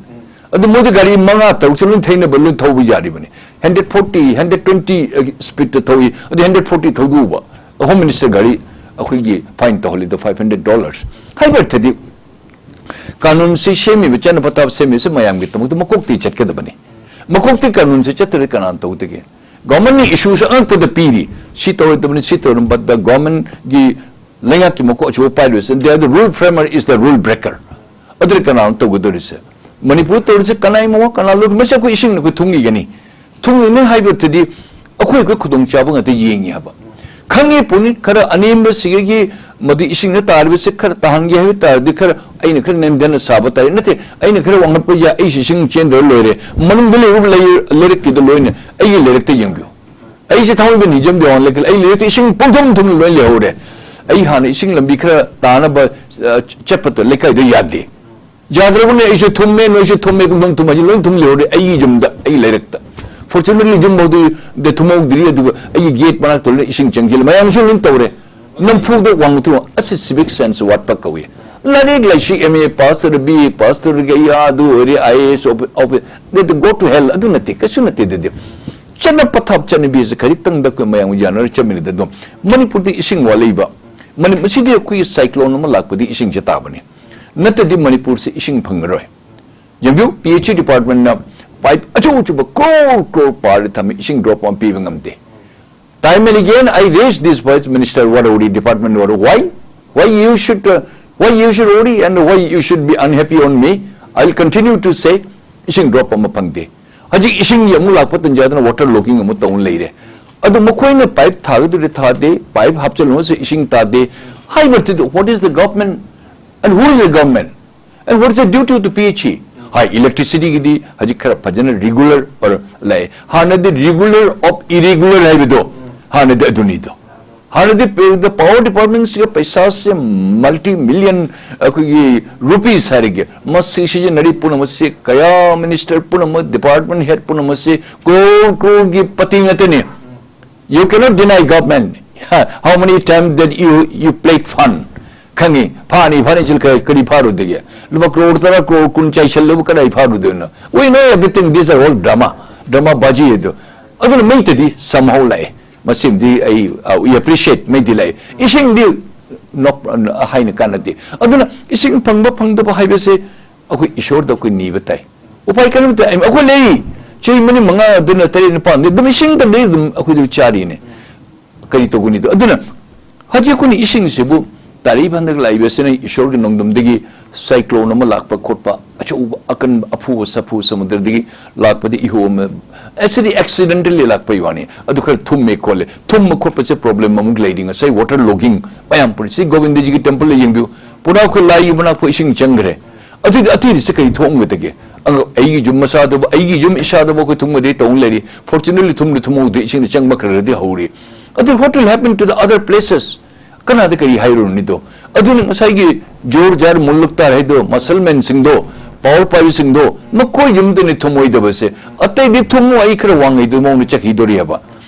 ꯑꯗꯨ ꯃꯣꯏꯗꯤ ꯒꯥꯔꯤ ꯃꯉꯥ ꯇꯔꯨꯛꯁꯦ ꯂꯣꯏ ꯊꯩꯅꯕ ꯂꯣꯏ ꯊꯧꯕ ꯌꯥꯔꯤꯕꯅꯤ꯫ Hundred forty, hundred twenty speedꯇ ꯊꯧꯏ, ꯑꯗꯨ hundred forty ꯊꯧꯗꯣꯛꯎꯕ꯫ ꯍꯣꯝ ꯃꯤꯅꯤꯁꯇꯔ ꯒꯥꯔꯤ ꯑꯩꯈꯣꯏꯒꯤ fine ꯇꯧꯍꯜꯂꯤꯗꯣ five hundred dollars꯫ ꯍꯥꯏꯕ ꯑꯔꯊꯗꯤ ꯀꯥꯅꯨꯟꯁꯤ ꯁꯦꯝꯃꯤꯕ, ꯆꯠꯅ ꯄꯊꯥꯞ ꯁꯦꯝꯃꯤꯕꯁꯤ ꯃꯌꯥꯝꯒꯤꯗꯃꯛꯇ ꯃꯀꯣꯛꯇꯒꯤ ꯆꯠꯀꯗꯕꯅꯤ꯫ ꯃꯀꯣꯛꯇꯒꯤ ꯀꯥꯅꯨꯟꯁꯤ ꯆꯠꯇ꯭ꯔꯗꯤ ꯀꯅꯥꯅ ꯇꯧꯗꯒꯦ? ꯒꯣꯔꯃꯦꯟꯅ ꯏꯁꯨꯁꯤ ꯑꯉꯛꯄꯗ ꯄꯤꯔꯤ, ꯁꯤ ꯇꯧꯔꯣꯏꯗꯕꯅꯤ, ꯁꯤ ꯇꯧꯔꯣꯏꯗꯕꯅꯤ, but the ꯒꯣꯔꯃꯦꯟꯒꯤ ꯂꯩꯉꯥꯛꯀꯤ ꯃꯀꯣꯛ ꯑꯆꯧꯕ ꯄꯥꯏꯔꯤꯕꯁꯤ, the rule framer is the rule breaker꯫ ꯑꯗꯨꯗꯤ ꯀꯅꯥꯅ ꯇꯧꯒꯗꯧꯔꯤꯁꯦ? ꯃꯅꯤꯄꯨꯔ ꯇꯧꯔꯤꯁꯦ ꯀꯅꯥꯏ ꯃꯋꯥ ꯀꯅꯥ ꯂꯧꯒꯦ? ꯃꯁꯤ ꯑꯩꯈꯣꯏ ꯏꯁꯤꯡꯅ ꯑꯩꯈꯣꯏ ꯊꯨꯝꯈꯤꯒꯅꯤ꯫ ꯊꯨꯝꯈꯤꯒꯅꯤ ꯍꯥꯏꯕꯗꯨꯗꯤ ꯑꯩꯈꯣꯏ ꯑꯩꯈꯣꯏ ꯈꯨꯗꯣꯡꯆꯥꯕ ꯉꯥꯛꯇ ꯌꯦꯡꯉꯤ ꯍꯥꯏꯕ꯫ ꯈꯪꯉꯤ ꯄꯣꯠꯅꯤ, ꯈꯔ ꯑꯅꯦꯝꯕꯁꯤꯒꯤ ꯃꯗꯨ ꯏꯁꯤꯡꯗ ꯇꯥꯔꯤꯕꯁꯤ ꯈꯔ ꯇꯥꯍꯟꯒꯦ ꯍꯥꯏꯕ ꯇꯥꯔꯗꯤ ꯈꯔ ꯑꯩꯅ ꯈꯔ ꯅꯦꯝꯊꯅ ꯁꯥꯕ ꯇꯥꯔꯦ꯫ ꯅꯠꯇꯦ, ꯑꯩꯅ ꯈꯔ ꯋꯥꯡꯈꯠꯄ ꯌꯥꯏ, ꯑꯩꯁꯤ ꯏꯁꯤꯡ ꯆꯦꯟꯗ꯭ꯔ ꯂꯣꯏꯔꯦ꯫ ꯃꯅꯨꯡꯗ ꯂꯩꯔꯤꯕ ꯂꯩ-, ꯂꯩꯔꯛꯀꯤꯗ ꯂꯣꯏꯅ ꯑꯩꯒꯤ ꯂꯩꯔꯛꯇ ꯌꯦꯡꯕꯤꯌꯨ꯫ ꯑꯩꯁꯦ ꯊꯥꯡꯃꯩꯕꯟ ꯍꯤꯖꯝ ꯗꯦꯋꯥꯟ ꯂꯩꯀꯥꯏ, ꯑꯩ ꯂꯩꯔꯛꯇ ꯏꯁꯤꯡ ꯄꯨꯡꯊꯨꯝ ꯊꯨꯝꯅ ꯂꯣꯏ ꯂꯩꯍꯧꯔꯦ꯫ ꯑꯩ ꯍꯥꯟꯅ ꯏꯁꯤꯡ ꯂꯝꯕꯤ ꯈꯔ ꯇꯥꯅꯕ, ꯑ, ꯆꯠꯄꯗ ꯂꯩꯀꯥꯏꯗ ꯌꯥꯗꯦ꯫ ꯌꯥꯗ꯭ꯔꯕꯅꯦ, ꯑꯩꯁꯨ ꯊꯨꯝꯃꯦ, ꯅꯣꯏꯁꯨ ꯊꯨꯝꯃꯦ, ꯄꯨꯡꯊꯨꯝ ꯊꯨꯝꯃꯦ, ꯂꯣꯏ ꯊꯨꯝ ꯂꯩꯍꯧꯔꯦ ꯑꯩꯒꯤ ꯌꯨꯝꯗ, ꯑꯩꯒꯤ ꯂꯩꯔꯛꯇ꯫ Fortunately ꯌꯨꯝ ꯐꯥꯎꯗꯤ ꯊꯨꯝꯍꯧꯗ꯭ꯔꯤ, ꯑꯗꯨꯒ ꯑꯩꯒꯤ gate ꯃꯅꯥꯛꯇ ꯂꯣꯏꯅ ꯏꯁꯤꯡ ꯆꯪꯁꯤꯜꯂꯦ, ꯃꯌꯥꯝꯁꯨ ꯂꯣꯏ ꯇꯧꯔꯦ꯫ ꯅꯝꯐꯨꯗ ꯋꯥꯡꯅ ꯊꯨꯝ, ꯑꯁꯤ civic sense ꯋꯥꯠꯄ ꯀꯧꯏ꯫ ꯂꯥꯏꯔꯤꯛ ꯂꯥꯏꯁꯨ M A pass ꯇꯧꯔꯦ, B A pass ꯇꯧꯔꯒ ꯑꯩ ꯑꯗꯨ ꯑꯣꯏꯔꯦ, I A S officer, they go to hell, ꯑꯗꯨ ꯅꯠꯇꯦ, ꯀꯩꯁꯨ ꯅꯠꯇꯦ ꯑꯗꯨꯗꯤ꯫ ꯆꯠꯅ ꯄꯊꯥꯞ ꯆꯠꯅꯕꯤꯁꯦ ꯈꯖꯤꯛꯇꯪꯗ ꯑꯩꯈꯣꯏ ꯃꯌꯥꯝ ꯌꯥꯅꯔ ꯆꯠꯃꯤꯟꯅꯗ ꯑꯗꯨꯝ꯫ ꯃꯅꯤꯄꯨꯔꯗ ꯏꯁꯤꯡ ꯋꯥꯠꯂꯛꯏꯕ, ꯃꯅꯤ-, ꯃꯁꯤꯗꯤ ꯑꯩꯈꯣꯏꯒꯤ cyclone ꯑꯃ ꯂꯥꯛꯄꯗꯤ ꯏꯁꯤꯡꯁꯦ ꯇꯥꯕꯅꯤ, ꯅꯠꯇ꯭ꯔꯗꯤ ꯃꯅꯤꯄꯨꯔꯁꯦ ꯏꯁꯤꯡ ꯐꯪꯉꯔꯣꯏ꯫ ꯌꯦꯡꯕꯤꯌꯨ, P H E departmentꯅ pipe ꯑꯆꯧ ꯑꯆꯧꯕ crore crore ꯄꯥꯔ ꯊꯝꯃꯤ, ꯏꯁꯤꯡ drop ꯑꯃ ꯄꯤꯕ ꯉꯝꯗꯦ꯫ Time and again I raise this point, Minister Warori, department Warori, why? Why you should, uh, why you should worry and why you should be unhappy on me? I'll continue to say, ꯏꯁꯤꯡ drop ꯑꯃ ꯐꯪꯗꯦ꯫ ꯍꯧꯖꯤꯛ ꯏꯁꯤꯡꯒꯤ ꯑꯃꯨꯛ ꯂꯥꯛꯄ ꯇꯟꯖꯥꯗꯅ water logging ꯑꯃꯨꯛ ꯇꯧꯅ ꯂꯩꯔꯦ꯫ ꯑꯗꯨ ꯃꯈꯣꯏꯅ pipe ꯊꯥꯒꯗꯧꯔꯦ ꯊꯥꯗꯦ, pipe ꯍꯥꯞꯆꯤꯜꯂꯨꯔꯁꯨ ꯏꯁꯤꯡ ꯇꯥꯗꯦ꯫ ꯍꯥꯏꯕꯗꯨꯗ, what is the government and who is the government? And what is the duty of the P H E? ꯍꯥꯏ, electricityꯒꯤꯗꯤ ꯍꯧꯖꯤꯛ ꯈꯔ ꯐꯖꯅ regular ꯑꯣꯏꯔ ꯂꯥꯛꯑꯦ꯫ ꯍꯥꯟꯅꯗꯤ regular of irregular ꯍꯥꯏꯕꯗꯣ, ꯍꯥꯟꯅꯗꯤ ꯑꯗꯨꯅꯤꯗꯣ꯫ ꯍꯥꯟꯅꯗꯤ ꯄ-, the power departmentsꯒ ꯄꯩꯁꯥꯁꯦ multi million ꯑꯩꯈꯣꯏꯒꯤ rupees ꯍꯥꯏꯔꯒꯦ, ꯃꯁꯤ ꯁꯤꯖꯤꯟꯅꯔꯤ ꯄꯨꯝꯅꯃꯛꯁꯦ, ꯀꯌꯥ minister ꯄꯨꯝꯅꯃꯛ, department head ꯄꯨꯝꯅꯃꯛꯁꯦ crore croreꯒꯤ ꯄꯇꯤ ꯉꯥꯛꯇꯅꯤ꯫ You cannot deny government. How many times that you, you played fun? ꯈꯪꯉꯤ, ꯐꯥꯅꯤ, ꯐꯥꯅꯤ ꯆꯤꯜ ꯀꯔꯤ, ꯀꯔꯤ ꯐꯥꯔꯨꯗꯒꯦ? ꯂꯨꯄꯥ crore ꯇꯔꯥ, crore ꯀꯨꯟ ꯆꯥꯏꯁꯜꯂꯕ ꯀꯗꯥꯏ ꯐꯥꯔꯨꯗꯣꯏꯅꯣ? We know everything, these are all drama, drama ꯕꯥꯖꯤ ꯑꯗꯣ꯫ ꯑꯗꯨꯅ ꯃꯩꯇꯗꯤ somehow ꯂꯥꯛꯑꯦ꯫ ꯃꯁꯤꯃꯗꯤ ꯑꯩ, uh, we appreciate, ꯃꯩꯗꯤ ꯂꯥꯛꯑꯦ꯫ ꯏꯁꯤꯡꯗꯤ ꯅꯣꯛ-, ꯍꯥꯏꯅ ꯀꯥꯟꯅꯗꯦ꯫ ꯑꯗꯨꯅ ꯏꯁꯤꯡ ꯐꯪꯕ ꯐꯪꯗꯕ ꯍꯥꯏꯕꯁꯦ ꯑꯩꯈꯣꯏ ꯏꯁꯣꯔꯗ ꯑꯩꯈꯣꯏ ꯅꯤꯕ ꯇꯥꯏ꯫ ꯎꯄꯥꯏ ꯀꯔꯤꯝꯇ, ꯑꯩꯈꯣꯏ ꯂꯩꯔꯤ꯫ ꯆꯍꯤ ꯃꯔꯤ ꯃꯉꯥ ꯑꯗꯨꯅ ꯇꯔꯦꯠ ꯅꯤꯄꯥꯟꯗꯤ ꯑꯗꯨꯝ ꯏꯁꯤꯡ ꯇꯝꯗꯩ ꯑꯗꯨꯝ ꯑꯩꯈꯣꯏꯗ ꯆꯥꯔꯤꯅꯦ꯫ ꯀꯔꯤ ꯇꯧꯒꯅꯤꯗꯣ? ꯑꯗꯨꯅ ꯍꯧꯖꯤꯛ ꯑꯩꯈꯣꯏꯅ ꯏꯁꯤꯡꯁꯤꯕꯨ ꯇꯥꯔꯤꯕ ꯍꯟꯗꯛ ꯂꯥꯛꯏꯕꯁꯤꯅ ꯏꯁꯣꯔꯒꯤ ꯅꯣꯡꯗꯝꯗꯒꯤ cyclone ꯑꯃ ꯂꯥꯛꯄ ꯈꯣꯠꯄ, ꯑꯆꯧꯕ ꯑꯀꯟꯕ ꯑꯐꯨꯕ ꯁꯥꯐꯨ ꯁꯃꯨꯗ꯭ꯔꯗꯒꯤ ꯂꯥꯛꯄꯗ ꯏꯍꯨ ꯑꯃ, actually accidentally ꯂꯥꯛꯄꯩ ꯋꯥꯅꯤ꯫ ꯑꯗꯨ ꯈꯔ ꯊꯨꯝꯃꯦ ꯈꯣꯠꯂꯦ꯫ ꯊꯨꯝꯕ ꯈꯣꯠꯄꯁꯦ problem ꯑꯃꯨꯛ ꯂꯩꯔꯤ꯫ ꯉꯁꯥꯏ water logging ꯃꯌꯥꯝ ꯄꯨꯔꯤ꯫ ꯁꯤ ꯒꯣꯕꯤꯟꯗꯖꯤꯒꯤ temple ꯌꯦꯡꯕꯤꯌꯨ꯫ ꯄꯨꯔꯥ ꯑꯩꯈꯣꯏ ꯂꯥꯏꯒꯤ ꯃꯅꯥꯛ ꯐꯥꯎ ꯏꯁꯤꯡ ꯆꯪꯈ꯭ꯔꯦ꯫ ꯑꯗꯨꯗꯤ ꯑꯇꯩꯗꯤ ꯁꯤ ꯀꯔꯤ ꯊꯣꯛꯑꯝꯒꯗꯒꯦ? ꯑꯉ-, ꯑꯩꯒꯤ ꯌꯨꯝ ꯃꯆꯥꯗꯕꯨ, ꯑꯩꯒꯤ ꯌꯨꯝ ꯏꯁꯥꯗꯕꯨ ꯑꯩꯈꯣꯏ ꯊꯨꯝꯒꯗꯤ ꯇꯧ ꯂꯩꯔꯤ꯫ Fortunately ꯊꯨꯝꯗꯤ ꯊꯨꯝꯍꯧꯗꯦ, ꯏꯁꯤꯡꯗꯤ ꯆꯪꯕ ꯈꯔ ꯈꯔꯗꯤ ꯍꯧꯔꯤ꯫ ꯑꯗꯨ what will happen to the other places? ꯀꯅꯥꯗ ꯀꯔꯤ ꯍꯥꯏꯔꯨꯔꯅꯤꯗꯣ? ꯑꯗꯨꯅ ꯉꯁꯥꯏꯒꯤ ꯖꯣꯔ ꯖꯥꯔ ꯃꯨꯜꯂꯛ ꯇꯥꯔ ꯍꯥꯏꯗꯣ, ꯃꯁꯜꯃꯦꯟꯁꯤꯡꯗꯣ, power ꯄꯥꯏꯕꯁꯤꯡꯗꯣ, ꯃꯈꯣꯏ ꯌꯨꯝꯗꯅꯤ ꯊꯨꯝꯃꯣꯏꯗꯕꯁꯦ꯫ ꯑꯇꯩꯗꯤ ꯊꯨꯝꯃꯨ, ꯑꯩ ꯈꯔ ꯋꯥꯡꯉꯩꯗꯣ ꯃꯑꯣꯡꯗ ꯆꯠꯈꯤꯗꯣꯔꯤ ꯍꯥꯏꯕ꯫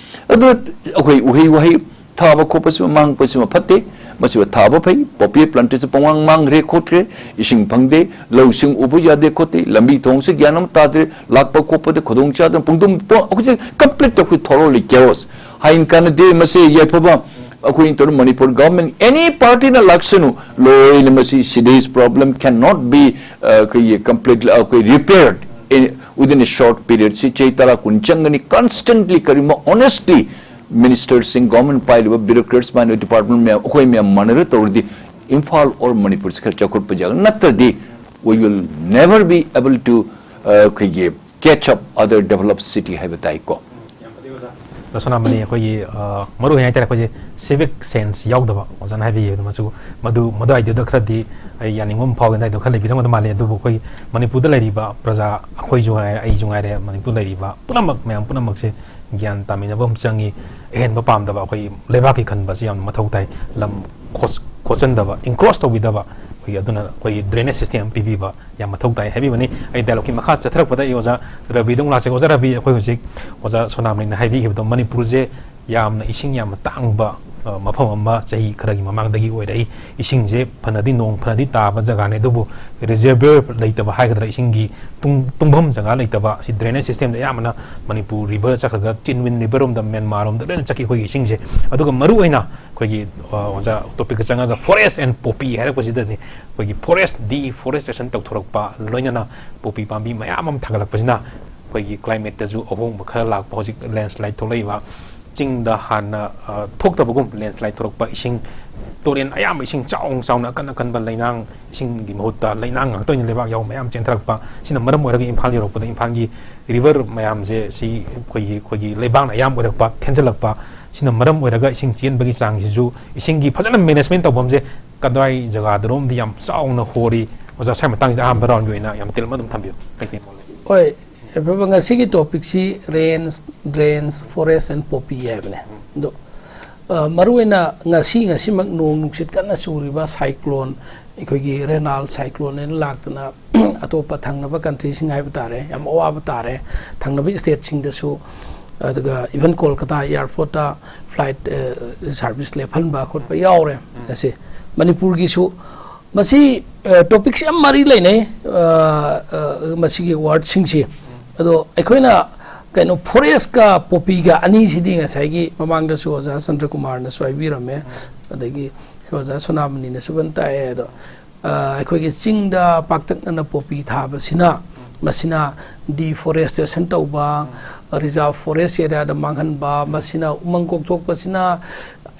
ꯑꯗꯨ ꯑꯩꯈꯣꯏ ꯎꯍꯩ ꯋꯥꯍꯩ ꯊꯥꯕ ꯈꯣꯠꯄꯁꯤꯃ ꯃꯥꯡꯉꯛꯄꯁꯤꯃ ꯐꯠꯇꯦ꯫ ꯃꯁꯤꯕꯨ ꯊꯥꯕ ꯐꯩ, ꯄꯣꯄꯤ ꯄ꯭ꯂꯥꯟꯇꯦꯁꯟ ꯄꯨꯡꯃꯥꯡ ꯃꯥꯡꯈ꯭ꯔꯦ ꯈꯣꯠꯈ꯭ꯔꯦ, ꯏꯁꯤꯡ ꯐꯪꯗꯦ, ꯂꯧꯁꯤꯡ ꯎꯕ ꯌꯥꯗꯦ ꯈꯣꯠꯇꯦ, ꯂꯝꯕꯤ ꯊꯣꯡꯁꯦ ꯒ꯭ꯌꯥꯟ ꯑꯃ ꯇꯥꯗ꯭ꯔꯦ, ꯂꯥꯛꯄ ꯈꯣꯠꯄꯗ ꯈꯨꯗꯣꯡ ꯆꯥꯗꯅ ꯄꯨꯡꯗꯨꯝ ꯄꯨ-, ꯑꯩꯈꯣꯏꯁꯦ complete ꯑꯩꯈꯣꯏ thoroughly chaos꯫ ꯍꯥꯏꯅ ꯀꯥꯟꯅꯗꯦ꯫ ꯃꯁꯤ ꯌꯥꯏꯐꯕ ꯑꯩꯈꯣꯏ ꯇꯧꯔ ꯃꯅꯤꯄꯨꯔ ꯒꯚꯔꯟꯃꯦꯟ, ꯑꯦꯅꯤ ꯄꯥꯔꯇꯤꯅ ꯂꯥꯛꯁꯅꯨ, ꯂꯣꯏꯅ ꯃꯁꯤ, city's problem cannot be, ꯑ, ꯑꯩꯈꯣꯏꯒꯤ complete, ꯑꯩꯈꯣꯏ repaired in, within a short period꯫ ꯁꯤ ꯆꯍꯤ ꯇꯔꯥ ꯀꯨꯟ ꯆꯪꯒꯅꯤ꯫ Constantly ꯀꯔꯤꯒꯨꯝꯕ honestly ꯃꯤꯅꯤꯁꯇꯔꯁꯤꯡ, ꯒꯚꯔꯟꯃꯦꯟ ꯄꯥꯏꯔꯤꯕ ꯕ꯭ꯌꯨꯔꯣꯀ꯭ꯔꯦꯠꯁ, ꯃꯥꯏꯅ ꯗꯤꯄꯥꯔꯠꯃꯦꯟ ꯃꯌꯥꯝ, ꯑꯩꯈꯣꯏ ꯃꯌꯥꯝ ꯃꯥꯟꯅꯔ ꯇꯧꯔꯗꯤ ꯏꯝꯐꯥꯜ ꯑꯣꯔ ꯃꯅꯤꯄꯨꯔꯁꯤ ꯈꯔ ꯆꯥꯎꯈꯠꯄ ꯌꯥꯒꯅꯤ꯫ ꯅꯠꯇ꯭ꯔꯗꯤ we will never be able to, ꯑ, ꯑꯩꯈꯣꯏꯒꯤ catch up other developed city ꯍꯥꯏꯕ ꯇꯥꯏꯀꯣ꯫ ꯑꯗꯣ ꯁꯣꯅꯥꯃꯅꯤ, ꯑꯩꯈꯣꯏꯒꯤ, ꯑ, ꯃꯔꯨ ꯑꯣꯏꯅ ꯍꯥꯏꯇꯥꯔꯦ, ꯑꯩꯈꯣꯏꯁꯦ civic sense ꯌꯥꯎꯗꯕ, ꯑꯣꯖꯥꯅ ꯍꯥꯏꯕꯤꯈꯤꯕꯗꯣ ꯃꯆꯨ ꯃꯗꯨ, ꯃꯗꯨ idea ꯗ ꯈꯔꯗꯤ ꯑꯩ ꯌꯥꯅꯤꯡꯕ ꯑꯃ ꯐꯥꯎꯋꯦ, ꯑꯗꯨ ꯈꯔ ꯂꯩꯕꯤꯔꯝꯒꯗꯕ ꯃꯥꯜꯂꯦ꯫ ꯑꯗꯨꯕꯨ ꯑꯩꯈꯣꯏ ꯃꯅꯤꯄꯨꯔꯗ ꯂꯩꯔꯤꯕ ꯄ꯭ꯔꯖꯥ, ꯑꯩꯈꯣꯏꯁꯨ ꯉꯥꯏꯔꯦ, ꯑꯩꯁꯨ ꯉꯥꯏꯔꯦ, ꯃꯅꯤꯄꯨꯔ ꯂꯩꯔꯤꯕ ꯄꯨꯝꯅꯃꯛ, ꯃꯌꯥꯝ ꯄꯨꯝꯅꯃꯛꯁꯦ ꯒ꯭ꯌꯥꯟ ꯇꯥꯃꯤꯟꯅꯕ ꯑꯃ ꯆꯪꯉꯤ꯫ ꯑꯍꯦꯟꯕ ꯄꯥꯝꯗꯕ, ꯑꯩꯈꯣꯏ ꯂꯩꯕꯥꯛꯀꯤ ꯈꯟꯕꯁꯤ ꯌꯥꯝꯅ ꯃꯊꯧ ꯇꯥꯏ꯫ ꯂꯝ ꯈꯣꯠ-, ꯈꯣꯠꯆꯟꯗꯕ, encroach ꯇꯧꯕꯤꯗꯕ, ꯑꯩꯈꯣꯏꯒꯤ, ꯑꯗꯨꯅ ꯑꯩꯈꯣꯏꯒꯤ drainage system ꯑꯃ ꯄꯤꯕꯤꯕ ꯌꯥꯝ ꯃꯊꯧ ꯇꯥꯏ ꯍꯥꯏꯕꯤꯕꯅꯤ꯫ ꯑꯩ dialogue ꯀꯤ ꯃꯈꯥ ꯆꯠꯊꯔꯛꯄꯗ ꯑꯩ ꯑꯣꯖꯥ ꯔꯕꯤꯗ ꯑꯃꯨꯛ ꯂꯥꯛꯆꯒꯦ꯫ ꯑꯣꯖꯥ ꯔꯕꯤ, ꯑꯩꯈꯣꯏ ꯍꯧꯖꯤꯛ ꯑꯣꯖꯥ ꯁꯣꯅꯥꯃꯅꯤꯅ ꯍꯥꯏꯕꯤꯈꯤꯕꯗꯣ, ꯃꯅꯤꯄꯨꯔꯁꯦ ꯌꯥꯝꯅ ꯏꯁꯤꯡ ꯌꯥꯝꯅ ꯇꯥꯡꯕ, ꯑ, ꯃꯐꯝ ꯑꯃ ꯆꯍꯤ ꯈꯔꯒꯤ ꯃꯃꯥꯡꯗꯒꯤ ꯑꯣꯏꯔꯛꯏ꯫ ꯏꯁꯤꯡꯁꯦ ꯐꯅꯗꯤ, ꯅꯣꯡ ꯐꯅꯗꯤ ꯇꯥꯕ ꯖꯒꯥꯅꯤ, ꯑꯗꯨꯕꯨ reservoir ꯂꯩꯇꯕ ꯍꯥꯏꯒꯗ꯭ꯔꯥ, ꯏꯁꯤꯡꯒꯤ ꯇꯨꯡ-, ꯇꯨꯡꯐꯝ ꯖꯒꯥ ꯂꯩꯇꯕ, ꯁꯤ drainage system ꯗ ꯑꯌꯥꯝꯕꯅ ꯃꯅꯤꯄꯨꯔ river ꯆꯠꯈ꯭ꯔꯒ ꯆꯤꯟꯃꯤꯟ river ꯔꯣꯝꯗ, ꯃ꯭ꯌꯥꯟꯃꯥꯔ ꯔꯣꯝꯗ ꯂꯣꯏꯅ ꯆꯠꯈꯤ ꯑꯩꯈꯣꯏꯒꯤ ꯏꯁꯤꯡꯁꯦ꯫ ꯑꯗꯨꯒ ꯃꯔꯨ ꯑꯣꯏꯅ ꯑꯩꯈꯣꯏꯒꯤ, ꯑ, ꯑꯣꯖꯥ topic ꯇ ꯆꯪꯉꯒ forest and poppy ꯍꯥꯏꯔꯛꯄꯁꯤꯗꯅꯤ꯫ ꯑꯩꯈꯣꯏꯒꯤ forest deforestation ꯇꯧꯊꯣꯔꯛꯄ, ꯂꯣꯏꯅꯅ ꯄꯣꯄꯤ ꯄꯥꯝꯕꯤ ꯃꯌꯥꯝ ꯑꯃ ꯊꯥꯒꯠꯂꯛꯄꯁꯤꯅ ꯑꯩꯈꯣꯏꯒꯤ climate ꯇꯁꯨ ꯑꯍꯣꯡꯕ ꯈꯔ ꯂꯥꯛꯄ, ꯍꯧꯖꯤꯛ landslide ꯊꯣꯛꯂꯛꯏꯕ, ꯆꯤꯡꯗ ꯍꯥꯟꯅ, ꯑ, ꯊꯣꯛꯇꯕꯒꯨꯝ landslide ꯊꯣꯛꯂꯛꯄ, ꯏꯁꯤꯡ ꯇꯨꯔꯦꯟ ꯑꯌꯥꯝꯕ ꯏꯁꯤꯡ ꯆꯥꯎꯅ ꯆꯥꯎꯅ ꯑꯀꯟ ꯑꯀꯟꯕ ꯂꯩꯅꯥꯡ, ꯏꯁꯤꯡꯒꯤ ꯃꯍꯨꯠꯇ ꯂꯩꯅꯥꯡ ꯉꯥꯛꯇ ꯑꯣꯏꯅ ꯂꯩꯕꯥꯛ ꯌꯥꯎꯕ ꯃꯌꯥꯝ ꯆꯦꯟꯊꯔꯛꯄ, ꯁꯤꯅ ꯃꯔꯝ ꯑꯣꯏꯔꯒ ꯏꯝꯐꯥꯜ ꯌꯧꯔꯛꯄꯗ ꯏꯝꯐꯥꯜꯒꯤ river ꯃꯌꯥꯝꯁꯦ ꯁꯤ ꯑꯩꯈꯣꯏꯒꯤ, ꯑꯩꯈꯣꯏꯒꯤ ꯂꯩꯕꯥꯛꯅ ꯑꯌꯥꯝꯕ ꯑꯣꯏꯔꯛꯄ, ꯊꯦꯟꯖꯜꯂꯛꯄ, ꯁꯤꯅ ꯃꯔꯝ ꯑꯣꯏꯔꯒ ꯏꯁꯤꯡ ꯆꯦꯟꯕꯒꯤ ꯆꯥꯡꯁꯤꯁꯨ, ꯏꯁꯤꯡꯒꯤ ꯐꯖꯅ management ꯇꯧꯐꯝꯁꯦ ꯀꯗꯥꯏ ꯖꯒꯥꯗꯅꯣꯝꯗꯤ ꯌꯥꯝ ꯆꯥꯎꯅ ꯍꯣꯔꯤ꯫ ꯑꯣꯖꯥ, ꯁ꯭ꯋꯥꯏ ꯃꯇꯥꯡꯁꯤꯗ ꯑꯍꯥꯟꯕ round ꯒꯤ ꯑꯣꯏꯅ ꯌꯥꯝ ꯇꯦꯜꯂꯞꯅ ꯑꯗꯨꯝ ꯊꯝꯕꯤꯌꯨ꯫ ꯇꯦꯛ ꯇꯦꯛ ꯃꯣꯜꯂꯦ꯫ ꯍꯣꯏ, ꯌꯥꯏꯐꯕ, ꯉꯁꯤꯒꯤ topic ꯁꯤ rains, drains, forest and poppy ꯍꯥꯏꯕꯅꯦ꯫ ꯑꯗꯣ, ꯑ, ꯃꯔꯨꯑꯣꯏꯅ ꯉꯁꯤ, ꯉꯁꯤꯃꯛ ꯅꯣꯡ ꯅꯨꯡꯁꯤꯠ ꯀꯟꯅ ꯆꯨꯔꯤꯕ cyclone, ꯑꯩꯈꯣꯏꯒꯤ ꯔꯦꯅꯥꯜ cyclone ꯍꯥꯏꯅ ꯂꯥꯛꯇꯅ ꯑꯇꯣꯞꯄ ꯊꯪꯅꯕ country ꯁꯤꯡ ꯍꯥꯏꯕ ꯇꯥꯔꯦ, ꯌꯥꯝ ꯑꯋꯥꯕ ꯇꯥꯔꯦ꯫ ꯊꯪꯅꯕ state ꯁꯤꯡꯗꯁꯨ ꯑꯗꯨꯒ even ꯀꯣꯜꯀꯇꯥ ꯑꯦꯌꯥꯔꯄꯣꯔꯠꯇ ꯐ꯭ꯂꯥꯏꯠ ꯁꯥꯔꯚꯤꯁ ꯂꯦꯞꯍꯟꯕ ꯈꯣꯠꯄ ꯌꯥꯎꯔꯦ꯫ ꯑꯁꯤ ꯃꯅꯤꯄꯨꯔꯒꯤꯁꯨ ꯃꯁꯤ ꯇꯣꯄꯤꯛꯁꯤ ꯌꯥꯝ ꯃꯔꯤ ꯂꯩꯅꯩ꯫ ꯑ, ꯑ, ꯃꯁꯤꯒꯤ ꯋꯥꯔꯗꯁꯤꯡꯁꯤ ꯑꯗꯣ ꯑꯩꯈꯣꯏꯅ ꯀꯩꯅꯣ ꯐꯣꯔꯦꯁꯀ ꯄꯣꯄꯤꯒ ꯑꯅꯤꯁꯤꯗꯤ ꯉꯁꯥꯏꯒꯤ ꯃꯃꯥꯡꯗꯁꯨ ꯑꯣꯖꯥ ꯆꯟꯗ꯭ꯔꯀꯨꯃꯥꯔꯅꯁꯨ ꯍꯥꯏꯕꯤꯔꯝꯃꯦ, ꯑꯗꯒꯤ ꯑꯣꯖꯥ ꯁꯣꯅꯥꯃꯅꯤꯅꯁꯨ ꯐꯖꯅ ꯇꯥꯛꯑꯦ꯫ ꯑꯗꯣ ꯑ, ꯑꯩꯈꯣꯏꯒꯤ ꯆꯤꯡꯗ ꯄꯥꯛꯇꯛꯅꯅ ꯄꯣꯄꯤ ꯊꯥꯕꯁꯤꯅ ꯃꯁꯤꯅ ꯗꯤꯐꯣꯔꯦꯁꯇꯦꯁꯟ ꯇꯧꯕ, ꯔꯤꯖꯥꯔꯚ ꯐꯣꯔꯦꯁ ꯑꯦꯔꯤꯌꯥꯗ ꯃꯥꯡꯍꯟꯕ, ꯃꯁꯤꯅ ꯎꯃꯪ ꯀꯣꯛꯊꯣꯛꯄꯁꯤꯅ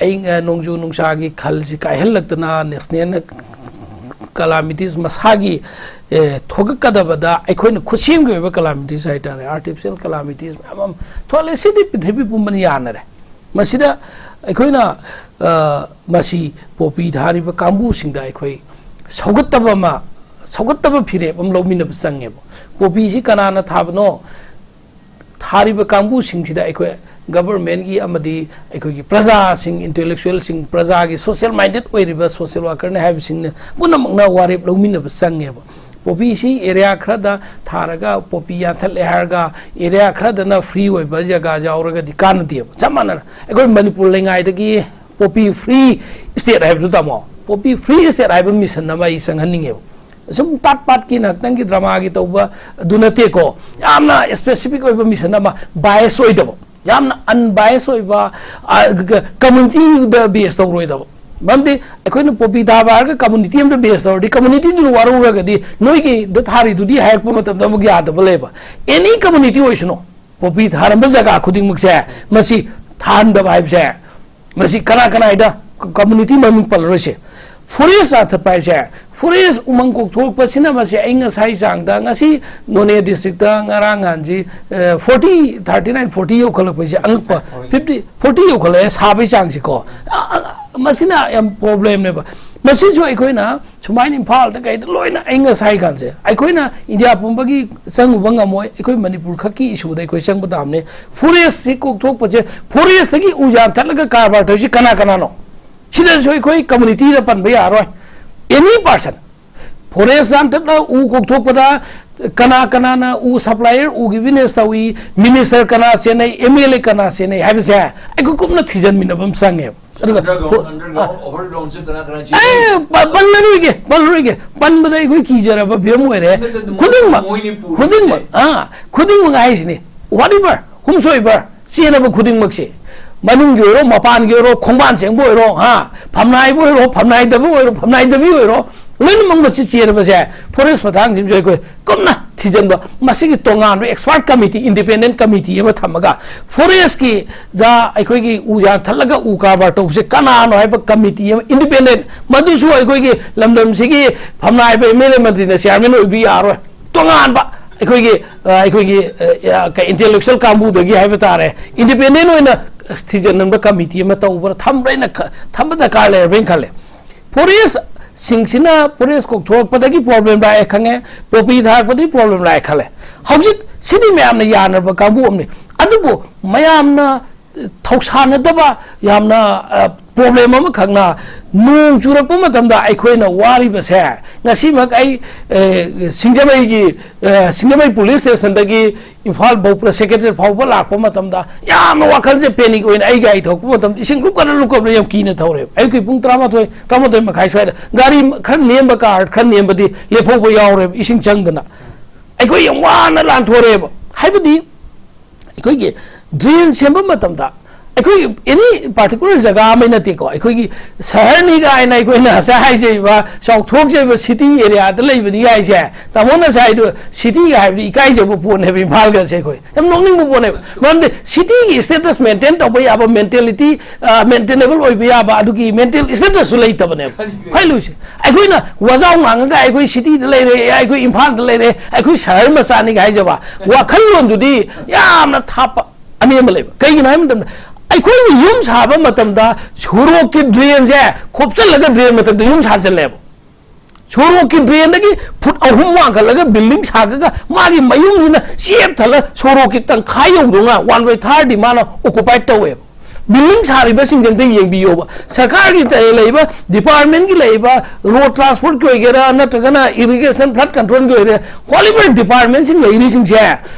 ꯑꯏꯪ ꯑ, ꯅꯣꯡꯖꯨ ꯅꯨꯡꯁꯥꯒꯤ ꯈꯜꯁꯤ ꯀꯥꯏꯍꯜꯂꯛꯇꯅ ꯅꯦꯁꯅꯦꯜ ꯀꯂꯥꯃꯤꯇꯤꯁ ꯃꯁꯥꯒꯤ ꯑꯦ, ꯊꯣꯛꯂꯛꯀꯗꯕꯗ ꯑꯩꯈꯣꯏꯅ ꯈꯨꯠꯁꯦꯝꯒꯤ ꯑꯣꯏꯕ ꯀꯂꯥꯃꯤꯇꯤꯁ ꯍꯥꯏꯇꯥꯔꯦ, ꯑꯥꯔꯇꯤꯐꯤꯁꯤꯌꯦꯜ ꯀꯂꯥꯃꯤꯇꯤꯁ ꯃꯌꯥꯝ ꯑꯃ ꯊꯣꯛꯍꯜꯂꯦ꯫ ꯁꯤꯗꯤ ꯄ꯭ꯔꯤꯊꯤꯕꯤ ꯄꯨꯝꯕꯅ ꯌꯥꯅꯔꯦ꯫ ꯃꯁꯤꯗ ꯑꯩꯈꯣꯏꯅ ꯑ, ꯃꯁꯤ ꯄꯣꯄꯤ ꯊꯥꯔꯤꯕ ꯀꯥꯡꯕꯨꯁꯤꯡꯗ ꯑꯩꯈꯣꯏ ꯁꯧꯒꯠꯇꯕ ꯑꯃ, ꯁꯧꯒꯠꯇꯕ ꯐꯤꯔꯦꯞ ꯑꯃ ꯂꯧꯃꯤꯟꯅꯕ ꯆꯪꯉꯦꯕ꯫ ꯄꯣꯄꯤꯁꯤ ꯀꯅꯥꯅ ꯊꯥꯕꯅꯣ? ꯊꯥꯔꯤꯕ ꯀꯥꯡꯕꯨꯁꯤꯡꯁꯤꯗ ꯑꯩꯈꯣꯏ ꯒꯕꯔꯃꯦꯟꯒꯤ ꯑꯃꯗꯤ ꯑꯩꯈꯣꯏꯒꯤ ꯄ꯭ꯔꯖꯥꯁꯤꯡ, ꯏꯟꯇꯦꯂꯦꯛꯆꯨꯋꯦꯜꯁꯤꯡ, ꯄ꯭ꯔꯖꯥꯒꯤ ꯁꯣꯁꯤꯌꯦꯜ ꯃꯥꯏꯟꯗꯦꯠ ꯑꯣꯏꯔꯤꯕ ꯁꯣꯁꯤꯌꯦꯜ ꯋꯥꯔꯀꯔꯅꯤ ꯍꯥꯏꯕꯁꯤꯡꯅ ꯄꯨꯝꯅꯃꯛꯅ ꯋꯥꯔꯦꯞ ꯂꯧꯃꯤꯟꯅꯕ ꯆꯪꯉꯦꯕ꯫ ꯄꯣꯄꯤꯁꯤ ꯑꯦꯔꯤꯌꯥ ꯈꯔꯗ ꯊꯥꯔꯒ ꯄꯣꯄꯤ ꯌꯥꯟꯊꯠꯂꯦ ꯍꯥꯏꯔꯒ ꯑꯦꯔꯤꯌꯥ ꯈꯔꯗꯅ ꯐ꯭ꯔꯤ ꯑꯣꯏꯕ ꯖꯒꯥ ꯌꯥꯎꯔꯒꯗꯤ ꯀꯥꯟꯅꯗꯦꯕ꯫ ꯆꯞ ꯃꯥꯟꯅꯅ ꯑꯩꯈꯣꯏ ꯃꯅꯤꯄꯨꯔ ꯂꯩꯉꯥꯏꯗꯒꯤ ꯄꯣꯄꯤ ꯐ꯭ꯔꯤ ꯁ꯭ꯇꯦꯠ ꯍꯥꯏꯕꯗꯨ ꯇꯥꯃꯣ, ꯄꯣꯄꯤ ꯐ꯭ꯔꯤ ꯁ꯭ꯇꯦꯠ ꯍꯥꯏꯕ ꯃꯤꯁꯟ ꯑꯃ ꯑꯩ ꯆꯪꯍꯟꯅꯤꯡꯉꯦꯕ꯫ ꯁꯨꯝ ꯇꯥꯠ ꯄꯥꯠꯀꯤ ꯉꯥꯛꯇꯪꯒꯤ ꯗ꯭ꯔꯃꯥꯒꯤ ꯇꯧꯕ ꯑꯗꯨ ꯅꯠꯇꯦꯀꯣ꯫ ꯌꯥꯝꯅ ꯁ꯭ꯄꯦꯁꯤꯐꯤꯛ ꯑꯣꯏꯕ ꯃꯤꯁꯟ ꯑꯃ, ꯕꯥꯏꯁ ꯑꯣꯏꯗꯕ, ꯌꯥꯝꯅ ꯑꯟꯕꯥꯏꯁ ꯑꯣꯏꯕ, ꯀꯝꯃ꯭ꯌꯨꯅꯤꯇꯤꯗ ꯕꯦꯁ ꯇꯧꯔꯣꯏꯗꯕ꯫ ꯃꯔꯝꯗꯤ ꯑꯩꯈꯣꯏꯅ ꯄꯣꯄꯤ ꯊꯥꯕ ꯍꯥꯏꯔꯒ ꯀꯝꯃ꯭ꯌꯨꯅꯤꯇꯤ ꯑꯃꯗ ꯕꯦꯁ ꯇꯧꯔꯗꯤ ꯀꯝꯃ꯭ꯌꯨꯅꯤꯇꯤꯗꯨꯅ ꯋꯥꯔꯧꯔꯒꯗꯤ ꯅꯣꯏꯒꯤꯗ ꯊꯥꯔꯤꯗꯨꯗꯤ ꯍꯥꯏꯔꯛꯄ ꯃꯇꯝꯗ ꯑꯃꯨꯛ ꯌꯥꯗꯕ ꯂꯩꯕ꯫ ꯑꯦꯅꯤ ꯀꯝꯃ꯭ꯌꯨꯅꯤꯇꯤ ꯑꯣꯏꯁꯅꯨ, ꯄꯣꯄꯤ ꯊꯥꯔꯝꯕ ꯖꯒꯥ ꯈꯨꯗꯤꯡꯃꯛꯁꯦ ꯃꯁꯤ ꯊꯥꯍꯟꯗꯕ ꯍꯥꯏꯕꯁꯦ, ꯃꯁꯤ ꯀꯅꯥ ꯀꯅꯥ ꯍꯥꯏꯗ ꯀꯝꯃ꯭ꯌꯨꯅꯤꯇꯤ ꯃꯃꯤꯡ ꯄꯜꯂꯔꯣꯏꯁꯦ꯫ ꯐꯣꯔꯦꯁ ꯌꯥꯟꯊꯠꯄ ꯍꯥꯏꯁꯦ, ꯐꯣꯔꯦꯁ ꯎꯃꯪ ꯀꯣꯛꯊꯣꯛꯄꯁꯤꯅ ꯃꯁꯤ ꯑꯏꯪ ꯑꯁꯥꯒꯤ ꯆꯥꯡꯗ ꯉꯁꯤ ꯅꯣꯅꯦ ꯗꯤꯁꯇ꯭ꯔꯤꯛꯇ ꯉꯔꯥꯡ ꯅꯍꯥꯟꯁꯤ ꯐꯣꯔꯇꯤ, ꯊꯥꯔꯇꯤ ꯅꯥꯏꯟ, ꯐꯣꯔꯇꯤ ꯌꯧꯈꯠꯂꯛꯄꯁꯦ, ꯑꯉꯛꯄ, ꯐꯤꯐꯇꯤ, ꯐꯣꯔꯇꯤ ꯌꯧꯈꯠꯂꯛꯑꯦ ꯁꯥꯕꯒꯤ ꯆꯥꯡꯁꯤꯀꯣ꯫ ꯑ, ꯑ, ꯃꯁꯤꯅ ꯌꯥꯝ ꯄ꯭ꯔꯣꯕ꯭ꯂꯦꯝꯅꯦꯕ꯫ ꯃꯁꯤꯁꯨ ꯑꯩꯈꯣꯏꯅ ꯁꯨꯃꯥꯏꯅ ꯏꯝꯐꯥꯜꯗ ꯀꯩꯗ ꯂꯣꯏꯅ ꯑꯏꯪ ꯑꯁꯥꯒꯤ ꯀꯥꯟꯁꯦ ꯑꯩꯈꯣꯏꯅ ꯏꯟꯗꯤꯌꯥ ꯄꯨꯝꯕꯒꯤ ꯆꯪꯉꯨꯕ ꯉꯝꯃꯣꯏ꯫ ꯑꯩꯈꯣꯏ ꯃꯅꯤꯄꯨꯔ ꯈꯛꯀꯤ ꯏꯁꯨꯗ ꯑꯩꯈꯣꯏ ꯆꯪꯕ ꯇꯥꯕꯅꯦ꯫ ꯐꯣꯔꯦꯁꯁꯤ ꯀꯣꯛꯊꯣꯛꯄꯁꯦ, ꯐꯣꯔꯦꯁꯇꯒꯤ ꯎ ꯌꯥꯟꯊꯠꯂꯒ ꯀꯔꯕꯥꯔ ꯇꯧꯔꯤꯁꯤ ꯀꯅꯥ ꯀꯅꯥꯅꯣ? ꯁꯤꯗꯁꯨ ꯑꯩꯈꯣꯏ ꯀꯝꯃ꯭ꯌꯨꯅꯤꯇꯤꯗ ꯄꯟꯕ ꯌꯥꯔꯣꯏ꯫ ꯑꯦꯅꯤ ꯄꯥꯔꯁꯟ ꯐꯣꯔꯦꯁ ꯌꯥꯟꯊꯠꯂꯒ ꯎ ꯀꯣꯛꯊꯣꯛꯄꯗ ꯀꯅꯥ ꯀꯅꯥꯅ ꯎ supplier, ꯎꯒꯤ business ꯇꯧꯏ, minister ꯀꯅꯥ ꯆꯦꯟꯅꯩ, M L A ꯀꯅꯥ ꯆꯦꯟꯅꯩ ꯍꯥꯏꯕꯁꯦ ꯑꯩꯈꯣꯏ ꯀꯨꯞꯅ ꯊꯤꯖꯤꯟꯃꯤꯟꯅꯕ ꯑꯃ ꯆꯪꯉꯦꯕ꯫ ꯑꯗꯨꯒ underground, ꯍꯣ-, underground, ꯑ, overground ꯁꯦ ꯀꯅꯥ ꯀꯅꯥ ꯑꯦ, ꯆꯦꯟꯅꯩ? ꯄ-, ꯄꯜꯂꯔꯣꯏꯒꯦ, ꯄꯜꯂꯔꯣꯏꯒꯦ꯫ ꯄꯟꯕꯗ ꯑꯩꯈꯣꯏ ꯀꯤꯖꯔꯕ ꯐꯤꯕꯝ ꯑꯣꯏꯔꯦ꯫ ꯅꯠꯇꯦ, ꯅꯠꯇꯦ, ꯈꯨꯗꯤꯡꯃꯛ, ꯃꯣꯏꯅꯤ ꯄꯨꯔꯤꯁꯦ꯫ ꯈꯨꯗꯤꯡꯃꯛ, ꯑꯥ, ꯈꯨꯗꯤꯡꯃꯛ ꯍꯥꯏꯁꯤꯅꯤ꯫ Whatever, whomsoever, ꯆꯦꯟꯅꯕ ꯈꯨꯗꯤꯡꯃꯛꯁꯦ, ꯃꯅꯨꯡꯒꯤ ꯑꯣꯏꯔꯣ, ꯃꯄꯥꯟꯒꯤ ꯑꯣꯏꯔꯣ, ꯈꯣꯡꯕꯥꯟ ꯆꯦꯟꯕ ꯑꯣꯏꯔꯣ, ꯍꯥ, ꯐꯝꯅꯥꯏꯕ ꯑꯣꯏꯔꯣ, ꯐꯝꯅꯥꯏꯗꯕ ꯑꯣꯏꯔꯣ, ꯐꯝꯅꯥꯏꯗꯕꯤ ꯑꯣꯏꯔꯣ, ꯂꯣꯏꯅꯃꯛ ꯃꯁꯤ ꯆꯦꯟꯅꯕꯁꯦ forest ꯃꯇꯥꯡꯁꯤꯃꯁꯨ ꯑꯩꯈꯣꯏ ꯀꯨꯞꯅ ꯊꯤꯖꯤꯟꯕ, ꯃꯁꯤꯒꯤ ꯇꯣꯉꯥꯟꯕ expert committee, independent committee ꯑꯃ ꯊꯝꯃꯒ forest ꯀꯤꯗ ꯑꯩꯈꯣꯏꯒꯤ ꯎ ꯌꯥꯟꯊꯠꯂꯒ ꯎ ꯀꯔꯕꯥꯔ ꯇꯧꯕꯁꯦ ꯀꯅꯥꯅꯣ ꯍꯥꯏꯕ committee ꯑꯃ independent, ꯃꯗꯨꯁꯨ ꯑꯩꯈꯣꯏꯒꯤ ꯂꯝꯗꯝꯁꯤꯒꯤ ꯐꯝꯅꯥꯏꯕ M L A ꯃꯟꯇ꯭ꯔꯤꯅ chairman ꯑꯣꯏꯕ ꯌꯥꯔꯣꯏ꯫ ꯇꯣꯉꯥꯟꯕ ꯑꯩꯈꯣꯏꯒꯤ, ꯑ, ꯑꯩꯈꯣꯏꯒꯤ, ꯑ, ꯑ, ꯀ-, intellectual ꯀꯥꯡꯕꯨꯗꯒꯤ ꯍꯥꯏꯕ ꯇꯥꯔꯦ, independent ꯑꯣꯏꯅ ꯊꯤꯖꯤꯟꯅꯕ committee ꯑꯃ ꯇꯧꯕ꯭ꯔꯥ ꯊꯝꯕ꯭ꯔꯥ ꯍꯥꯏꯅ ꯈ-, ꯊꯝꯕ ꯗꯔꯀꯥꯔ ꯂꯩꯔꯕ꯭ꯔꯥ ꯍꯥꯏꯅ ꯈꯜꯂꯦ꯫ Forest ꯁꯤꯡꯁꯤꯅ forest ꯀꯣꯛꯊꯣꯔꯛꯄꯗꯒꯤ problem ꯂꯥꯛꯑꯦ ꯈꯪꯉꯦ, poppy ꯊꯥꯔꯛꯄꯗꯒꯤ problem ꯂꯥꯛꯑꯦ ꯈꯜꯂꯦ꯫ ꯍꯧꯖꯤꯛ ꯁꯤꯗꯤ ꯃꯌꯥꯝꯅ ꯌꯥꯅꯔꯕ ꯀꯥꯡꯕꯨ ꯑꯃꯅꯤ꯫ ꯑꯗꯨꯕꯨ ꯃꯌꯥꯝꯅ ꯊꯧꯁꯥꯅꯗꯕ ꯌꯥꯝꯅ, ꯑ, problem ꯑꯃꯈꯛꯅ ꯅꯣꯡ ꯆꯨꯔꯛꯄ ꯃꯇꯝꯗ ꯑꯩꯈꯣꯏꯅ ꯋꯥꯔꯤꯕꯁꯦ, ꯉꯁꯤꯃꯛ ꯑꯩ, ꯑ, ꯁꯤꯡꯖꯃꯩꯒꯤ, ꯑ, ꯁꯤꯡꯖꯃꯩ police station ꯗꯒꯤ ꯏꯝꯐꯥꯜ ꯐꯥꯎꯕ secretariat ꯐꯥꯎꯕ ꯂꯥꯛꯄ ꯃꯇꯝꯗ ꯌꯥꯝꯅ ꯋꯥꯈꯜꯁꯦ panic ꯑꯣꯏꯅ ꯑꯩ ꯒꯥꯔꯤ ꯊꯧꯔꯛꯄ ꯃꯇꯝꯗ ꯏꯁꯤꯡ ꯂꯨꯞꯀꯗ꯭ꯔꯥ ꯂꯨꯞꯀꯗ꯭ꯔꯥ ꯌꯥꯝ ꯀꯤꯅ ꯊꯧꯔꯦꯕ꯫ ꯑꯌꯨꯛꯀꯤ ꯄꯨꯡ ꯇꯔꯥꯃꯥꯊꯣꯏ, ꯇꯔꯥꯃꯥꯊꯣꯏ ꯃꯈꯥꯏ ꯁ꯭ꯋꯥꯏꯗ ꯒꯥꯔꯤ ꯈꯔ ꯅꯦꯝꯕ, car ꯈꯔ ꯅꯦꯝꯕꯗꯤ ꯂꯦꯞꯍꯧꯕ ꯌꯥꯎꯔꯦꯕ ꯏꯁꯤꯡ ꯆꯪꯗꯅ꯫ ꯑꯩꯈꯣꯏ ꯌꯥꯝ ꯋꯥꯅ ꯂꯥꯟꯊꯣꯔꯛꯑꯦꯕ꯫ ꯍꯥꯏꯕꯗꯤ ꯑꯩꯈꯣꯏꯒꯤ drain ꯁꯦꯝꯕ ꯃꯇꯝꯗ ꯑꯩꯈꯣꯏꯒꯤ any particular ꯖꯒꯥ ꯑꯃ ꯅꯠꯇꯦꯀꯣ, ꯑꯩꯈꯣꯏꯒꯤ ꯁꯍꯔꯅꯤ ꯀꯥꯏꯅ ꯑꯩꯈꯣꯏꯅ ꯉꯁꯥꯏ ꯍꯥꯏꯖꯔꯤꯕ ꯆꯥꯎꯊꯣꯛꯆꯔꯤꯕ city area ꯗ ꯂꯩꯕꯅꯤ ꯍꯥꯏꯁꯦ, ꯇꯥꯃꯣꯅ ꯉꯁꯥꯏꯗꯣ city ꯒ ꯍꯥꯏꯕꯗꯤ ꯏꯀꯥꯏꯖꯕ ꯄꯣꯠꯅꯦꯕ ꯏꯝꯐꯥꯜꯒꯁꯦ꯫ ꯑꯩꯈꯣꯏ ꯌꯥꯝ ꯅꯣꯛꯅꯤꯡꯕ ꯄꯣꯠꯅꯦꯕ꯫ ꯃꯔꯝꯗꯤ city ꯒꯤ status maintain ꯇꯧꯕ ꯌꯥꯕ mentality, ꯑ, maintainable ꯑꯣꯏꯕ ꯌꯥꯕ ꯑꯗꯨꯒꯤ mental status ꯁꯨ ꯂꯩꯇꯕꯅꯦꯕ꯫ ꯈ꯭ꯋꯥꯏ ꯂꯨꯏꯁꯦ꯫ ꯑꯩꯈꯣꯏꯅ ꯋꯥꯖꯥꯎ ꯉꯥꯡꯉꯒ ꯑꯩꯈꯣꯏ city ꯗ ꯂꯩꯔꯦ, ꯑꯩꯈꯣꯏ ꯏꯝꯐꯥꯜꯗ ꯂꯩꯔꯦ, ꯑꯩꯈꯣꯏ ꯁꯍꯔ ꯃꯆꯥꯅꯤꯒ ꯍꯥꯏꯖꯕ ꯋꯥꯈꯜꯂꯣꯟꯗꯨꯗꯤ ꯌꯥꯝꯅ ꯊꯥꯞꯄ ꯑꯅꯦꯝꯕ ꯂꯩꯕ꯫ ꯀꯩꯒꯤꯅꯣ ꯍꯥꯏꯕ ꯃꯇꯝꯗ ꯑꯩꯈꯣꯏꯅ ꯌꯨꯝ ꯁꯥꯕ ꯃꯇꯝꯗ ꯁꯣꯔꯣꯛꯀꯤ drain ꯁꯦ ꯈꯣꯞꯆꯜꯂꯒ drain ꯃꯊꯛꯇ ꯌꯨꯝ ꯁꯥꯖꯜꯂꯦꯕ꯫ ꯁꯣꯔꯣꯛꯀꯤ drain ꯗꯒꯤ foot ꯑꯍꯨꯝ ꯋꯥꯡꯈꯠꯂꯒ building ꯁꯥꯒꯒ ꯃꯥꯒꯤ ꯃꯌꯨꯝꯁꯤꯅ ꯆꯦꯞ ꯊꯜꯂ ꯁꯣꯔꯣꯛꯀꯤ ꯇꯪꯈꯥꯏ ꯌꯧꯗꯧꯉꯥꯏ, one by third ꯗꯤ ꯃꯥꯅ occupy ꯇꯧꯋꯦꯕ꯫ ꯕꯤꯜꯗꯤꯡ ꯁꯥꯔꯤꯕꯁꯤꯡꯁꯦ ꯑꯝꯇ ꯌꯦꯡꯕꯤꯌꯣꯕ꯫ ꯁꯔꯀꯥꯔꯒꯤ ꯇ-, ꯂꯩꯕ ꯗꯤꯄꯥꯔꯠꯃꯦꯟꯒꯤ ꯂꯩꯕ ꯔꯣꯗ ꯇ꯭ꯔꯥꯟꯁꯄꯣꯔꯠꯀꯤ ꯑꯣꯏꯒꯦꯔꯥ, ꯅꯠꯇ꯭ꯔꯒꯅ ꯏꯔꯤꯒꯦꯁꯟ, ꯐ꯭ꯂꯠ ꯀꯟꯇ꯭ꯔꯣꯜꯒꯤ ꯑꯣꯏꯒꯦꯔꯥ, ꯍꯣꯜ ꯏꯚꯔ ꯗꯤꯄꯥꯔꯠꯃꯦꯟꯁꯤꯡ ꯂꯩꯔꯤꯁꯤꯡꯁꯦ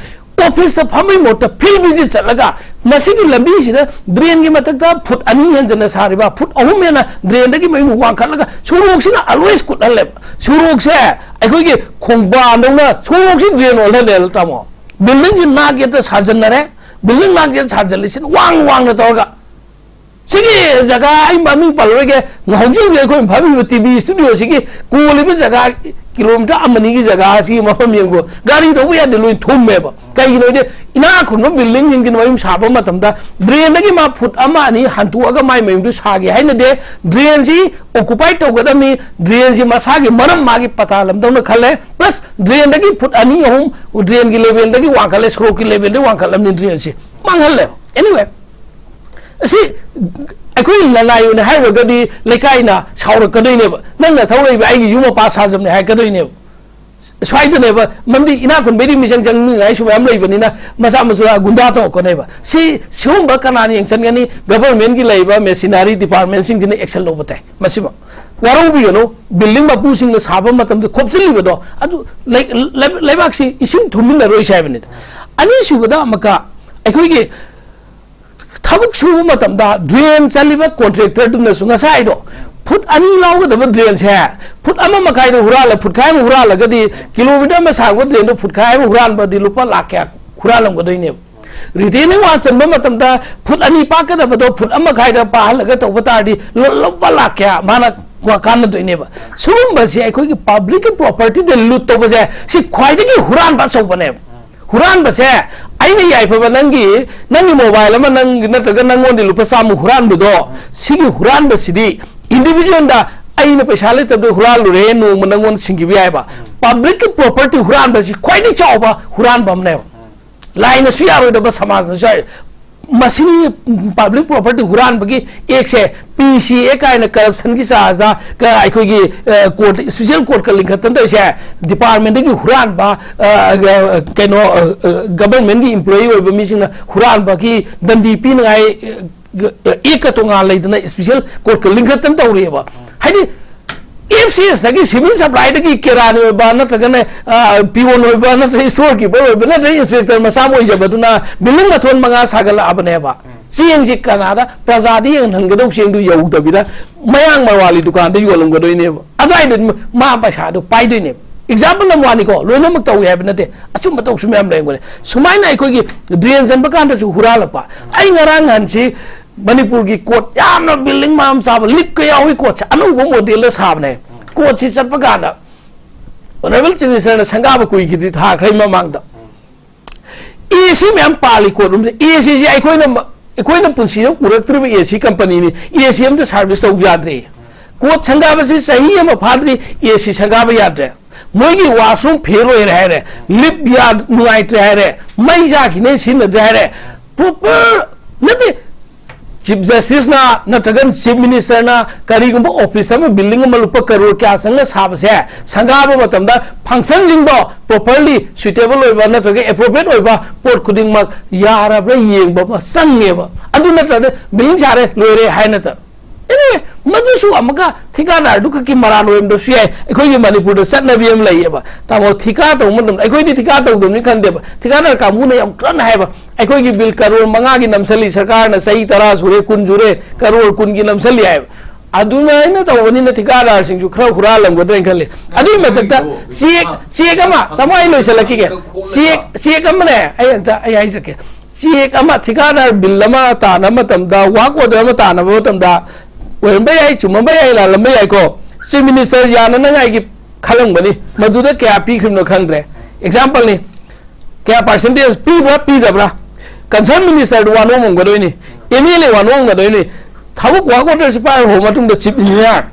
ꯑꯣꯐꯤꯁꯇ ꯐꯝꯕꯩ ꯃꯍꯨꯠꯇ ꯐꯤꯜ ꯚꯤꯖꯤꯠ ꯆꯠꯂꯒ ꯃꯁꯤꯒꯤ ꯂꯝꯕꯤꯁꯤꯗ ꯗ꯭ꯔꯦꯟꯒꯤ ꯃꯊꯛꯇ ꯐꯨꯠ ꯑꯅꯤ ꯍꯦꯟꯖꯟꯅ ꯁꯥꯔꯤꯕ, ꯐꯨꯠ ꯑꯍꯨꯝ ꯍꯦꯟꯅ ꯗ꯭ꯔꯦꯟꯗꯒꯤ ꯃꯌꯨꯝ ꯋꯥꯡꯈꯠꯂꯒ ꯁꯣꯔꯣꯛꯁꯤꯅ ꯑꯜꯋꯦꯁ ꯀꯨꯠꯍꯜꯂꯦꯕ꯫ ꯁꯣꯔꯣꯛꯁꯦ ꯑꯩꯈꯣꯏꯒꯤ ꯈꯣꯡꯕꯥꯟꯗꯧꯅ ꯁꯣꯔꯣꯛꯁꯤ ꯗ꯭ꯔꯦꯟ ꯑꯣꯜꯍꯜꯂꯦ, ꯇꯥꯃꯣ꯫ ꯕꯤꯜꯗꯤꯡꯁꯤ ꯅꯥꯛ ꯌꯦꯠꯇ ꯁꯥꯖꯟꯅꯔꯦ, ꯕꯤꯜꯗꯤꯡ ꯅꯥꯛ ꯌꯦꯠ ꯁꯥꯖꯜꯂꯤꯁꯤꯅ ꯋꯥꯡ ꯋꯥꯡꯅ ꯇꯧꯔꯒ꯫ ꯁꯤꯒꯤ ꯖꯒꯥ ꯑꯩ ꯃꯃꯤꯡ ꯄꯜꯂꯔꯣꯏꯒꯦ, ꯍꯧꯖꯤꯛ ꯍꯧꯖꯤꯛ ꯑꯩꯈꯣꯏꯅ ꯐꯝꯃꯤꯕ ꯇꯤ ꯚꯤ ꯁ꯭ꯇꯨꯗꯤꯑꯣꯁꯤꯒꯤ ꯀꯣꯜꯂꯤꯕ ꯖꯒꯥ, ꯀꯤꯂꯣꯃꯤꯇꯔ ꯑꯃꯅꯤꯒꯤ ꯖꯒꯥꯁꯤꯒꯤ ꯃꯐꯝ ꯌꯦꯡꯉꯨ, ꯒꯥꯔꯤ ꯊꯧꯕ ꯌꯥꯗꯦ, ꯂꯣꯏ ꯊꯨꯝꯃꯦꯕ꯫ ꯀꯩꯒꯤꯅꯣ ꯍꯥꯏꯗꯤ ꯏꯅꯥꯛ ꯈꯨꯟꯕ ꯕꯤꯜꯗꯤꯡꯁꯤꯡꯁꯤꯅ ꯃꯌꯨꯝ ꯁꯥꯕ ꯃꯇꯝꯗ ꯗ꯭ꯔꯦꯟꯗꯒꯤ ꯃꯥ ꯐꯨꯠ ꯑꯃ ꯑꯅꯤ ꯍꯟꯇꯣꯛꯑꯒ ꯃꯥꯏ ꯃꯌꯨꯝꯗꯨ ꯁꯥꯒꯦ ꯍꯥꯏꯅꯗꯦ꯫ ꯗ꯭ꯔꯦꯟꯁꯤ ꯑꯣꯀꯨꯄꯥꯏ ꯇꯧꯒꯗꯕꯅꯤ, ꯗ꯭ꯔꯦꯟꯁꯤ ꯃꯁꯥꯒꯤ ꯃꯔꯝ ꯃꯥꯒꯤ ꯄꯇꯥ ꯂꯝꯗꯧꯅ ꯈꯜꯂꯦ, ꯄ꯭ꯂꯁ ꯗ꯭ꯔꯦꯟꯗꯒꯤ ꯐꯨꯠ ꯑꯅꯤ ꯑꯍꯨꯝ ꯗ꯭ꯔꯦꯟꯒꯤ ꯂꯦꯚꯦꯜꯗꯒꯤ ꯋꯥꯡꯈꯠꯂꯦ, ꯁꯣꯔꯣꯛꯀꯤ ꯂꯦꯚꯦꯜꯗꯒꯤ ꯋꯥꯡꯈꯠꯂꯕꯅꯤ ꯗ꯭ꯔꯦꯟꯁꯤ꯫ ꯃꯥꯡꯍꯜꯂꯦ꯫ Anyway, ꯑꯁꯤ ꯑꯩꯈꯣꯏ ꯂꯅꯥꯏ ꯑꯣꯏꯅ ꯍꯥꯏꯔꯨꯔꯒꯗꯤ ꯂꯩꯀꯥꯏꯅ ꯁꯥꯎꯔꯛꯀꯗꯣꯏꯅꯦꯕ, "ꯅꯪꯅ ꯊꯧꯔꯛꯏꯕ ꯑꯩꯒꯤ ꯌꯨꯝ ꯃꯄꯥ ꯁꯥꯖꯕꯅꯦ" ꯍꯥꯏꯔꯛꯀꯗꯣꯏꯅꯦꯕ꯫ ꯁ꯭ꯋꯥꯏꯗꯅꯦꯕ, ꯃꯔꯝꯗꯤ ꯏꯅꯥꯛ ꯈꯨꯟꯕꯩꯗꯤ ꯃꯤꯆꯪ ꯆꯪꯅꯤꯡꯉꯥꯏꯁꯨ ꯃꯌꯥꯝ ꯂꯩꯕꯅꯤꯅ ꯃꯆꯥ ꯃꯆꯥ ꯒꯨꯟꯗꯥ ꯇꯧꯔꯛꯀꯅꯦꯕ꯫ ꯁꯤ, ꯁꯤꯒꯨꯝꯕ ꯀꯅꯥꯅ ꯌꯦꯡꯁꯤꯟꯒꯅꯤ? ꯒꯚꯔꯟꯃꯦꯟꯒꯤ ꯂꯩꯔꯤꯕ ꯃꯦꯁꯤꯅꯔꯤ ꯗꯤꯄꯥꯔꯠꯃꯦꯟꯁꯤꯡꯁꯤꯅ ꯑꯦꯛꯁꯟ ꯂꯧꯕ ꯇꯥꯏ꯫ ꯃꯁꯤꯃ ꯋꯥꯔꯧꯕꯤꯒꯅꯨ, ꯕꯤꯜꯗꯤꯡ ꯃꯄꯨꯁꯤꯡꯅ ꯁꯥꯕ ꯃꯇꯝꯗ ꯈꯣꯞꯆꯤꯜꯂꯤꯕꯗꯣ ꯑꯗꯨ ꯂꯩ-, ꯂꯩ-, ꯂꯩꯕꯥꯛꯁꯤ ꯏꯁꯤꯡ ꯊꯨꯝꯃꯤꯟꯅꯔꯣꯏꯁꯦ ꯍꯥꯏꯕꯅꯤꯗ꯫ ꯑꯅꯤꯁꯨꯕꯗ ꯑꯃꯨꯛꯀ ꯑꯩꯈꯣꯏꯒꯤ ꯊꯕꯛ ꯁꯨꯕ ꯃꯇꯝꯗ ꯗ꯭ꯔꯦꯟ ꯆꯜꯂꯤꯕ ꯀꯣꯟꯇ꯭ꯔꯦꯛꯇꯔꯗꯨꯅꯁꯨ ꯉꯁꯥꯏꯗꯣ ꯐꯨꯠ ꯑꯅꯤ ꯂꯧꯒꯗꯕ ꯗ꯭ꯔꯦꯟꯁꯦ ꯐꯨꯠ ꯑꯃ ꯃꯈꯥꯏꯗ ꯍꯨꯔꯥꯜꯂ ꯐꯨꯠꯈꯥꯏ ꯑꯃ ꯍꯨꯔꯥꯜꯂꯒꯗꯤ ꯀꯤꯂꯣꯃꯤꯇꯔ ꯑꯃ ꯁꯥꯡꯕ ꯗ꯭ꯔꯦꯟꯗꯣ ꯐꯨꯠꯈꯥꯏ ꯑꯃ ꯍꯨꯔꯥꯟꯕꯗꯤ ꯂꯨꯄꯥ ꯂꯥꯛ ꯀꯌꯥ ꯍꯨꯔꯥꯜꯂꯝꯒꯗꯣꯏꯅꯦꯕ? ꯔꯤꯇꯦꯅꯤꯡ ꯋꯥꯜ ꯆꯟꯕ ꯃꯇꯝꯗ ꯐꯨꯠ ꯑꯅꯤ ꯄꯥꯛꯀꯗꯕꯗꯣ ꯐꯨꯠ ꯑꯃ ꯃꯈꯥꯏꯗ ꯄꯥꯍꯜꯂꯒ ꯇꯧꯕ ꯇꯥꯔꯗꯤ ꯂꯨ-, ꯂꯨꯄꯥ ꯂꯥꯛ ꯀꯌꯥ ꯃꯥꯅ ꯀ-, ꯀꯥꯟꯅꯗꯣꯏꯅꯦꯕ? ꯁꯤꯒꯨꯝꯕꯁꯦ ꯑꯩꯈꯣꯏꯒꯤ ꯄꯕ꯭ꯂꯤꯛꯀꯤ ꯄ꯭ꯔꯣꯄꯔꯇꯤꯗ ꯂꯨꯠ ꯇꯧꯕꯁꯦ ꯁꯤ ꯈ꯭ꯋꯥꯏꯗꯒꯤ ꯍꯨꯔꯥꯟꯕ ꯑꯆꯧꯕꯅꯦꯕ꯫ ꯍꯨꯔꯥꯟꯕꯁꯦ ꯑꯩꯅ ꯌꯥꯏꯐꯕ ꯅꯪꯒꯤ, ꯅꯪꯒꯤ ꯃꯣꯕꯥꯏꯜ ꯑꯃ ꯅꯪ ꯅꯠꯇ꯭ꯔꯒ ꯅꯪꯉꯣꯟꯗ ꯂꯨꯄꯥ ꯆꯥꯝꯃ ꯍꯨꯔꯥꯟꯕꯗꯣ, ꯁꯤꯒꯤ ꯍꯨꯔꯥꯟꯕꯁꯤꯗꯤ ꯏꯟꯗꯤꯕꯤꯖꯨꯋꯦꯜꯗ ꯑꯩꯅ ꯄꯩꯁꯥ ꯂꯩꯇꯕꯗ ꯍꯨꯔꯥꯜꯂꯨꯔꯦ, ꯅꯣꯡꯃ ꯅꯪꯉꯣꯟꯗ ꯁꯤꯡꯈꯤꯕ ꯌꯥꯏꯕ꯫ ꯄꯕ꯭ꯂꯤꯛꯀꯤ ꯄ꯭ꯔꯣꯄꯔꯇꯤ ꯍꯨꯔꯥꯟꯕꯁꯤ ꯈ꯭ꯋꯥꯏꯗꯒꯤ ꯆꯥꯎꯕ ꯍꯨꯔꯥꯟꯕ ꯑꯃꯅꯦꯕ꯫ ꯂꯥꯏꯅꯁꯨ ꯌꯥꯔꯣꯏꯗꯕ, ꯁꯃꯥꯖꯅꯁꯨ ꯌꯥꯔꯣꯏ꯫ ꯃꯁꯤꯒꯤ ꯄꯕ꯭ꯂꯤꯛ ꯄ꯭ꯔꯣꯄꯔꯇꯤ ꯍꯨꯔꯥꯟꯕꯒꯤ ꯑꯦꯛꯁꯦ ꯄꯤ ꯁꯤ ꯑꯦ ꯀꯥꯏꯅ ꯀꯔꯞꯁꯟꯒꯤ ꯆꯥꯔꯖꯇ ꯀ-, ꯑꯩꯈꯣꯏꯒꯤ, ꯑ, ꯀꯣꯔꯠ, ꯏꯁꯄꯤꯁꯦꯜ ꯀꯣꯔꯠꯀ ꯂꯤꯡꯈꯠꯇꯅ ꯇꯧꯔꯤꯁꯦ, ꯗꯤꯄꯥꯔꯠꯃꯦꯟꯗꯒꯤ ꯍꯨꯔꯥꯟꯕ, ꯑ, ꯑ, ꯀꯩꯅꯣ, ꯑ, ꯑ, ꯒꯚꯔꯟꯃꯦꯟꯒꯤ ꯏꯝꯄ꯭ꯂꯣꯌꯤ ꯑꯣꯏꯕ ꯃꯤꯁꯤꯡꯅ ꯍꯨꯔꯥꯟꯕꯒꯤ ꯗꯟꯗꯤ ꯄꯤꯅꯉꯥꯏ, ꯑ, ꯑꯦꯛꯀ ꯇꯣꯉꯥꯟ ꯂꯩꯗꯅ ꯏꯁꯄꯤꯁꯦꯜ ꯀꯣꯔꯠꯀ ꯂꯤꯡꯈꯠꯇꯅ ꯇꯧꯔꯤꯑꯕ꯫ ꯍꯥꯏꯗꯤ, ꯑꯦꯐ ꯁꯤ ꯑꯦꯁꯇꯒꯤ, ꯁꯤꯚꯤꯜ ꯁꯄ꯭ꯂꯥꯏꯗꯒꯤ ꯀꯦꯔꯥꯅꯤ ꯑꯣꯏꯕ ꯅꯠꯇ꯭ꯔꯒꯅ, ꯑ, ꯄꯤꯌꯣꯟ ꯑꯣꯏꯕ ꯅꯠꯇ꯭ꯔꯒ ꯏꯁꯇꯣꯔ ꯀꯤꯄꯔ ꯑꯣꯏꯕ ꯅꯠꯇ꯭ꯔꯒ ꯏꯟꯁꯄꯦꯛꯇꯔ ꯃꯆꯥ ꯑꯃ ꯑꯣꯏꯖꯕꯗꯨꯅ ꯕꯤꯜꯗꯤꯡ ꯃꯊꯣꯟ ꯃꯉꯥ ꯁꯥꯒꯠꯂꯛꯑꯕꯅꯦꯕ꯫ ꯆꯦꯡꯁꯤ ꯀꯅꯥꯗ, ꯄ꯭ꯔꯖꯥꯗ ꯌꯦꯡꯍꯟꯒꯗꯧꯕ ꯆꯦꯡꯗꯨ ꯌꯧꯗꯕꯤꯗ ꯃꯌꯥꯡ ꯃꯔꯋꯥꯂꯤ ꯗꯨꯀꯥꯟꯗ ꯌꯣꯜꯂꯝꯒꯗꯣꯏꯅꯦꯕ꯫ ꯑꯗꯨꯋꯥꯏꯗ ꯃꯥ ꯄꯩꯁꯥꯗꯣ ꯄꯥꯏꯗꯣꯏꯅꯦꯕ꯫ ꯑꯦꯛꯖꯥꯝꯄꯜ ꯑꯃ ꯋꯥꯅꯤꯀꯣ, ꯂꯣꯏꯅꯃꯛ ꯇꯧꯏ ꯍꯥꯏꯕ ꯅꯠꯇꯦ, ꯑꯆꯨꯝꯕ ꯇꯧꯁꯨ ꯃꯌꯥꯝ ꯂꯩꯔꯝꯒꯅꯤ꯫ ꯁꯨꯃꯥꯏꯅ ꯑꯩꯈꯣꯏꯒꯤ ꯗ꯭ꯔꯦꯟ ꯆꯟꯕ ꯀꯥꯟꯗꯁꯨ ꯍꯨꯔꯥꯜꯂꯛꯄ꯫ ꯑꯩ ꯉꯔꯥꯡ ꯅꯍꯥꯟꯁꯤ ꯃꯅꯤꯄꯨꯔꯒꯤ ꯀꯣꯔꯠ, ꯌꯥꯝꯅ ꯕꯤꯜꯗꯤꯡ ꯃꯌꯥꯝ ꯆꯥꯕ, ꯂꯤꯞꯀ ꯌꯥꯎꯕꯤ ꯀꯣꯔꯠꯁꯦ ꯑꯅꯧꯕ ꯃꯣꯗꯦꯜꯗ ꯁꯥꯕꯅꯦ꯫ ꯀꯣꯔꯠꯁꯤ ꯆꯠꯄ ꯀꯥꯟꯗ ꯑꯣꯅꯔꯦꯕꯜ ꯆꯤꯐ ꯃꯤꯅꯤꯁꯇꯔꯅ ꯁꯪꯒꯥꯕ ꯀꯨꯏꯈꯤꯗ꯭ꯔꯤ, ꯊꯥ ꯈꯔꯒꯤ ꯃꯃꯥꯡꯗ꯫ ꯑꯦ ꯁꯤ ꯃꯌꯥꯝ ꯄꯥꯜꯂꯤ ꯀꯣꯔꯠ ꯔꯨꯝꯁꯦ꯫ ꯑꯦ ꯁꯤꯁꯦ ꯑꯩꯈꯣꯏꯅ, ꯑꯩꯈꯣꯏꯅ ꯄꯨꯟꯁꯤꯗ ꯎꯔꯛꯇ꯭ꯔꯤꯕ ꯑꯦ ꯁꯤ ꯀꯝꯄꯅꯤꯅꯤ꯫ ꯑꯦ ꯁꯤ ꯑꯝꯇ ꯁꯥꯔꯚꯤꯁ ꯇꯧꯕ ꯌꯥꯗ꯭ꯔꯦ꯫ ꯀꯣꯔꯠ ꯁꯪꯒꯥꯕꯁꯤ ꯆꯍꯤ ꯑꯃ ꯐꯥꯗ꯭ꯔꯤ, ꯑꯦ ꯁꯤ ꯁꯪꯒꯥꯕ ꯌꯥꯗ꯭ꯔꯦ꯫ ꯃꯣꯏꯒꯤ ꯋꯥꯁꯔꯨꯝ ꯐꯦꯜ ꯑꯣꯏꯔꯦ ꯍꯥꯏꯔꯦ, ꯂꯤꯞ ꯌꯥꯗ, ꯅꯨꯡꯉꯥꯏꯇ꯭ꯔꯦ ꯍꯥꯏꯔꯦ, ꯃꯩ ꯆꯥꯈꯤꯅꯦ ꯁꯤꯖꯤꯟꯅꯗ꯭ꯔꯦ ꯍꯥꯏꯔꯦ꯫ ꯄ꯭ꯔꯣꯄꯔ ꯅꯠꯇꯦ, ꯆꯤꯐ ꯖꯁꯇꯤꯁꯅ ꯅꯠꯇ꯭ꯔꯒ ꯆꯤꯐ ꯃꯤꯅꯤꯁꯇꯔꯅ ꯀꯔꯤꯒꯨꯝꯕ ꯑꯣꯐꯤꯁ ꯑꯃ, ꯕꯤꯜꯗꯤꯡ ꯑꯃ ꯂꯨꯄꯥ ꯀꯔꯣꯔ ꯀꯌꯥ ꯆꯪꯅ ꯁꯥꯕꯁꯦ, ꯁꯪꯒꯥꯕ ꯃꯇꯝꯗ ꯐꯪꯁꯟꯁꯤꯡꯗꯣ ꯄ꯭ꯔꯣꯄꯔꯂꯤ ꯁꯨꯏꯇꯦꯕꯜ ꯑꯣꯏꯕ ꯅꯠꯇ꯭ꯔꯒ ꯑꯦꯄ꯭ꯔꯣꯄ꯭ꯔꯤꯌꯦꯠ ꯑꯣꯏꯕ ꯄꯣꯠ ꯈꯨꯗꯤꯡꯃꯛ ꯌꯥꯔꯕ꯭ꯔꯥ ꯌꯦꯡꯕ ꯑꯃ ꯆꯪꯉꯦꯕ꯫ ꯑꯗꯨ ꯅꯠꯇ꯭ꯔꯗꯤ ꯕꯤꯜꯗꯤꯡ ꯁꯥꯔꯦ, ꯂꯣꯏꯔꯦ ꯍꯥꯏ ꯅꯠꯇ꯫ Anyway, ꯃꯗꯨꯁꯨ ꯑꯃꯨꯛꯀ ꯊꯤꯀꯥꯗꯥꯔꯗꯨ ꯈꯛꯀꯤ ꯃꯔꯥꯜ ꯑꯣꯏꯔꯝꯗꯕꯁꯨ ꯌꯥꯏ꯫ ꯑꯩꯈꯣꯏꯒꯤ ꯃꯅꯤꯄꯨꯔꯗ ꯆꯠꯅꯕꯤ ꯑꯃ ꯂꯩꯌꯦꯕ, ꯇꯥꯃꯣ, ꯊꯤꯀꯥ ꯇꯧꯕ ꯃꯇꯝꯗ, ꯑꯩꯈꯣꯏꯗꯤ ꯊꯤꯀꯥ ꯇꯧꯗꯕꯅꯤ ꯈꯟꯗꯦꯕ, ꯊꯤꯀꯥꯗꯥꯔ ꯀꯥꯡꯕꯨꯅ ꯌꯥꯝ ꯀꯟꯅ ꯍꯥꯏꯕ, "ꯑꯩꯈꯣꯏꯒꯤ ꯕꯤꯜ ꯀꯔꯣꯔ ꯃꯉꯥꯒꯤ ꯅꯝꯁꯜꯂꯤ, ꯁꯔꯀꯥꯔꯅ ꯆꯍꯤ ꯇꯔꯥ ꯁꯨꯔꯦ, ꯀꯨꯟ ꯁꯨꯔꯦ, ꯀꯔꯣꯔ ꯀꯨꯟꯒꯤ ꯅꯝꯁꯜꯂꯤ" ꯍꯥꯏꯕ꯫ ꯑꯗꯨꯃꯥꯏꯅ ꯇꯧꯕꯅꯤꯅ ꯊꯤꯀꯥꯗꯥꯔꯁꯤꯡꯁꯨ ꯈꯔ ꯍꯨꯔꯥꯜꯂꯝꯒꯗ꯭ꯔꯥ ꯍꯥꯏꯅ ꯈꯜꯂꯤ꯫ ꯑꯗꯨꯒꯤ ꯃꯊꯛꯇ ꯆꯦꯛ, ꯆꯦꯛ ꯑꯃ, ꯇꯥꯃꯣ, ꯑꯩ ꯂꯣꯏꯁꯤꯜꯂꯛꯈꯤꯒꯦ꯫ ꯆꯦꯛ, ꯆꯦꯛ ꯑꯃꯅꯦ, ꯑꯩ ꯑꯝꯇ, ꯑꯩ ꯍꯥꯏꯖꯔꯛꯀꯦ꯫ ꯆꯦꯛ ꯑꯃ, ꯊꯤꯀꯥꯗꯥꯔ ꯕꯤꯜ ꯑꯃ ꯇꯥꯅꯕ ꯃꯇꯝꯗ, ꯋꯥꯛ ꯑꯣꯔꯗꯔ ꯑꯃ ꯇꯥꯅꯕ ꯃꯇꯝꯗ, ꯑꯣꯏꯔꯝꯕ ꯌꯥꯏ, ꯆꯨꯝꯃꯝꯕ ꯌꯥꯏ, ꯂꯥꯜꯂꯝꯕ ꯌꯥꯏꯀꯣ꯫ ꯆꯤꯐ ꯃꯤꯅꯤꯁꯇꯔ ꯌꯥꯅꯅꯉꯥꯏꯒꯤ ꯈꯜꯂꯝꯒꯅꯤ, ꯃꯗꯨꯗ ꯀꯌꯥ ꯄꯤꯈ꯭ꯔꯤꯕꯅꯣ ꯈꯪꯗ꯭ꯔꯦ꯫ ꯑꯦꯛꯖꯥꯝꯄꯜꯅꯤ, ꯀꯌꯥ ꯄꯥꯔꯁꯦꯟꯇꯦꯖ ꯄꯤꯕ꯭ꯔꯥ, ꯄꯤꯗꯕ꯭ꯔꯥ? ꯀꯟꯁꯔꯟ ꯃꯤꯅꯤꯁꯇꯔꯗꯨ ꯋꯥꯅꯣꯝꯃꯝꯒꯗꯣꯏꯅꯤ, ꯑꯦꯝ ꯑꯦꯜ ꯑꯦ ꯋꯥꯅꯣꯝꯒꯗꯣꯏꯅꯤ꯫ ꯊꯕꯛ ꯋꯥꯛ ꯑꯣꯔꯗꯔꯁꯤ ꯄꯥꯏꯔꯕ ꯃꯇꯨꯡꯗ chief engineer,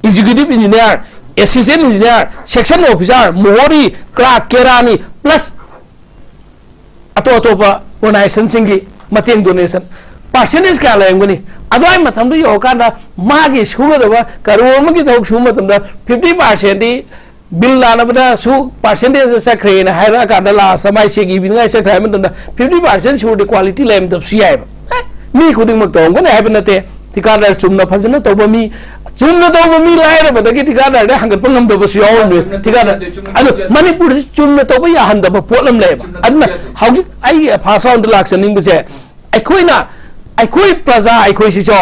executive engineer, assistant engineer, section officer, ꯃꯣꯍꯣꯔꯤ, ꯀ꯭ꯂꯥꯔꯛ, ꯀꯦꯔꯥꯅꯤ, ꯄ꯭ꯂꯁ ꯑꯇꯣꯞ ꯑꯇꯣꯞꯄ ꯑꯣꯔꯒꯅꯥꯏꯖꯦꯁꯟꯁꯤꯡꯒꯤ ꯃꯇꯦꯡ, ꯗꯣꯅꯦꯁꯟ, ꯄꯥꯔꯁꯦꯟꯇꯦꯖ ꯀꯌꯥ ꯂꯩꯔꯝꯒꯅꯤ? ꯑꯗꯨꯋꯥꯏ ꯃꯇꯝꯗ ꯌꯧꯔꯀꯥꯟꯗ ꯃꯥꯒꯤ ꯁꯨꯒꯗꯕ ꯀꯔꯣꯔ ꯑꯃꯒꯤ ꯊꯕꯛ ꯁꯨꯕ ꯃꯇꯝꯗ ꯐꯤꯐꯇꯤ ꯄꯥꯔꯁꯦꯟꯗꯤ ꯕꯤꯜ ꯂꯥꯟꯅꯕꯗꯁꯨ ꯄꯥꯔꯁꯦꯟꯇꯦꯖꯇ ꯆꯠꯈ꯭ꯔꯦꯅ ꯍꯥꯏꯔꯛꯑꯀꯥꯟꯗ, ꯂꯥꯁꯇ ꯃꯥꯏ ꯆꯦꯛ ꯏꯕꯤꯅꯤꯡꯉꯥꯏ ꯆꯠꯈ꯭ꯔꯦ ꯍꯥꯏꯕ ꯃꯇꯝꯗ ꯐꯤꯐꯇꯤ ꯄꯥꯔꯁꯦꯟ ꯁꯨꯔꯗꯤ ꯀ꯭ꯋꯥꯂꯤꯇꯤ ꯂꯩꯔꯝꯗꯕꯁꯨ ꯌꯥꯏꯑꯕ꯫ ꯑꯦ, ꯃꯤ ꯈꯨꯗꯤꯡꯃꯛ ꯇꯧꯔꯝꯒꯅꯤ ꯍꯥꯏꯕ ꯅꯠꯇꯦ꯫ ꯊꯤꯀꯥꯗꯥꯔ ꯆꯨꯝꯅ ꯐꯖꯅ ꯇꯧꯕ ꯃꯤ, ꯆꯨꯝꯅ ꯇꯧꯕ ꯃꯤ ꯂꯥꯏꯔꯕꯗꯒꯤ ꯊꯤꯀꯥꯗꯥꯔꯗ ꯍꯪꯒꯠꯄ ꯉꯝꯗꯕꯁꯨ ꯌꯥꯎꯔꯝꯃꯤ꯫ ꯊꯤꯀꯥꯗꯥꯔ, ꯑꯗꯣ ꯃꯅꯤꯄꯨꯔꯁꯤ ꯆꯨꯝꯅ ꯇꯧꯕ ꯌꯥꯍꯟꯗꯕ ꯄꯣꯠ ꯑꯃ ꯂꯩꯌꯦꯕ꯫ ꯑꯗꯨꯅ ꯍꯧꯖꯤꯛ ꯑꯩꯒꯤ ꯐꯥꯔꯁ ꯔꯥꯎꯟꯗ ꯂꯥꯛꯆꯅꯤꯡꯕꯁꯦ, ꯑꯩꯈꯣꯏꯅ, ꯑꯩꯈꯣꯏ ꯄ꯭ꯔꯖꯥ ꯑꯩꯈꯣꯏꯁꯤꯁꯨ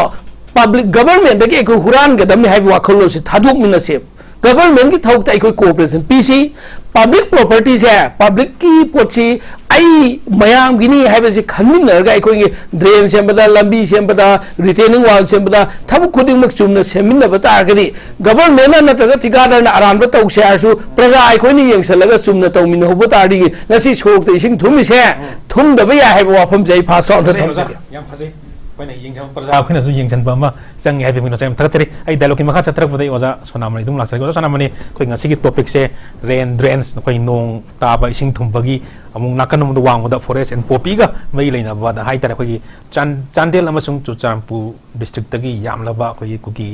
ꯄꯕ꯭ꯂꯤꯛ ꯒꯕꯔꯃꯦꯟꯗꯒꯤ ꯑꯩꯈꯣꯏ ꯍꯨꯔꯥꯟꯒꯗꯕꯅꯤ ꯍꯥꯏꯕ ꯋꯥꯈꯜꯂꯣꯟꯁꯤ ꯊꯥꯗꯣꯛꯃꯤꯟꯅꯁꯦꯕ꯫ ꯒꯕꯔꯃꯦꯟꯒꯤ ꯊꯕꯛꯇ ꯑꯩꯈꯣꯏ ꯀꯣꯑꯣꯄꯔꯦꯁꯟ ꯄꯤꯁꯤ꯫ ꯄꯕ꯭ꯂꯤꯛ ꯄ꯭ꯔꯣꯄꯔꯇꯤꯁꯦ, ꯄꯕ꯭ꯂꯤꯛꯀꯤ ꯄꯣꯠꯁꯤ ꯑꯩ ꯃꯌꯥꯝꯒꯤꯅꯤ ꯍꯥꯏꯕꯁꯤ ꯈꯟꯃꯤꯟꯅꯔꯒ ꯑꯩꯈꯣꯏꯒꯤ ꯗ꯭ꯔꯦꯟ ꯁꯦꯝꯕꯗ, ꯂꯝꯕꯤ ꯁꯦꯝꯕꯗ, ꯔꯤꯇꯦꯅꯤꯡ ꯋꯥꯜ ꯁꯦꯝꯕꯗ ꯊꯕꯛ ꯈꯨꯗꯤꯡꯃꯛ ꯆꯨꯝꯅ ꯁꯦꯝꯃꯤꯟꯅꯕ ꯇꯥꯔꯒꯗꯤ, ꯒꯕꯔꯃꯦꯟꯅ ꯅꯠꯇ꯭ꯔꯒ ꯊꯤꯀꯥꯗꯥꯔꯅ ꯑꯔꯥꯟꯕ ꯇꯧꯁꯦ ꯍꯥꯏꯔꯁꯨ ꯄ꯭ꯔꯖꯥ ꯑꯩꯈꯣꯏꯅ ꯌꯦꯡꯁꯤꯜꯂꯒ ꯆꯨꯝꯅ ꯇꯧꯃꯤꯟꯅꯍꯧꯕ ꯇꯥꯔꯗꯤ ꯉꯁꯤ ꯁꯣꯔꯣꯛꯇ ꯏꯁꯤꯡ ꯊꯨꯝꯃꯤꯁꯦ ꯊꯨꯝꯗꯕ ꯌꯥꯏ ꯍꯥꯏꯕ ꯋꯥꯐꯝꯁꯦ ꯑꯩ ꯐꯥꯔꯁ ꯔꯥꯎꯟꯗ ꯊꯝꯖꯒꯦ꯫ ꯌꯥꯝ ꯐꯖꯩ꯫ ꯑꯩꯈꯣꯏꯅ ꯌꯦꯡꯁꯤꯟꯕ, ꯄ꯭ꯔꯖꯥ ꯑꯩꯈꯣꯏꯅꯁꯨ ꯌꯦꯡꯁꯤꯟꯕ ꯑꯃ ꯆꯪꯉꯦ ꯍꯥꯏꯕꯒꯤ ꯃꯤꯅꯣꯛꯁꯦ ꯌꯥꯝ ꯊꯥꯒꯠꯆꯔꯤ꯫ ꯑꯩ ꯗꯥꯏꯂꯣꯛꯀꯤ ꯃꯈꯥ ꯆꯠꯊꯔꯛꯄꯗ ꯑꯩ ꯑꯣꯖꯥ ꯁꯣꯅꯥꯃꯅꯤ ꯑꯗꯨꯝ ꯂꯥꯛꯆꯔꯒꯦ꯫ ꯑꯣꯖꯥ ꯁꯣꯅꯥꯃꯅꯤ, ꯑꯩꯈꯣꯏ ꯉꯁꯤꯒꯤ ꯇꯣꯄꯤꯛꯁꯦ ꯔꯦꯟ ꯗ꯭ꯔꯦꯟꯁ, ꯑꯩꯈꯣꯏ ꯅꯣꯡ ꯇꯥꯕ, ꯏꯁꯤꯡ ꯊꯨꯝꯕꯒꯤ, ꯑꯃꯨꯛ ꯅꯥꯀꯟ ꯑꯃꯗ ꯋꯥꯡꯃꯗ ꯐꯣꯔꯦꯁ ꯑꯦꯟ ꯄꯣꯄꯤꯒ ꯃꯔꯤ ꯂꯩꯅꯕꯗ ꯍꯥꯏꯇꯥꯔꯦ, ꯑꯩꯈꯣꯏꯒꯤ ꯆꯥꯟ-, ꯆꯥꯟꯗꯦꯜ ꯑꯃꯁꯨꯡ ꯆꯨꯔꯆꯥꯟꯄꯨꯔ ꯗꯤꯁꯇ꯭ꯔꯤꯛꯇꯒꯤ ꯌꯥꯝꯂꯕ ꯑꯩꯈꯣꯏꯒꯤ ꯀꯨꯀꯤ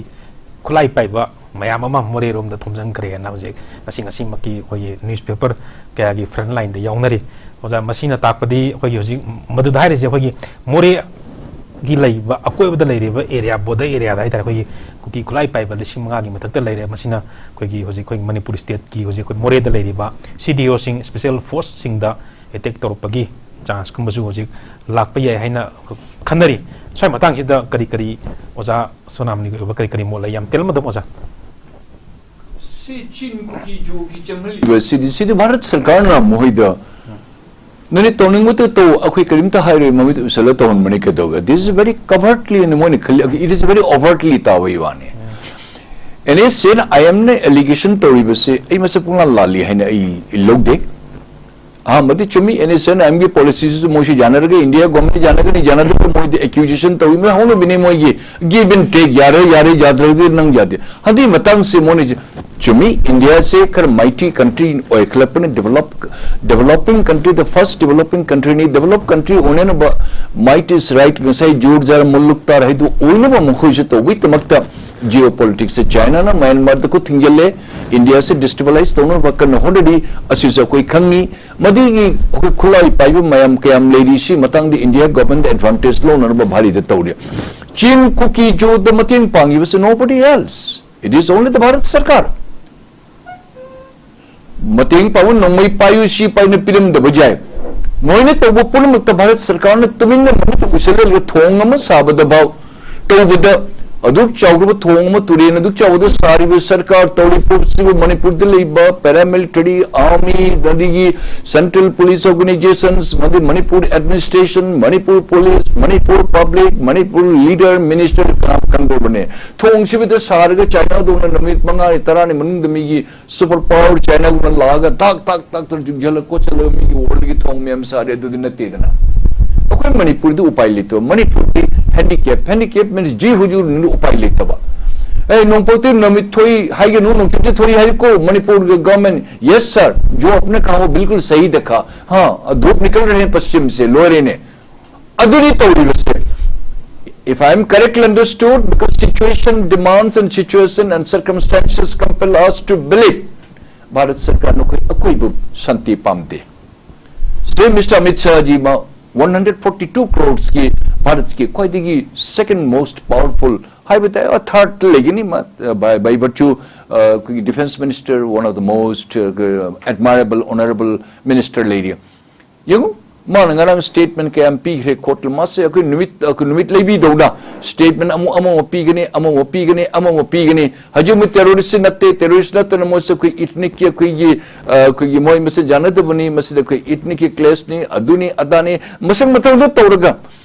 ꯈꯨꯠꯂꯥꯏ ꯄꯥꯏꯕ ꯃꯌꯥꯝ ꯑꯃ ꯃꯣꯔꯦꯔꯣꯝꯗ ꯊꯣꯝꯖꯤꯟꯈ꯭ꯔꯦꯅ ꯍꯧꯖꯤꯛ ꯉꯁꯤ, ꯉꯁꯤꯃꯛꯀꯤ ꯑꯩꯈꯣꯏꯒꯤ ꯅ꯭ꯌꯨꯁꯄꯦꯄꯔ ꯀꯌꯥꯒꯤ ꯐ꯭ꯔꯟ ꯂꯥꯏꯟꯗ ꯌꯥꯎꯅꯔꯤ꯫ ꯑꯣꯖꯥ, ꯃꯁꯤꯅ ꯇꯥꯛꯄꯗꯤ ꯑꯩꯈꯣꯏꯒꯤ ꯍꯧꯖꯤꯛ ꯃꯗꯨꯗ ꯍꯥꯏꯔꯤꯁꯦ ꯑꯩꯈꯣꯏꯒꯤ ꯃꯣꯔꯦꯒꯤ ꯂꯩꯕ ꯑꯀꯣꯏꯕꯗ ꯂꯩꯔꯤꯕ ꯑꯦꯔꯤꯌꯥ, ꯕꯣꯔꯗꯔ ꯑꯦꯔꯤꯌꯥꯗ ꯍꯥꯏꯇꯥꯔꯦ, ꯑꯩꯈꯣꯏꯒꯤ ꯀꯨꯀꯤ ꯈꯨꯠꯂꯥꯏ ꯄꯥꯏꯕ ꯂꯤꯁꯤꯡ ꯃꯉꯥꯒꯤ ꯃꯊꯛꯇ ꯂꯩꯔꯦ꯫ ꯃꯁꯤꯅ ꯑꯩꯈꯣꯏꯒꯤ ꯍꯧꯖꯤꯛ ꯑꯩꯈꯣꯏ ꯃꯅꯤꯄꯨꯔ ꯁ꯭ꯇꯦꯠꯀꯤ ꯍꯧꯖꯤꯛ ꯑꯩꯈꯣꯏ ꯃꯣꯔꯦꯗ ꯂꯩꯔꯤꯕ ꯁꯤ ꯗꯤ ꯑꯣꯁꯤꯡ, ꯁ꯭ꯄꯦꯁꯦꯜ ꯐꯣꯔꯁꯁꯤꯡꯗ ꯑꯦꯇꯦꯛ ꯇꯧꯔꯛꯄꯒꯤ ꯆꯥꯟꯁꯀꯨꯝꯕꯁꯨ ꯍꯧꯖꯤꯛ ꯂꯥꯛꯄ ꯌꯥꯏ ꯍꯥꯏꯅ ꯈꯟꯅꯔꯤ꯫ ꯁ꯭ꯋꯥꯏ ꯃꯇꯥꯡꯁꯤꯗ ꯀꯔꯤ ꯀꯔꯤ ꯑꯣꯖꯥ ꯁꯣꯅꯥꯃꯅꯤꯒꯤ ꯑꯣꯏꯕ ꯀꯔꯤ ꯀꯔꯤ ꯃꯣꯠ ꯂꯩ? ꯌꯥꯝ ꯇꯦꯜꯂꯝꯕꯗ ꯑꯣꯖꯥ꯫ ꯁꯤ ꯆꯤꯟ ꯀꯨꯀꯤ ꯖꯣꯒꯤ ꯆꯪꯍꯜꯂꯤꯕ ꯁꯤꯗꯤ, ꯁꯤꯗꯤ ꯚꯥꯔꯠ ꯁꯔꯀꯥꯔꯅ ꯃꯈꯣꯏꯗ ꯅꯣꯏꯅ ꯇꯧꯅꯤꯡꯕꯗꯨ ꯇꯧ, ꯑꯩꯈꯣꯏ ꯀꯔꯤꯝꯇ ꯍꯥꯏꯔꯣꯏ, ꯃꯃꯤꯠ ꯎꯁꯜꯂ ꯇꯧꯍꯟꯕꯅꯤ ꯀꯩꯗꯧꯒꯦ? This is very covertly ꯅ ꯃꯣꯏꯅ ꯈꯜꯂꯤ, it is very overtly ꯇꯥꯕꯒꯤ ꯋꯥꯅꯤ꯫ ꯑꯦꯟ ꯑꯦꯁ ꯑꯦꯟ ꯑꯥꯏ ꯑꯦꯝꯅ allegation ꯇꯧꯔꯤꯕꯁꯦ ꯑꯩ ꯃꯁꯛ ꯄꯨꯡꯂꯥꯜ ꯂꯥꯜꯂꯤ ꯍꯥꯏꯅ ꯑꯩ ꯂꯧꯗꯦ꯫ ꯑꯍꯥꯟꯕꯗꯤ ꯆꯨꯝꯃꯤ, ꯑꯦꯟ ꯑꯦꯁ ꯑꯦꯟ ꯑꯥꯏ ꯑꯦꯝꯒꯤ ꯄꯣꯂꯤꯁꯤꯁꯤꯁꯨ ꯃꯣꯏꯁꯨ ꯌꯥꯅꯔꯒ, ꯏꯟꯗꯤꯌꯥ ꯒꯣꯔꯃꯦꯟ ꯌꯥꯅꯒꯅꯤ, ꯌꯥꯅꯗ꯭ꯔꯒ ꯃꯣꯏꯗꯤ ꯑꯦꯀ꯭ꯌꯨꯖꯦꯁꯟ ꯇꯧꯏ, ꯃꯣꯏ ꯍꯧꯅꯕꯤꯅꯤ ꯃꯣꯏꯒꯤ give and take, ꯌꯥꯔꯦ, ꯌꯥꯔꯦ, ꯌꯥꯗ꯭ꯔꯒꯗꯤ ꯅꯪ ꯌꯥꯗꯦ꯫ ꯑꯗꯨꯒꯤ ꯃꯇꯥꯡꯁꯦ ꯃꯣꯏꯅ ꯆꯨꯝꯃꯤ, ꯏꯟꯗꯤꯌꯥꯁꯦ ꯈꯔ mighty country ꯑꯣꯏꯈꯠꯂꯛꯄꯅ, develop, developing country, the first developing country ꯅꯤ, develop country ꯑꯣꯏꯅꯅꯕ might is right, ꯉꯁꯥꯏ ꯖꯣꯔ ꯖꯥꯔ ꯃꯨꯜꯂꯨꯛ ꯇꯥꯔ ꯍꯥꯏꯗꯨ ꯑꯣꯏꯅꯕ ꯃꯈꯣꯏꯁꯨ ꯇꯧꯕꯒꯤꯗꯃꯛꯇ Geopolitics ꯁꯦ ꯆꯥꯏꯅꯥꯅ ꯃ꯭ꯌꯥꯟꯃꯥꯔꯗ ꯈꯨꯠ ꯊꯤꯡꯖꯤꯜꯂꯦ, ꯏꯟꯗꯤꯌꯥꯁꯦ destabilize ꯇꯧꯅꯕ ꯀꯟꯅ ꯍꯣꯠꯅꯔꯤ꯫ ꯑꯁꯤꯁꯨ ꯑꯩꯈꯣꯏ ꯈꯪꯉꯤ꯫ ꯃꯗꯨꯒꯤ ꯑꯩꯈꯣꯏ ꯈꯨꯠꯂꯥꯏ ꯄꯥꯏꯕ ꯃꯌꯥꯝ ꯀꯌꯥꯝ ꯂꯩꯔꯤ, ꯁꯤ ꯃꯇꯥꯡꯗ ꯏꯟꯗꯤꯌꯥ ꯒꯚꯔꯟꯃꯦꯟꯠ advantage ꯂꯧꯅꯅꯕ ꯚꯥꯔꯤꯗ ꯇꯧꯔꯤ꯫ ꯆꯤꯟ ꯀꯨꯀꯤ ꯖꯣꯗ ꯃꯇꯦꯡ ꯄꯥꯡꯉꯤꯕꯁꯦ nobody else, it is only the Bharat ꯁꯔꯀꯥꯔ꯫ ꯃꯇꯦꯡ ꯄꯥꯡꯕ ꯅꯣꯡꯃꯩ ꯄꯥꯏꯌꯨ ꯁꯤ ꯄꯥꯏꯅ ꯄꯤꯔꯝꯗꯕ ꯌꯥꯏ꯫ ꯃꯣꯏꯅ ꯇꯧꯕ ꯄꯨꯝꯅꯃꯛꯇ ꯚꯥꯔꯠ ꯁꯔꯀꯥꯔꯅ ꯇꯨꯃꯤꯟꯅ ꯃꯃꯤꯠꯇ ꯎꯁꯤꯜꯂꯒ ꯊꯣꯡ ꯑꯃ ꯁꯥꯕꯗ ꯐꯥꯎ ꯇꯧꯕꯗ, ꯑꯗꯨꯛ ꯆꯥꯎꯈ꯭ꯔꯕ ꯊꯣꯡ ꯑꯃ, ꯇꯨꯔꯦꯟ ꯑꯗꯨꯛ ꯆꯥꯎꯕꯗ ꯁꯥꯔꯤꯕ ꯁꯔꯀꯥꯔ ꯇꯧꯔꯤꯕ ꯄꯣꯠꯁꯤꯕꯨ ꯃꯅꯤꯄꯨꯔꯗ ꯂꯩꯕ paramilitary, army, ꯑꯗꯒꯤ central police organizations, ꯃꯗꯤ Manipur administration, Manipur police, Manipur public, Manipur leader, minister ꯀꯅꯥ ꯈꯪꯗꯧꯕꯅꯦ? ꯊꯣꯡꯁꯤꯕꯨꯗ ꯁꯥꯔꯒ ꯆꯥꯏꯅꯥꯗꯧꯅ ꯅꯨꯃꯤꯠ ꯃꯉꯥꯅꯤ ꯇꯔꯥꯅꯤ ꯃꯅꯨꯡꯗ ꯃꯤꯒꯤ super power ꯆꯥꯏꯅꯥꯒꯨꯝꯅ ꯂꯥꯛꯑꯒ ꯇꯥꯛ ꯇꯥꯛ ꯇꯥꯛ ꯇꯧꯔ ꯆꯤꯡꯁꯤꯜꯂ ꯈꯣꯠꯆꯜꯂꯒ ꯃꯤꯒꯤ world ꯒꯤ ꯊꯣꯡ ꯃꯌꯥꯝ ꯁꯥꯔꯦ, ꯑꯗꯨꯗꯤ ꯅꯠꯇꯦꯗꯅ꯫ ꯑꯩꯈꯣꯏ ꯃꯅꯤꯄꯨꯔꯗꯤ ꯎꯄꯥꯏ ꯂꯩꯇꯕ, ꯃꯅꯤꯄꯨꯔꯗꯤ handicap, handicap means ꯖꯤ ꯍꯨꯖꯨꯔꯅ ꯎꯄꯥꯏ ꯂꯩꯇꯕ꯫ ꯑꯦ, ꯅꯣꯡꯄꯣꯛꯇꯤ ꯅꯨꯃꯤꯠ ꯊꯣꯛꯏ ꯍꯥꯏꯒꯅꯨ, ꯅꯣꯡꯆꯨꯞꯇꯤ ꯊꯣꯛꯏ ꯍꯥꯏꯀꯣ, ꯃꯅꯤꯄꯨꯔꯒꯤ government꯫ Yes sir, जो आपने कहा वो बिल्कुल सही देखा। हाँ, धूप निकल रहे हैं पश्चिम से, लोअर ने। ꯑꯗꯨꯅꯤ ꯇꯧꯔꯤꯕꯁꯦ꯫ If I am correctly understood, because situation demands and situation and circumstances compel us to believe, Bharat ꯁꯔꯀꯥꯔꯅ ꯑꯩꯈꯣꯏ ꯑꯀꯣꯏꯕ ꯁꯥꯟꯇꯤ ꯄꯥꯝꯗꯦ꯫ ꯁ꯭ꯔꯤ ꯃꯤꯁꯇꯔ ꯑꯃꯤꯠ ꯁꯥꯍꯖꯤ ꯃꯥ one hundred forty two crores ꯀꯤ ꯚꯥꯔꯠꯀꯤ ꯈ꯭ꯋꯥꯏꯗꯒꯤ second most powerful ꯍꯥꯏꯕ ꯇꯥꯏ, third ꯂꯩꯒꯅꯤ ꯃꯥ, by, by virtue, ꯑ, ꯑꯩꯈꯣꯏꯒꯤ defence minister, one of the most, ꯑ, admirable, honourable minister ꯂꯩꯔꯤ꯫ ꯌꯦꯡꯉꯨ, ꯃꯥꯅ ꯉꯔꯥꯡ statement ꯀꯌꯥ ꯑꯃ ꯄꯤꯈ꯭ꯔꯦ ꯈꯣꯠꯂꯦ꯫ ꯃꯥꯁꯦ ꯑꯩꯈꯣꯏ ꯅꯨꯃꯤꯠ, ꯑꯩꯈꯣꯏ ꯅꯨꯃꯤꯠ ꯂꯩꯕꯤꯗꯧꯅ statement ꯑꯃꯨꯛ, ꯑꯃꯃꯨꯛ ꯄꯤꯒꯅꯤ, ꯑꯃꯃꯨꯛ ꯄꯤꯒꯅꯤ, ꯑꯃꯃꯨꯛ ꯄꯤꯒꯅꯤ꯫ ꯍꯧꯖꯤꯛ ꯃꯣꯏ terrorist ꯅꯠꯇꯦ, terrorist ꯅꯠꯇꯅ ꯃꯣꯏꯁꯦ ꯑꯩꯈꯣꯏ ethnic ꯀꯤ, ꯑꯩꯈꯣꯏꯒꯤ, ꯑ, ꯑꯩꯈꯣꯏꯒꯤ ꯃꯣꯏ ꯃꯁꯦ ꯌꯥꯅꯗꯕꯅꯤ, ꯃꯁꯤꯗ ꯑꯩꯈꯣꯏ ethnic ꯀꯤ clash ꯅꯤ, ꯑꯗꯨꯅꯤ ꯑꯗꯥꯅꯤ, ꯃꯁꯛ ꯃꯊꯧꯗ ꯇꯧꯔꯒ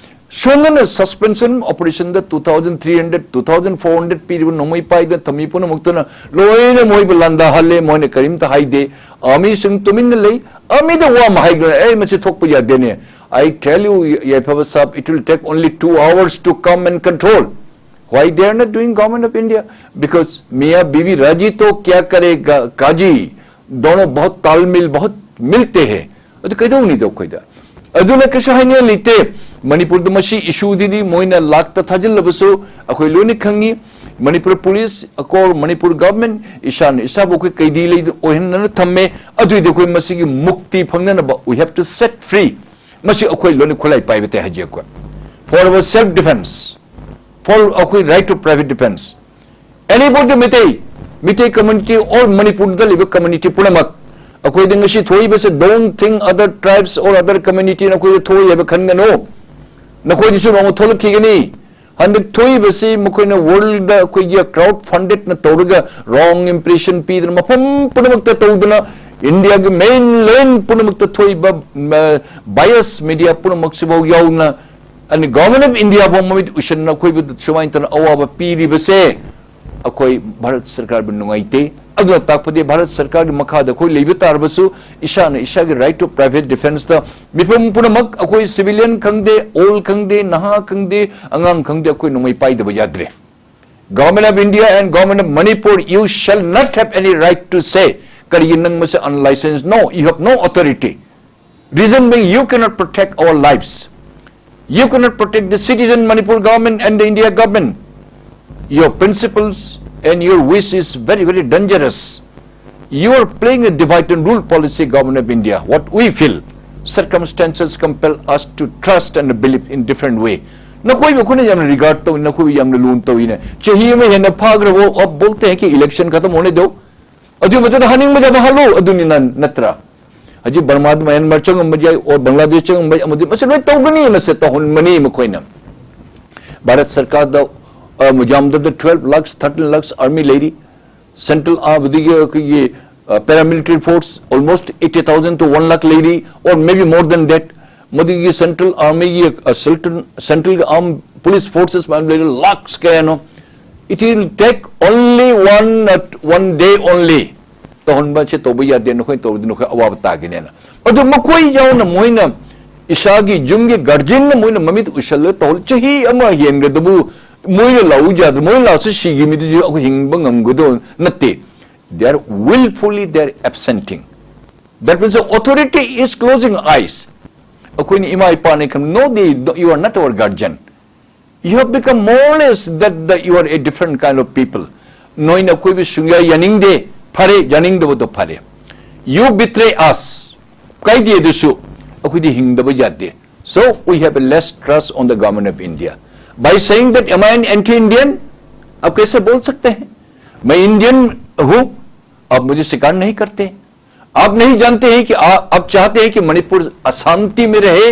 ꯁꯣꯝꯗꯅ suspension operation ꯗ two thousand three hundred, two thousand four hundred ꯄꯤꯔꯤꯕ ꯅꯣꯡꯃꯩ ꯄꯥꯏꯗꯅ ꯊꯝꯃꯤ ꯄꯨꯝꯅꯃꯛꯇꯨꯅ ꯂꯣꯏꯅ ꯃꯣꯏꯕꯨ ꯂꯥꯟꯗꯥꯍꯜꯂꯦ, ꯃꯣꯏꯅ ꯀꯔꯤꯝꯇ ꯍꯥꯏꯗꯦ꯫ Army ꯁꯤꯡ ꯇꯨꯃꯤꯟꯅ ꯂꯩ꯫ Army ꯗ ꯋꯥ ꯑꯃ ꯍꯥꯏꯈ꯭ꯔꯦ, "ꯑꯩ ꯃꯁꯤ ꯊꯣꯛꯄ ꯌꯥꯗꯦꯅꯦ꯫ I tell you, ꯌꯥꯏꯐꯕ ꯁꯥꯍꯕ, it will take only two hours to come and control." Why they are not doing, Government of India? Because मियाँ बीवी राजी तो क्या करेगा काजी, दोनों बहुत तालमेल, बहुत मिलते हैं꯫ ꯑꯗꯨ ꯀꯩꯗꯧꯅꯤꯗꯣ ꯑꯩꯈꯣꯏꯗ? ꯑꯗꯨꯅ ꯀꯩꯁꯨ ꯍꯥꯏꯅꯤꯡꯉꯥꯏ ꯂꯩꯇꯦ꯫ ꯃꯅꯤꯄꯨꯔꯗ ꯃꯁꯤ issue ꯗꯨꯗꯤ ꯃꯣꯏꯅ ꯂꯥꯛꯇ ꯊꯥꯖꯤꯜꯂꯕꯁꯨ ꯑꯩꯈꯣꯏ ꯂꯣꯏꯅ ꯈꯪꯉꯤ꯫ Manipur Police ꯑꯀꯣꯔ Manipur Government, ꯏꯁꯥꯅ ꯏꯁꯥꯕꯨ ꯑꯩꯈꯣꯏ ꯀꯩꯗꯤ ꯂꯩ ꯑꯣꯏꯍꯟꯅꯅ ꯊꯝꯃꯦ꯫ ꯑꯗꯨꯏꯗꯤ ꯑꯩꯈꯣꯏ ꯃꯁꯤꯒꯤ ꯃꯨꯛꯇꯤ ꯐꯪꯅꯅꯕ, we have to set free꯫ ꯃꯁꯤ ꯑꯩꯈꯣꯏ ꯂꯣꯏꯅ ꯈꯨꯠꯂꯥꯏ ꯄꯥꯏꯕ ꯇꯥꯏ ꯍꯧꯖꯤꯛ ꯑꯩꯈꯣꯏ꯫ For our self defense, for ꯑꯩꯈꯣꯏ right to private defense, anybody, Meitei, Meitei community or ꯃꯅꯤꯄꯨꯔꯗ ꯂꯩꯕ community ꯄꯨꯝꯅꯃꯛ, ꯑꯩꯈꯣꯏꯗ ꯉꯁꯤ ꯊꯣꯛꯏꯕꯁꯦ, don't think other tribes or other community ꯅꯈꯣꯏꯗ ꯊꯣꯛꯏ ꯍꯥꯏꯕ ꯈꯟꯒꯅꯨ꯫ ꯅꯈꯣꯏꯗꯁꯨ ꯅꯣꯡꯃ ꯊꯣꯛꯂꯛꯈꯤꯒꯅꯤ꯫ ꯍꯟꯗꯛ ꯊꯣꯛꯏꯕꯁꯤ ꯃꯈꯣꯏꯅ world ꯑꯩꯈꯣꯏꯒꯤ crowd funded ꯅ ꯇꯧꯔꯒ wrong impression ꯄꯤꯗꯅ ꯃꯐꯝ ꯄꯨꯝꯅꯃꯛꯇ ꯇꯧꯗꯅ India ꯒꯤ mainland ꯄꯨꯝꯅꯃꯛꯇ ꯊꯣꯛꯏꯕ bias media ꯄꯨꯝꯅꯃꯛꯁꯤꯐꯥꯎ ꯌꯥꯎꯅ ꯑꯅꯤ Government of India ꯐꯥꯎ ꯃꯃꯤꯠ ꯎꯁꯤꯟꯅ ꯑꯩꯈꯣꯏꯕꯨ ꯁꯨꯃꯥꯏꯅ ꯇꯧꯅ ꯑꯋꯥꯕ ꯄꯤꯔꯤꯕꯁꯦ ꯑꯩꯈꯣꯏ ꯚꯥꯔꯠ ꯁꯔꯀꯥꯔꯕꯨ ꯅꯨꯡꯉꯥꯏꯇꯦ꯫ ꯑꯗꯨꯅ ꯇꯥꯛꯄꯗꯤ ꯚꯥꯔꯠ ꯁꯔꯀꯥꯔꯒꯤ ꯃꯈꯥꯗ ꯑꯩꯈꯣꯏ ꯂꯩꯕ ꯇꯥꯔꯕꯁꯨ ꯏꯁꯥꯅ ꯏꯁꯥꯒꯤ right to private defenceꯇ ꯃꯤꯄꯨꯝ ꯄꯨꯝꯅꯃꯛ ꯑꯩꯈꯣꯏ civilian ꯈꯪꯗꯦ, old ꯈꯪꯗꯦ, ꯅꯍꯥ ꯈꯪꯗꯦ, ꯑꯉꯥꯡ ꯈꯪꯗꯦ, ꯑꯩꯈꯣꯏ ꯅꯣꯡꯃꯩ ꯄꯥꯏꯗꯕ ꯌꯥꯗ꯭ꯔꯦ꯫ Government of India and Government of Manipur, you shall not have any right to say ꯀꯔꯤꯒꯤ ꯅꯪ ꯃꯁꯤ unlicensed? No, you have no authority. Reason being, you cannot protect our lives. You cannot protect the citizen Manipur government and the India government. Your principles and your wish is very, very dangerous. You are playing a divide and rule policy, Government of India. What we feel, circumstances compel us to trust and believe in different way. ꯅꯈꯣꯏꯕꯨ ꯑꯩꯈꯣꯏꯅ ꯌꯥꯝꯅ regard ꯇꯧꯏ, ꯅꯈꯣꯏꯕꯨ ꯌꯥꯝꯅ ꯂꯨꯅ ꯇꯧꯏꯅꯦ꯫ ꯆꯍꯤ ꯑꯃ ꯍꯦꯟꯅ ꯐꯥꯈ꯭ꯔꯕꯣ? अब बोलते हैं कि election खत्म होने दो, ꯑꯗꯨꯒꯤ ꯃꯇꯨꯡꯗ ꯍꯥꯅꯤꯡꯕ ꯌꯥꯕ ꯍꯥꯜꯂꯨ, ꯑꯗꯨꯅꯤ ꯅ-, ꯅꯠꯇ꯭ꯔꯥ? ꯍꯧꯖꯤꯛ ꯕꯔꯃꯥꯗ ꯃꯌꯥꯟꯃꯥꯔ ꯆꯪꯉꯝꯕ ꯌꯥꯏ, or ꯕꯪꯒ꯭ꯂꯥꯗꯦꯁ ꯆꯪꯉꯝꯕ ꯌꯥꯏ, ꯑꯃꯗꯤ ꯃꯁꯤ ꯂꯣꯏ ꯇꯧꯒꯅꯤ, ꯃꯁꯤ ꯇꯧꯍꯟꯕꯅꯤ ꯃꯈꯣꯏꯅ꯫ ꯚꯥꯔꯠ ꯁꯔꯀꯥꯔꯗ, ꯑ, ꯃꯨꯖꯥꯝꯗꯔꯗ twelve lakhs, thirteen lakhs army ꯂꯩꯔꯤ꯫ Central ꯑꯥꯕꯗꯒꯤ ꯑꯩꯈꯣꯏꯒꯤ, ꯑ, paramilitary force almost eighty thousand to one lakh ꯂꯩꯔꯤ, or maybe more than that꯫ ꯃꯗꯨꯒꯤ central armyꯒꯤ, ꯑ, central, centralꯒꯤ armed police forces ꯃꯌꯥꯝ ꯂꯩꯔꯤ, lakhs ꯀꯌꯥꯅꯣ꯫ It will take only one, uh, one day only꯫ ꯇꯧꯍꯟꯕꯁꯦ ꯇꯧꯕ ꯌꯥꯗꯦ, ꯅꯈꯣꯏꯅ ꯇꯧꯔꯗꯤ ꯅꯈꯣꯏ ꯑꯋꯥꯕ ꯇꯥꯒꯅꯦꯅ꯫ ꯑꯗꯨ ꯃꯈꯣꯏ ꯌꯥꯎꯅ ꯃꯣꯏꯅ ꯏꯁꯥꯒꯤ ꯌꯨꯝꯒꯤ guardianꯅ ꯃꯣꯏꯅ ꯃꯃꯤꯠ ꯎꯁꯜꯂ ꯇꯧꯍꯜ-, ꯆꯍꯤ ꯑꯃ ꯍꯦꯟꯒ꯭ꯔꯗꯕꯨ ꯃꯣꯏꯅ ꯂꯥꯛꯎ ꯌꯥꯗ꯭ꯔꯦ, ꯃꯣꯏꯅ ꯂꯥꯛꯑꯁꯨ ꯁꯤꯒꯤ ꯃꯤꯗꯨꯁꯨ ꯑꯩꯈꯣꯏ ꯍꯤꯡꯕ ꯉꯝꯒꯗꯧ ꯅꯠꯇꯦ꯫ They are willfully, they are absenting. That means the authority is closing eyes. ꯑꯩꯈꯣꯏꯅ ꯏꯃꯥ ꯏꯄꯥꯅꯤ ꯈꯟ-, no, they, you are not our guardian. You have become more or less that the, you are a different kind of people. ꯅꯣꯏꯅ ꯑꯩꯈꯣꯏꯕꯨ ꯁꯨꯡꯌꯥ ꯌꯥꯅꯤꯡꯗꯦ꯫ ꯐꯔꯦ, ꯌꯥꯅꯤꯡꯗꯕꯗꯣ ꯐꯔꯦ꯫ You betray us. ꯀꯥꯏꯗꯦ ꯑꯗꯨꯁꯨ, ꯑꯩꯈꯣꯏꯗꯤ ꯍꯤꯡꯗꯕ ꯌꯥꯗꯦ꯫ So we have a less trust on the government of India. By saying that, am I an anti-Indian? आप कैसे बोल सकते हैं? मैं इंडियन हूं, आप मुझे स्वीकार नहीं करते। आप नहीं जानते हैं कि आ, आप चाहते हैं कि मणिपुर अशांति में रहे?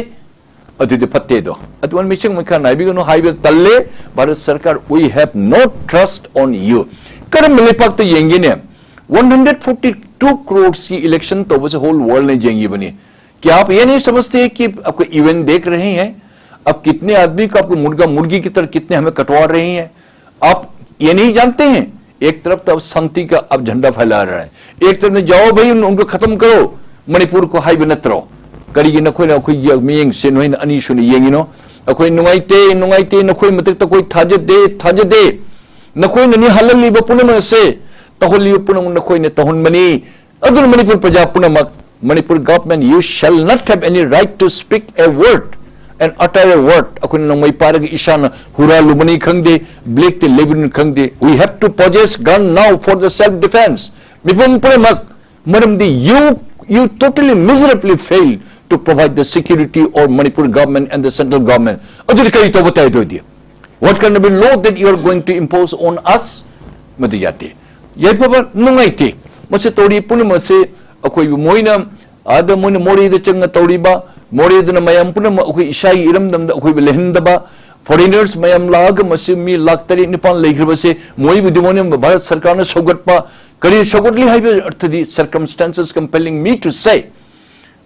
ꯑꯗꯨꯗꯤ ꯐꯠꯇꯦꯗꯣ꯫ ꯑꯗꯨ ꯃꯤꯁꯤꯡ ꯃꯈꯥ ꯅꯥꯏꯕꯤꯒꯅꯨ ꯍꯥꯏꯕ ꯇꯜꯂꯦ꯫ ꯚꯥꯔꯠ ꯁꯔꯀꯥꯔ, we have no trust on you. ꯀꯔꯝꯕ ꯂꯩꯄꯥꯛꯇ ꯌꯦꯡꯒꯦꯅꯦ? One hundred forty two crores ꯀꯤ election ꯇꯧꯕꯁꯦ whole world ꯅ ꯌꯦꯡꯉꯤꯕꯅꯤ꯫ क्या आप ये नहीं समझते कि आपको यूएन देख रहे हैं? अब कितने आदमी को आपको मुर्गा मुर्गी की तरह कितने हमें कटवा रही हैं? आप ये नहीं जानते हैं? एक तरफ तो अब शांति का आप झंडा फैला रहे हैं, एक तरफ में जाओ भाई, उन, उनको खत्म करो, ꯃꯅꯤꯄꯨꯔ ꯀꯣ ꯍꯥꯏꯕ ꯅꯠꯇ꯭ꯔꯣ? ꯀꯔꯤꯒꯤ ꯅꯈꯣꯏꯅ ꯑꯩꯈꯣꯏꯒꯤ ꯃꯤꯠꯌꯦꯡꯁꯦ ꯅꯣꯏꯅ ꯑꯅꯤ ꯁꯨꯅ ꯌꯦꯡꯉꯤꯅꯣ? ꯑꯩꯈꯣꯏ ꯅꯨꯡꯉꯥꯏꯇꯦ, ꯅꯨꯡꯉꯥꯏꯇꯦ, ꯅꯈꯣꯏ ꯃꯊꯛꯇ ꯑꯩꯈꯣꯏ ꯊꯥꯖꯗꯦ, ꯊꯥꯖꯗꯦ꯫ ꯅꯈꯣꯏꯅꯅꯤ ꯍꯥꯜꯍꯜꯂꯤꯕ ꯄꯨꯝꯅꯃꯛ ꯑꯁꯦ, ꯇꯧꯍꯜꯂꯤꯕ ꯄꯨꯝꯅꯃꯛ ꯅꯈꯣꯏꯅ ꯇꯧꯍꯟꯕꯅꯤ꯫ ꯑꯗꯨꯅ ꯃꯅꯤꯄꯨꯔ ꯄ꯭ꯔꯖꯥ ꯄꯨꯝꯅꯃꯛ, Manipur government, you shall not have any right to speak a word and utter a word. ꯑꯩꯈꯣꯏꯅ ꯅꯣꯡꯃꯩ ꯄꯥꯏꯔꯒ ꯏꯁꯥꯅ ꯍꯨꯔꯥꯜꯂꯨꯕꯅꯤ ꯈꯪꯗꯦ, ꯕ꯭ꯂꯦꯛꯇ ꯂꯩꯕꯅꯤ ꯈꯪꯗꯦ, we have to possess gun now for the self defense. ꯃꯤꯄꯨꯝ ꯄꯨꯝꯅꯃꯛ, ꯃꯔꯝꯗꯤ you, you totally miserably fail to provide the security or Manipur government and the central government. ꯑꯗꯨꯗꯤ ꯀꯔꯤ ꯇꯧꯕ ꯇꯥꯏ ꯑꯗꯨ ꯑꯣꯏꯗꯤ? What kind of a law that you are going to impose on us? ꯃꯗꯨ ꯌꯥꯗꯦ꯫ ꯌꯥꯏꯐꯕ ꯅꯨꯡꯉꯥꯏꯇꯦ꯫ ꯃꯁꯤ ꯇꯧꯔꯤ ꯄꯨꯝꯅꯃꯛꯁꯦ ꯑꯩꯈꯣꯏꯕꯨ ꯃꯣꯏꯅ ꯑꯥꯗ ꯃꯣꯏꯅ ꯃꯣꯔꯦꯗ ꯆꯪꯉ ꯇꯧꯔꯤꯕ, ꯃꯣꯔꯦꯗꯅ ꯃꯌꯥꯝ ꯄꯨꯝꯅꯃꯛ ꯑꯩꯈꯣꯏ ꯏꯁꯥꯒꯤ ꯏꯔꯝꯗꯝꯗ ꯑꯩꯈꯣꯏꯕꯨ ꯂꯩꯍꯟꯗꯕ, foreigners ꯃꯌꯥꯝ ꯂꯥꯛꯑꯒ ꯃꯁꯤ ꯃꯤ ꯂꯥꯈ ꯇꯔꯦꯠ ꯅꯤꯄꯥꯜ ꯂꯩꯈ꯭ꯔꯕꯁꯦ, ꯃꯣꯏꯕꯨꯗꯤ ꯃꯣꯏꯅ ꯚꯥꯔꯠ ꯁꯔꯀꯥꯔꯅ ꯁꯧꯒꯠꯄ, ꯀꯔꯤ ꯁꯧꯒꯠꯂꯤ ꯍꯥꯏꯕ ꯑꯔꯊꯗꯤ, circumstances compelling me to say,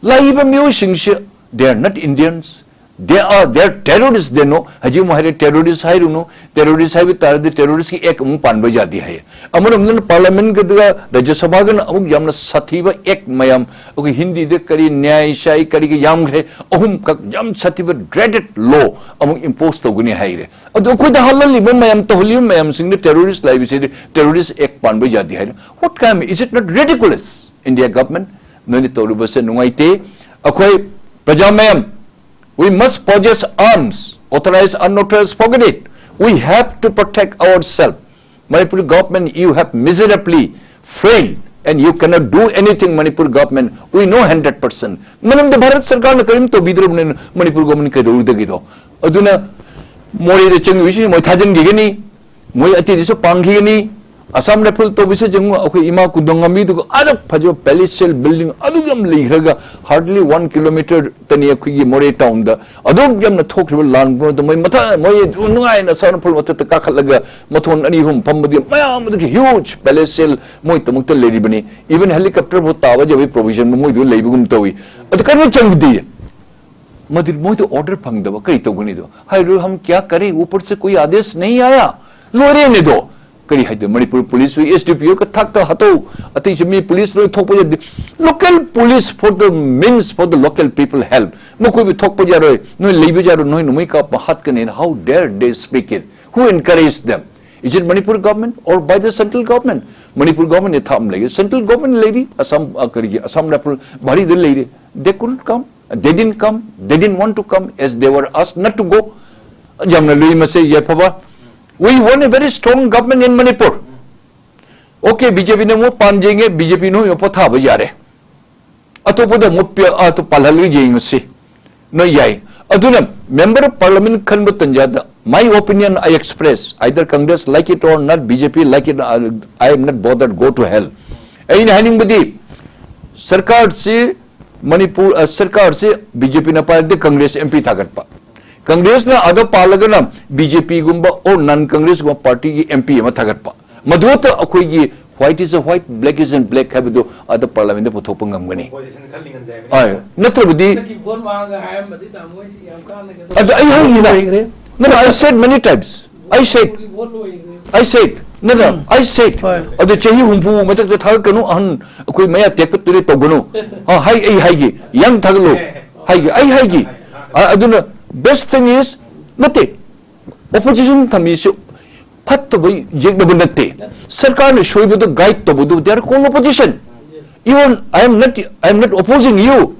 ꯂꯥꯛꯏꯕ ꯃꯤꯑꯣꯏꯁꯤꯡꯁꯤ, they are not Indians, they are, they are terrorists, they know. ꯍꯧꯖꯤꯛ ꯑꯃꯨꯛ ꯍꯥꯏꯔꯦ terrorist ꯍꯥꯏꯔꯨꯅꯨ, terrorist ꯍꯥꯏꯕ ꯇꯥꯔꯗꯤ terrorist ꯀꯤ act ꯑꯃꯨꯛ ꯄꯥꯟꯕ ꯌꯥꯗꯦ ꯍꯥꯏꯌꯦ꯫ ꯑꯃꯔꯣꯝꯗꯅ parliament ꯀꯗꯨꯒ ꯔꯥꯖ꯭ꯌ ꯁꯚꯥꯒꯅ ꯑꯃꯨꯛ ꯌꯥꯝꯅ ꯁꯥꯊꯤꯕ act ꯃꯌꯥꯝ, ꯑꯩꯈꯣꯏ ꯍꯤꯟꯗꯤꯗ ꯀꯔꯤ ꯅ꯭ꯌꯥꯌ ꯁꯥꯏ ꯀꯔꯤꯒ ꯌꯥꯝꯈ꯭ꯔꯦ, ꯑꯍꯨꯝꯈꯛ ꯌꯥꯝ ꯁꯥꯊꯤꯕ dreaded law ꯑꯃꯨꯛ impose ꯇꯧꯒꯅꯤ ꯍꯥꯏꯔꯦ꯫ ꯑꯗꯨ ꯑꯩꯈꯣꯏꯗ ꯍꯥꯜꯍꯜꯂꯤꯕ ꯃꯌꯥꯝ, ꯇꯧꯍꯜꯂꯤꯕ ꯃꯌꯥꯝꯁꯤꯡꯗ terrorist ꯂꯩꯕꯁꯤꯗꯤ terrorist act ꯄꯥꯟꯕ ꯌꯥꯗꯦ ꯍꯥꯏꯔꯦ꯫ What kind, is it not ridiculous? India government, ꯅꯣꯏꯅ ꯇꯧꯔꯤꯕꯁꯦ ꯅꯨꯡꯉꯥꯏꯇꯦ꯫ ꯑꯩꯈꯣꯏ ꯄ꯭ꯔꯖꯥ ꯃꯌꯥꯝ, we must possess arms. Authorized, unauthorized, forget it. We have to protect ourselves. Manipur government, you have miserably failed and you cannot do anything, Manipur government. We know hundred percent. ꯃꯔꯝꯗꯤ ꯚꯥꯔꯠ ꯁꯔꯀꯥꯔꯅ ꯀꯔꯤꯝ ꯇꯧꯕꯤꯗ꯭ꯔꯕꯅꯤꯅ Manipur government ꯀꯩꯗꯧꯔꯨꯗꯒꯤꯗꯣ? ꯑꯗꯨꯅ ꯃꯣꯔꯦꯗ ꯆꯪꯉꯤꯕꯁꯤꯡꯁꯦ ꯃꯣꯏ ꯊꯥꯖꯤꯟꯈꯤꯒꯅꯤ, ꯃꯣꯏ ꯑꯇꯩꯗꯁꯨ ꯄꯥꯡꯈꯤꯒꯅꯤ꯫ Assam rifle ꯇꯧꯕꯁꯦ ꯌꯦꯡꯉꯨ, ꯑꯩꯈꯣꯏ ꯏꯃꯥ ꯀꯨꯟꯗꯣꯡꯉꯝꯕꯤꯗꯨꯒ ꯑꯗꯨꯛ ꯐꯖꯕ palatial building ꯑꯗꯨꯛ ꯌꯥꯝ ꯂꯩꯈ꯭ꯔꯒ, hardly one kilometre ꯇꯅꯤ ꯑꯩꯈꯣꯏꯒꯤ ꯃꯣꯔꯦ townꯗ ꯑꯗꯨꯛ ꯌꯥꯝꯅ ꯊꯣꯛꯈ꯭ꯔꯤꯕ ꯂꯥꯟ ꯃꯔꯛꯇ ꯃꯣꯏ ꯃꯊ-, ꯃꯣꯏ ꯅꯨꯡꯉꯥꯏꯅ ꯑꯁꯥꯝ ꯔꯥꯏꯐꯜ ꯃꯊꯛꯇ ꯀꯥꯈꯠꯂꯒ ꯃꯊꯣꯟ ꯑꯅꯤ ꯑꯍꯨꯝ ꯐꯝꯕꯗꯤ ꯃꯌꯥꯝ ꯑꯗꯨꯒꯤ huge palatial ꯃꯣꯏꯗꯃꯛꯇ ꯂꯩꯔꯤꯕꯅꯤ꯫ Even helicopter ꯐꯥꯎ ꯇꯥꯕ ꯌꯥꯕꯒꯤ provision ꯃꯣꯏꯗꯨ ꯂꯩꯕꯒꯨꯝ ꯇꯧꯏ꯫ ꯑꯗꯨ ꯀꯔꯤꯒꯨꯝꯕ ꯆꯪꯕꯗꯤ ꯃꯗꯨ ꯃꯣꯏꯗ order ꯐꯪꯗꯕ ꯀꯔꯤ ꯇꯧꯒꯅꯤꯗꯣ? ꯍꯥꯏꯔꯣ, "हम क्या करें, ऊपर से कोई आदेश नहीं आया?" ꯂꯣꯏꯔꯦꯅꯦꯗꯣ꯫ ꯀꯔꯤ ꯍꯥꯏꯗꯣꯏ? ꯃꯅꯤꯄꯨꯔ ꯄꯨꯂꯤꯁ, ꯑꯦꯁ ꯗꯤ ꯄꯤ ꯑꯣ ꯀ ꯊꯥꯛꯇ ꯍꯥꯠꯇꯣꯛ, ꯑꯇꯩꯁꯨ ꯃꯤ ꯄꯨꯂꯤꯁ ꯂꯣꯏ ꯊꯣꯛꯄ ꯌꯥꯗꯦ꯫ Local police for the means for the local people help. ꯃꯈꯣꯏꯕꯨ ꯊꯣꯛꯄ ꯌꯥꯔꯣꯏ, ꯅꯣꯏ ꯂꯩꯕ ꯌꯥꯔꯣꯏ, ꯅꯣꯏ ꯅꯣꯡꯃꯩ ꯀꯥꯞꯄ ꯍꯥꯠꯀꯅꯤ꯫ How dare they speak it? Who encouraged them? Is it Manipur government or by the central government? Manipur ꯒꯣꯚꯔꯟꯃꯦꯟꯠꯅ ꯊꯥꯛ ꯑꯃ ꯂꯩꯒꯦ, ꯁꯦꯟꯇ꯭ꯔꯦꯜ ꯒꯣꯚꯔꯟꯃꯦꯟꯠ ꯂꯩꯔꯤ, ꯑꯁꯥꯝ, ꯑ, ꯀꯔꯤꯒꯤ, ꯑꯁꯥꯝ ꯔꯥꯏꯐꯜ ꯚꯥꯔꯤꯗ ꯂꯩꯔꯤ꯫ They couldn't come, they didn't come, they didn't want to come as they were asked not to go. ꯌꯥꯝꯅ ꯂꯨꯏ ꯃꯁꯤ, ꯌꯥꯏꯐꯕ꯫ We want a very strong government in Manipur. Okay, B J ꯄꯤꯅ ꯑꯃꯨꯛ ꯄꯥꯟ ꯌꯦꯡꯉꯦ, ꯕꯤ ꯖꯦ ꯄꯤꯅ ꯑꯃꯨꯛ ꯄꯣꯊꯥꯕ ꯌꯥꯔꯦ꯫ ꯑꯇꯣꯞꯄꯗ ꯑꯃꯨꯛ ꯄꯤ-, ꯑ, ꯄꯥꯜꯍꯜꯂꯒ ꯌꯦꯡꯉꯁꯤ꯫ ꯅꯣꯏ ꯌꯥꯏ꯫ ꯑꯗꯨꯅ member of parliament ꯈꯟꯕ ꯇꯟꯖꯥꯗ, my opinion I express, either Congress like it or not, B J P like it, I, I am not bothered, go to hell. ꯑꯩꯅ ꯍꯥꯏꯅꯤꯡꯕꯗꯤ, ꯁꯔꯀꯥꯔꯁꯤ ꯃꯅꯤꯄꯨꯔ, ꯑ, ꯁꯔꯀꯥꯔꯁꯤ ꯕꯤ ꯖꯦ ꯄꯤꯅ ꯄꯥꯏꯔꯗꯤ ꯀꯪꯒ꯭ꯔꯦꯁ ꯑꯦꯝ ꯄꯤ ꯊꯥꯒꯠꯄ, ꯀꯪꯒ꯭ꯔꯦꯁꯅ ꯑꯗ ꯄꯥꯜꯂꯒꯅ ꯕꯤ ꯖꯦ ꯄꯤꯒꯨꯝꯕ or non Congressꯒꯨꯝꯕ ꯄꯥꯔꯇꯤꯒꯤ M P ꯑꯃ ꯊꯥꯒꯠꯄ, ꯃꯗꯨꯗ ꯑꯩꯈꯣꯏꯒꯤ white is a white, black is a black ꯍꯥꯏꯕꯗꯨ ꯑꯗ ꯄꯥꯔꯂꯤꯌꯥꯃꯦꯟꯗ ꯄꯨꯊꯣꯛꯄ ꯉꯝꯒꯅꯤ꯫ ꯑꯣꯄꯣꯖꯤꯁꯟ ꯈꯜꯂꯤ ꯉꯝꯖꯩ ꯍꯥꯏꯕꯅꯤ꯫ ꯑꯥ, ꯅꯠꯇ꯭ꯔꯕꯗꯤ ꯍꯟꯗꯛꯀꯤ ꯚꯣꯠ ꯃꯥꯡꯒ ꯍꯥꯏꯔꯝꯕꯗꯤ ꯇꯥꯃꯣ ꯍꯣꯏꯁꯤ ꯌꯥꯝ ꯀꯥꯟꯅꯒꯗꯕ ꯑꯗ ꯑꯩ ꯍꯥꯏꯒꯤꯅ, ꯂꯣꯏꯈ꯭ꯔꯦ꯫ No, no, I said many times. I said, vote ꯂꯣꯏꯈ꯭ꯔꯦ꯫ I said, no, no, I said. ꯍꯣꯏ꯫ ꯑꯗꯨ ꯆꯍꯤ ꯍꯨꯝꯐꯨ ꯃꯊꯛꯇ ꯊꯥꯒꯠꯀꯅꯨ, ꯑꯍꯟ ꯑꯩꯈꯣꯏ ꯃꯌꯥ ꯇꯦꯛꯄ ꯇꯨꯔꯦ ꯇꯧꯒꯅꯨ꯫ ꯑ, ꯍꯥꯏ, ꯑꯩ ꯍꯥꯏꯒꯦ, ꯌꯥꯝ ꯊꯥꯒꯠꯂꯨ꯫ ꯍꯥꯏꯒꯦ, ꯑꯩ ꯍꯥꯏꯒꯦ꯫ ꯑ, ꯑꯗꯨꯅ best thing is, ꯅꯠꯇꯦ, ꯑꯣꯄꯣꯖꯤꯁꯟ ꯊꯝꯃꯤꯁꯤ ꯐꯠꯇꯕ ꯌꯦꯛꯅꯕ ꯅꯠꯇꯦ꯫ ꯁꯔꯀꯥꯔꯅ ꯁꯣꯏꯕꯗ ꯒꯥꯏꯗ ꯇꯧꯕꯗꯨ, they are called opposition. Even I am not, I am not opposing you.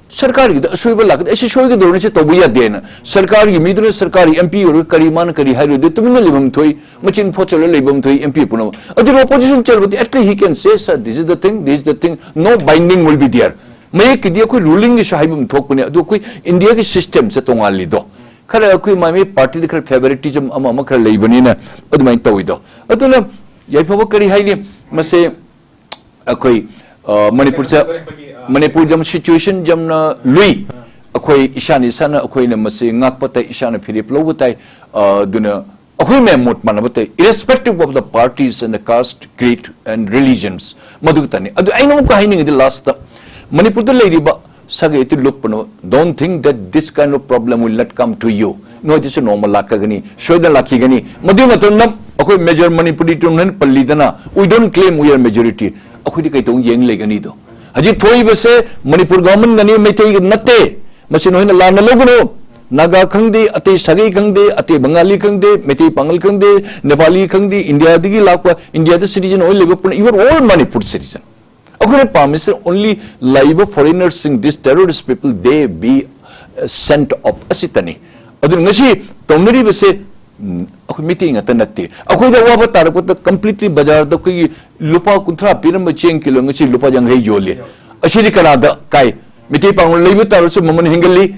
ꯁꯔꯀꯥꯔꯒꯤꯗ ꯑꯁꯣꯏꯕ ꯂꯥꯛꯀꯗꯤ ꯑꯩꯁꯤ ꯁꯣꯏꯒꯗꯧꯔꯅꯤ, ꯁꯤ ꯇꯧꯕ ꯌꯥꯗꯦꯅ ꯁꯔꯀꯥꯔꯒꯤ ꯃꯤꯗꯨꯅ ꯁꯔꯀꯥꯔꯒꯤ M P ꯑꯣꯏꯔꯒ ꯀꯔꯤ ꯃꯥꯅ ꯀꯔꯤ ꯍꯥꯏꯔꯨꯗꯦ, ꯇꯨꯃꯤꯟꯅ ꯂꯩꯐꯝ ꯊꯣꯛꯏ, ꯃꯆꯤꯟ ꯐꯣꯠꯆꯜꯂ ꯂꯩꯐꯝ ꯊꯣꯛꯏ M P ꯄꯨꯝꯅꯃꯛ꯫ ꯑꯗꯨꯅ opposition ꯆꯠꯂꯕꯗꯤ at least he can say, "Sir, this is the thing, this is the thing, no binding will be there." ꯃꯌꯦꯛꯀꯤꯗꯤ ꯑꯩꯈꯣꯏ rulingꯒꯤꯁꯨ ꯍꯥꯏꯕ ꯑꯃ ꯊꯣꯛꯄꯅꯦ, ꯑꯗꯨ ꯑꯩꯈꯣꯏ Indiaꯒꯤ systemꯁꯦ ꯇꯣꯉꯥꯜꯂꯤꯗꯣ, ꯈꯔ ꯑꯩꯈꯣꯏ ꯃꯥꯏ ꯃꯥꯏ partyꯗ ꯈꯔ favoritism ꯑꯃ ꯑꯃ ꯈꯔ ꯂꯩꯕꯅꯤꯅ ꯑꯗꯨꯃꯥꯏꯅ ꯇꯧꯋꯤꯗꯣ꯫ ꯑꯗꯨꯅ ꯌꯥꯏꯐꯕ ꯀꯔꯤ ꯍꯥꯏꯅꯤ, ꯃꯁꯦ ꯑꯩꯈꯣꯏ ꯑ, ꯃꯅꯤꯄꯨꯔꯁꯦ, ꯃꯅꯤꯄꯨꯔ ꯌꯥꯝ situation ꯌꯥꯝꯅ ꯂꯨꯏ꯫ ꯑꯩꯈꯣꯏ ꯏꯁꯥꯅ ꯏꯁꯥꯅ ꯑꯩꯈꯣꯏꯅ ꯃꯁꯤ ꯉꯥꯛꯄ ꯇꯥꯏ, ꯏꯁꯥꯅ ꯐꯤꯔꯦꯞ ꯂꯧꯕ ꯇꯥꯏ꯫ ꯑ, ꯑꯗꯨꯅ ꯑꯩꯈꯣꯏ ꯃꯌꯥꯝ ꯃꯣꯠ ꯃꯥꯟꯅꯕ ꯇꯥꯏ, irrespective of the parties and the caste, creed and religions, ꯃꯗꯨ ꯈꯛꯇꯅꯤ꯫ ꯑꯗꯨ ꯑꯩꯅ ꯑꯃꯨꯛꯀ ꯍꯥꯏꯅꯤꯡꯉꯤꯗꯤ lastꯇ ꯃꯅꯤꯄꯨꯔꯗ ꯂꯩꯔꯤꯕ ꯁꯥꯒꯩ ꯑꯇꯩ ꯂꯨꯞꯄꯅ, don't think that this kind of problem will not come to you. ꯅꯣꯏꯗꯁꯨ ꯅꯣꯡꯃ ꯂꯥꯛꯀꯒꯅꯤ, ꯁꯣꯏꯗꯅ ꯂꯥꯛꯈꯤꯒꯅꯤ꯫ ꯃꯗꯨꯒꯤ ꯃꯇꯝꯗ ꯑꯩꯈꯣꯏ major Manipuri ꯇꯨ ꯍꯦꯟꯅ ꯄꯜꯂꯤꯗꯅ, we don't claim we are majority. ꯑꯩꯈꯣꯏꯗꯤ ꯀꯩꯗꯧ ꯌꯦꯡ ꯂꯩꯒꯅꯤꯗꯣ? ꯍꯧꯖꯤꯛ ꯊꯣꯛꯏꯕꯁꯦ ꯃꯅꯤꯄꯨꯔ governmentꯅꯅꯤ, ꯃꯩꯇꯩꯒ ꯅꯠꯇꯦ꯫ ꯃꯁꯤ ꯅꯣꯏꯅ ꯂꯥꯟꯅ ꯂꯧꯒꯅꯨ꯫ ꯅꯥꯒꯥ ꯈꯪꯗꯦ, ꯑꯇꯩ ꯁꯥꯒꯩ ꯈꯪꯗꯦ, ꯑꯇꯩ ꯕꯪꯒꯥꯂꯤ ꯈꯪꯗꯦ, ꯃꯩꯇꯩ ꯄꯥꯉꯜ ꯈꯪꯗꯦ, ꯅꯦꯄꯥꯂꯤ ꯈꯪꯗꯦ, ꯏꯟꯗꯤꯌꯥꯗꯒꯤ ꯂꯥꯛꯄ, ꯏꯟꯗꯤꯌꯥꯗ citizen ꯑꯣꯏ ꯂꯩꯕ ꯄꯨꯟꯅ, you are all Manipur citizen꯫ ꯑꯩꯈꯣꯏꯅ ꯄꯥꯝꯃꯤꯁꯦ only ꯂꯥꯛꯏꯕ foreigners ꯁꯤꯡ, this terrorist people, they be, uh, sent off ꯑꯁꯤꯇꯅꯤ꯫ ꯑꯗꯨꯅ ꯉꯁꯤ ꯇꯧꯅꯔꯤꯕꯁꯦ, ꯎꯝ, ꯑꯩꯈꯣꯏ ꯃꯩꯇꯩ ꯉꯥꯛꯇ ꯅꯠꯇꯦ꯫ ꯑꯩꯈꯣꯏꯗ ꯑꯋꯥꯕ ꯇꯥꯔꯛꯄꯗ completely ꯕꯖꯥꯔꯗ ꯑꯩꯈꯣꯏꯒꯤ ꯂꯨꯄꯥ ꯀꯨꯟꯊ꯭ꯔꯥ ꯄꯤꯔꯝꯕ ꯆꯦꯡ ꯀꯤꯂꯣ ꯉꯁꯤ ꯂꯨꯄꯥ ꯌꯥꯡꯈꯩ ꯌꯣꯜꯂꯤ꯫ ꯑꯁꯤꯗꯤ ꯀꯅꯥꯗ ꯀꯥꯏ? ꯃꯩꯇꯩ ꯄꯥꯉꯜ ꯂꯩꯕ ꯇꯥꯔꯁꯨ ꯃꯃꯜ ꯍꯦꯟꯒꯠꯂꯤ꯫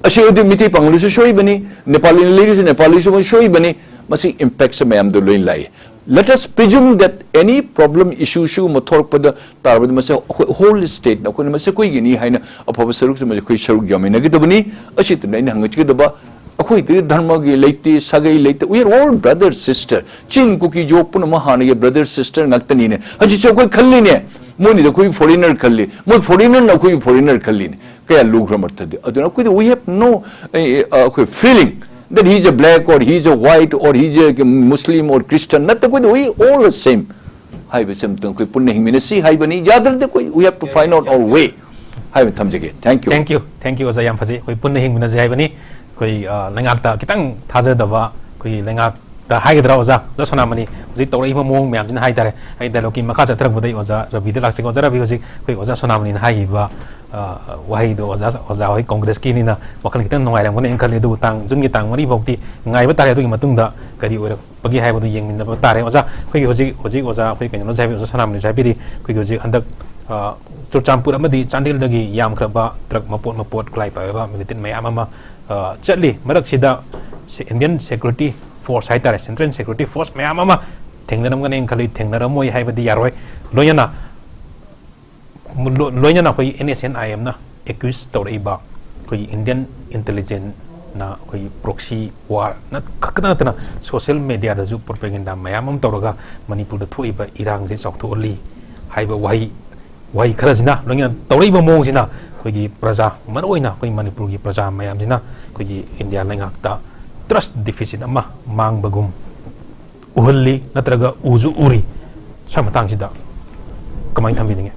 ꯑꯁꯤ ꯑꯣꯏꯗꯤ ꯃꯩꯇꯩ ꯄꯥꯉꯜꯗꯁꯨ ꯁꯣꯏꯕꯅꯤ, ꯅꯦꯄꯥꯂꯤꯅ ꯂꯩꯔꯤꯁꯨ ꯅꯦꯄꯥꯂꯤꯁꯨ ꯃꯣꯏ ꯁꯣꯏꯕꯅꯤ꯫ ꯃꯁꯤ impactꯁꯦ ꯃꯌꯥꯝꯗ ꯂꯣꯏ ꯂꯥꯛꯏ꯫ Let us presume that any problem, issue ꯁꯤꯒꯨꯝꯕ ꯊꯣꯛꯂꯛꯄꯗ ꯇꯥꯔꯕꯗꯤ ꯃꯁꯤ ꯑꯩꯈꯣꯏ whole stateꯅ ꯑꯩꯈꯣꯏꯅ ꯃꯁꯤ ꯑꯩꯈꯣꯏꯒꯤꯅꯤ ꯍꯥꯏꯅ ꯑꯐꯕ ꯁꯔꯨꯛꯁꯦ ꯃꯁꯤ ꯑꯩꯈꯣꯏ ꯁꯔꯨꯛ ꯌꯥꯃꯤꯟꯅꯒꯗꯕꯅꯤ꯫ ꯑꯁꯤꯗꯨꯅ ꯑꯩꯅ ꯍꯪꯒꯠꯆꯒꯗꯕ, ꯑꯩꯈꯣꯏꯗꯤ ꯙꯔꯃꯒꯤ ꯂꯩꯇꯦ, ꯁꯥꯒꯩ ꯂꯩꯇꯦ, we are all brother sister꯫ ꯆꯤꯡ ꯀꯨꯀꯤ ꯖꯣ ꯄꯨꯝꯅꯃꯛ ꯍꯥꯟꯅꯒꯤ brother sister ꯉꯥꯛꯇꯅꯤꯅꯦ꯫ ꯍꯧꯖꯤꯛꯁꯨ ꯑꯩꯈꯣꯏ ꯈꯜꯂꯤꯅꯦ, ꯃꯣꯏꯅꯤꯗ ꯑꯩꯈꯣꯏ foreigner ꯈꯜꯂꯤ, ꯃꯣꯏ foreignerꯅ ꯑꯩꯈꯣꯏ foreigner ꯈꯜꯂꯤꯅꯦ꯫ ꯀꯌꯥ ꯂꯨꯈ꯭ꯔ ꯃꯔꯛꯇꯗꯤ꯫ ꯑꯗꯨꯅ ꯑꯩꯈꯣꯏꯗ we have no, ꯑꯩꯈꯣꯏ feeling that he is a black or he is a white or he is a Muslim or Christian, ꯅꯠꯇꯦ, ꯑꯩꯈꯣꯏꯗ we all the same ꯍꯥꯏꯕꯁꯦ ꯑꯃꯇꯪ ꯑꯩꯈꯣꯏ ꯄꯨꯟꯅ ꯍꯤꯡꯃꯤꯟꯅꯁꯤ ꯍꯥꯏꯕꯅꯤ꯫ ꯌꯥꯗ꯭ꯔꯗꯤ ꯑꯩꯈꯣꯏ we have to find out our way ꯍꯥꯏꯕ ꯊꯝꯖꯒꯦ꯫ Thank you꯫ Thank you, thank you ꯑꯣꯖꯥ, ꯌꯥꯝ ꯐꯖꯩ꯫ ꯑꯩꯈꯣꯏ ꯄꯨꯟꯅ ꯍꯤꯡꯃꯤꯟꯅꯁꯤ ꯍꯥꯏꯕꯅꯤ꯫ ꯑꯩꯈꯣꯏ, ꯑ, ꯂꯩꯉꯥꯛꯇ ꯈꯤꯇꯪ ꯊꯥꯖꯗꯕ, ꯑꯩꯈꯣꯏ ꯂꯩꯉꯥꯛꯇ ꯍꯥꯏꯒꯗ꯭ꯔꯥ ꯑꯣꯖꯥ? ꯑꯣꯖꯥ ꯁꯣꯅꯥꯃꯅꯤ, ꯍꯧꯖꯤꯛ ꯇꯧꯔꯛꯏꯕ ꯃꯑꯣꯡ ꯃꯌꯥꯝꯁꯤꯅ ꯍꯥꯏꯇꯥꯔꯦ꯫ ꯑꯩ dialogueꯀꯤ ꯃꯈꯥ ꯆꯠꯊꯔꯛꯄꯗ ꯑꯩ ꯑꯣꯖꯥ ꯔꯕꯤꯗ ꯂꯥꯛꯆꯒꯦ꯫ ꯑꯣꯖꯥ ꯔꯕꯤ, ꯍꯧꯖꯤꯛ ꯑꯩꯈꯣꯏ ꯑꯣꯖꯥ ꯁꯣꯅꯥꯃꯅꯤꯅ ꯍꯥꯏꯈꯤꯕ ꯑ, ꯋꯥꯍꯩꯗꯣ ꯑꯣꯖꯥ, ꯑꯣꯖꯥ ꯍꯣꯏ ꯀꯣꯡꯒ꯭ꯔꯦꯁꯀꯤꯅꯤꯅ ꯋꯥꯈꯜ ꯈꯤꯇꯪ ꯅꯨꯡꯉꯥꯏꯔꯝꯒꯅꯤ ꯑꯩꯅ ꯈꯜꯂꯤ꯫ ꯑꯗꯨꯕꯨ ꯇꯥꯡ, ꯖꯨꯟꯒꯤ ꯇꯥꯡ ꯃꯔꯤ ꯐꯥꯎꯗꯤ ꯉꯥꯏꯕ ꯇꯥꯔꯦ, ꯑꯗꯨꯒꯤ ꯃꯇꯨꯡꯗ ꯀꯔꯤ ꯑꯣꯏꯔꯛꯄꯒꯦ ꯍꯥꯏꯕꯗꯨ ꯌꯦꯡꯃꯤꯟꯅꯕ ꯇꯥꯔꯦ꯫ ꯑꯣꯖꯥ, ꯑꯩꯈꯣꯏꯒꯤ ꯍꯧꯖꯤꯛ, ꯍꯧꯖꯤꯛ ꯑꯣꯖꯥ, ꯑꯩꯈꯣꯏ ꯀꯩꯅꯣꯅꯁꯨ ꯍꯥꯏꯕꯤ, ꯑꯣꯖꯥ ꯁꯅꯥꯃꯅꯤꯁꯨ ꯍꯥꯏꯕꯤꯔꯤ, ꯑꯩꯈꯣꯏꯒꯤ ꯍꯧꯖꯤꯛ ꯍꯟꯗꯛ, ꯑ, ꯆꯨꯔꯆꯥꯟꯄꯨꯔ ꯑꯃꯗꯤ ꯆꯥꯟꯗꯦꯜꯗꯒꯤ ꯌꯥꯝꯈ꯭ꯔꯕ ꯇ꯭ꯔꯛ ꯃꯄꯣꯠ ꯃꯄꯣꯠ ꯈꯨꯠꯂꯥꯏ ꯄꯥꯏꯕ ꯃꯤꯂꯤꯇꯦꯟ ꯃꯌꯥꯝ ꯑꯃ, ꯑ, ꯆꯠꯂꯤ꯫ ꯃꯔꯛꯁꯤꯗ ꯁꯦ-, ꯏꯟꯗꯤꯌꯟ ꯁꯦꯀ꯭ꯌꯨꯔꯤꯇꯤ ꯐꯣꯔꯁ ꯍꯥꯏꯇꯥꯔꯦ, ꯁꯦꯟꯇ꯭ꯔꯦꯜ ꯁꯦꯀ꯭ꯌꯨꯔꯤꯇꯤ ꯐꯣꯔꯁ ꯃꯌꯥꯝ ꯑꯃ ꯊꯦꯡꯅꯔꯝꯒꯅꯤ ꯈꯜꯂꯤ, ꯊꯦꯡꯅꯔꯝꯃꯣꯏ ꯍꯥꯏꯕꯗꯤ ꯌꯥꯔꯣꯏ꯫ ꯂꯣꯏꯅꯅ ꯂꯣ-, ꯂꯣꯏꯅꯅ ꯑꯩꯈꯣꯏ NSCN-IM-ꯅ ꯑꯦꯀ꯭ꯌꯨꯁ ꯇꯧꯔꯛꯏꯕ ꯑꯩꯈꯣꯏꯒꯤ ꯏꯟꯗꯤꯌꯟ ꯏꯟꯇꯦꯂꯤꯖꯦꯟꯁꯅ ꯑꯩꯈꯣꯏꯒꯤ ꯄ꯭ꯔꯣꯛꯁꯤ ꯋꯥꯔ ꯈꯛꯇ ꯅꯠꯇꯅ ꯁꯣꯁꯤꯌꯦꯜ ꯃꯦꯗꯤꯌꯥꯗꯁꯨ ꯄ꯭ꯔꯣꯄꯦꯒꯦꯟꯗꯥ ꯃꯌꯥꯝ ꯑꯃ ꯇꯧꯔꯒ ꯃꯅꯤꯄꯨꯔꯗ ꯊꯣꯛꯏꯕ ꯏꯔꯥꯡꯁꯦ ꯆꯥꯎꯊꯣꯛꯍꯜꯂꯤ ꯍꯥꯏꯕ ꯋꯥꯍꯩ, ꯋꯥꯍꯩ ꯈꯔꯁꯤꯅ ꯂꯣꯏꯅꯅ ꯇꯧꯔꯛꯏꯕ ꯃꯑꯣꯡꯁꯤꯅ ꯑꯩꯈꯣꯏꯒꯤ ꯄ꯭ꯔꯖꯥ, ꯃꯔꯨꯑꯣꯏꯅ ꯑꯩꯈꯣꯏ ꯃꯅꯤꯄꯨꯔꯒꯤ ꯄ꯭ꯔꯖꯥ ꯃꯌꯥꯝꯁꯤꯅ ꯑꯩꯈꯣꯏꯒꯤ ꯏꯟꯗꯤꯌꯥ ꯂꯩꯉꯥꯛꯇ ꯇ꯭ꯔꯁ ꯗꯤꯐꯤꯁꯤꯠ ꯑꯃ ꯃꯥꯡꯕꯒꯨꯝ ꯎꯍꯜꯂꯤ, ꯅꯠꯇ꯭ꯔꯒ ꯎꯁꯨ ꯎꯔꯤ꯫ ꯁ꯭ꯋꯥꯏ ꯃꯇꯥꯡꯁꯤꯗ ꯀꯃꯥꯏꯅ ꯊꯝꯕꯤꯅꯤꯡꯉꯤ?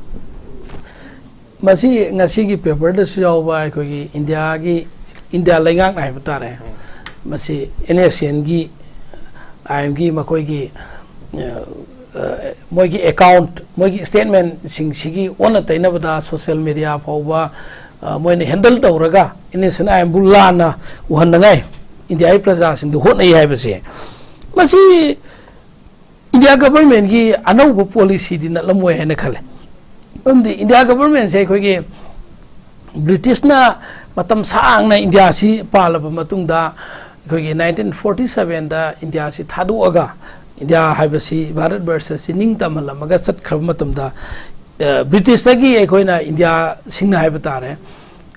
ꯃꯁꯤ ꯉꯁꯤꯒꯤ ꯄꯦꯄꯔꯗꯁꯨ ꯌꯥꯎꯕ ꯑꯩꯈꯣꯏꯒꯤ ꯏꯟꯗꯤꯌꯥꯒꯤ, ꯏꯟꯗꯤꯌꯥ ꯂꯩꯉꯥꯛꯅ ꯍꯥꯏꯕ ꯇꯥꯔꯦ, ꯃꯁꯤ NSCN-ꯒꯤ, IM-ꯒꯤ ꯃꯈꯣꯏꯒꯤ, ꯑ, ꯑ, ꯃꯣꯏꯒꯤ ꯑꯦꯀꯥꯎꯟꯠ, ꯃꯣꯏꯒꯤ ꯁ꯭ꯇꯦꯠꯃꯦꯟꯠꯁꯤꯡꯁꯤꯒꯤ ꯑꯣꯟꯅ ꯇꯩꯅꯕꯗ ꯁꯣꯁꯤꯌꯦꯜ ꯃꯦꯗꯤꯌꯥ ꯐꯥꯎꯕ, ꯑ, ꯃꯣꯏꯅ ꯍꯦꯟꯗꯜ ꯇꯧꯔꯒ NSCN-IM-ꯕꯨ ꯂꯥꯟꯅ ꯎꯍꯟꯅꯉꯥꯏ ꯏꯟꯗꯤꯌꯥꯒꯤ ꯄ꯭ꯔꯖꯥꯁꯤꯡꯗꯨ ꯍꯣꯠꯅꯩ ꯍꯥꯏꯕꯁꯦ, ꯃꯁꯤ ꯏꯟꯗꯤꯌꯥ ꯒꯚꯔꯟꯃꯦꯟꯠꯀꯤ ꯑꯅꯧꯕ ꯄꯣꯂꯤꯁꯤꯗꯤ ꯅꯠꯂꯝꯃꯣꯏ ꯍꯥꯏꯅ ꯈꯜꯂꯦ꯫ ꯃꯔꯝꯗꯤ ꯏꯟꯗꯤꯌꯥ ꯒꯚꯔꯟꯃꯦꯟꯠꯁꯦ ꯑꯩꯈꯣꯏꯒꯤ ꯕ꯭ꯔꯤꯇꯤꯁꯅ ꯃꯇꯝ ꯁꯥꯡꯅ ꯏꯟꯗꯤꯌꯥꯁꯤ ꯄꯥꯜꯂꯕ ꯃꯇꯨꯡꯗ, ꯑꯩꯈꯣꯏꯒꯤ nineteen forty seven-ꯗ ꯏꯟꯗꯤꯌꯥꯁꯤ ꯊꯥꯗꯣꯛꯑꯒ, ꯏꯟꯗꯤꯌꯥ ꯍꯥꯏꯕꯁꯤ, ꯚꯥꯔꯠ ꯕꯔꯁꯁꯤ ꯅꯤꯡ ꯇꯝꯍꯜꯂꯝꯃꯒ ꯆꯠꯈ꯭ꯔꯕ ꯃꯇꯝꯗ, ꯑ, ꯕ꯭ꯔꯤꯇꯤꯁꯇꯒꯤ ꯑꯩꯈꯣꯏꯅ ꯏꯟꯗꯤꯌꯥꯁꯤꯡꯅ ꯍꯥꯏꯕ ꯇꯥꯔꯦ,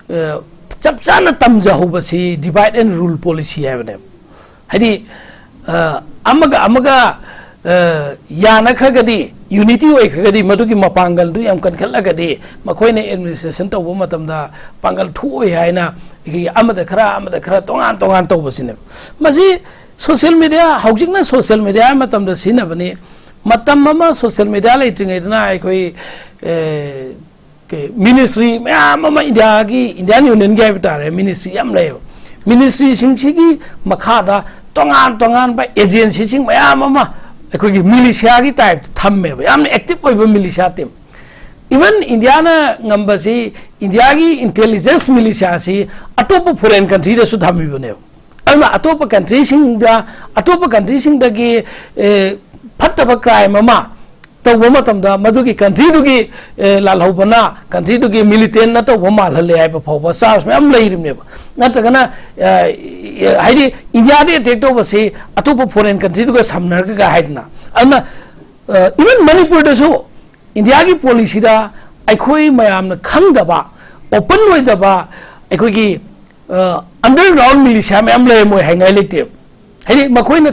ꯑ, ꯆꯞ ꯆꯥꯅ ꯇꯝꯖꯍꯧꯕꯁꯤ divide and rule policy ꯍꯥꯏꯕꯅꯦꯕ꯫ ꯍꯥꯏꯗꯤ, ꯑ, ꯑꯃꯒ ꯑꯃꯒ, ꯑ, ꯌꯥꯅꯈ꯭ꯔꯒꯗꯤ, ꯌꯨꯅꯤꯇꯤ ꯑꯣꯏꯈ꯭ꯔꯒꯗꯤ, ꯃꯗꯨꯒꯤ ꯃꯄꯥꯡꯒꯜꯗꯨ ꯌꯥꯝ ꯀꯟꯈꯠꯂꯒꯗꯤ, ꯃꯈꯣꯏꯅ ꯑꯦꯗꯃꯤꯅꯤꯁꯇ꯭ꯔꯦꯁꯟ ꯇꯧꯕ ꯃꯇꯝꯗ ꯄꯥꯡꯒꯜ ꯊꯣꯛꯑꯣꯏ ꯍꯥꯏꯅ ꯑꯩꯈꯣꯏꯒꯤ ꯑꯃꯗ ꯈꯔ, ꯑꯃꯗ ꯈꯔ, ꯇꯣꯉꯥꯟ ꯇꯣꯉꯥꯟ ꯇꯧꯕꯁꯤꯅꯦꯕ꯫ ꯃꯁꯤ ꯁꯣꯁꯤꯌꯦꯜ ꯃꯦꯗꯤꯌꯥ, ꯍꯧꯖꯤꯛꯅ ꯁꯣꯁꯤꯌꯦꯜ ꯃꯦꯗꯤꯌꯥ ꯃꯇꯝꯗ ꯁꯤꯖꯤꯟꯅꯕꯅꯤ꯫ ꯃꯇꯝ ꯑꯃ ꯁꯣꯁꯤꯌꯦꯜ ꯃꯦꯗꯤꯌꯥ ꯂꯩꯇ꯭ꯔꯤꯉꯩꯗꯅ ꯑꯩꯈꯣꯏ, ꯑꯦ, ꯀꯩ, ꯃꯤꯅꯤꯁꯇ꯭ꯔꯤ ꯃꯌꯥꯝ ꯑꯃ ꯏꯟꯗꯤꯌꯥꯒꯤ, ꯏꯟꯗꯤꯌꯥꯟ ꯌꯨꯅꯤꯌꯟꯒꯤ ꯍꯥꯏꯕ ꯇꯥꯔꯦ, ꯃꯤꯅꯤꯁꯇ꯭ꯔꯤ ꯌꯥꯝ ꯂꯩꯌꯦꯕ꯫ ꯃꯤꯅꯤꯁꯇ꯭ꯔꯤꯁꯤꯡꯁꯤꯒꯤ ꯃꯈꯥꯗ ꯇꯣꯉꯥꯟ ꯇꯣꯉꯥꯟꯕ ꯑꯦꯖꯦꯟꯁꯤꯁꯤꯡ ꯃꯌꯥꯝ ꯑꯃ ꯑꯩꯈꯣꯏꯒꯤ ꯃꯤꯂꯤꯁꯤꯌꯥꯒꯤ ꯇꯥꯏꯞꯇ ꯊꯝꯃꯦꯕ, ꯌꯥꯝꯅ ꯑꯦꯛꯇꯤꯚ ꯑꯣꯏꯕ ꯃꯤꯂꯤꯁꯤꯌꯥ ꯇꯤꯝ꯫ ꯏꯚꯟ ꯏꯟꯗꯤꯌꯥꯅ ꯉꯝꯕꯁꯤ ꯏꯟꯗꯤꯌꯥꯒꯤ ꯏꯟꯇꯦꯂꯤꯖꯦꯟꯁ ꯃꯤꯂꯤꯁꯤꯌꯥꯁꯤ ꯑꯇꯣꯞꯄ ꯐꯣꯔꯦꯟ ꯀꯟꯇ꯭ꯔꯤꯗꯁꯨ ꯊꯝꯃꯤꯕꯅꯦꯕ꯫ ꯑꯗꯨꯅ ꯑꯇꯣꯞꯄ ꯀꯟꯇ꯭ꯔꯤꯁꯤꯡꯗ, ꯑꯇꯣꯞꯄ ꯀꯟꯇ꯭ꯔꯤꯁꯤꯡꯗꯒꯤ, ꯑꯦ, ꯐꯠꯇꯕ ꯀ꯭ꯔꯥꯏꯝ ꯑꯃ ꯇꯧꯕ ꯃꯇꯝꯗ ꯃꯗꯨꯒꯤ ꯀꯟꯇ꯭ꯔꯤꯗꯨꯒꯤ, ꯑꯦ, ꯂꯥꯜꯍꯧꯕꯅ ꯀꯟꯇ꯭ꯔꯤꯗꯨꯒꯤ ꯃꯤꯂꯤꯇꯦꯟꯅ ꯇꯧꯕ ꯃꯥꯜꯍꯜꯂꯦ ꯍꯥꯏꯕ ꯐꯥꯎꯕ ꯆꯥꯔꯖ ꯃꯌꯥꯝ ꯂꯩꯔꯤꯕꯅꯦꯕ꯫ ꯅꯠꯇ꯭ꯔꯒꯅ, ꯑ, ꯍꯥꯏꯗꯤ ꯏꯟꯗꯤꯌꯥꯗ ꯑꯦꯇꯦꯛ ꯇꯧꯕꯁꯤ ꯑꯇꯣꯞꯄ ꯐꯣꯔꯦꯟ ꯀꯟꯇ꯭ꯔꯤꯗꯨꯒ ꯁꯝꯅꯔꯒ ꯍꯥꯏꯗꯅ꯫ ꯑꯗꯨꯅ, ꯑ, ꯏꯚꯟ ꯃꯅꯤꯄꯨꯔꯗꯁꯨ ꯏꯟꯗꯤꯌꯥꯒꯤ ꯄꯣꯂꯤꯁꯤꯗ ꯑꯩꯈꯣꯏ ꯃꯌꯥꯝꯅ ꯈꯪꯗꯕ, ꯑꯣꯄꯟ ꯑꯣꯏꯗꯕ, ꯑꯩꯈꯣꯏꯒꯤ, ꯑ, ꯑꯟꯗꯔꯒ꯭ꯔꯥꯎꯟ ꯃꯤꯂꯤꯁꯤꯌꯥ ꯃꯌꯥꯝ ꯂꯩꯔꯝꯃꯣꯏ ꯍꯥꯏꯉꯥꯏ ꯂꯩꯇꯦꯕ꯫ ꯍꯥꯏꯗꯤ ꯃꯈꯣꯏꯅ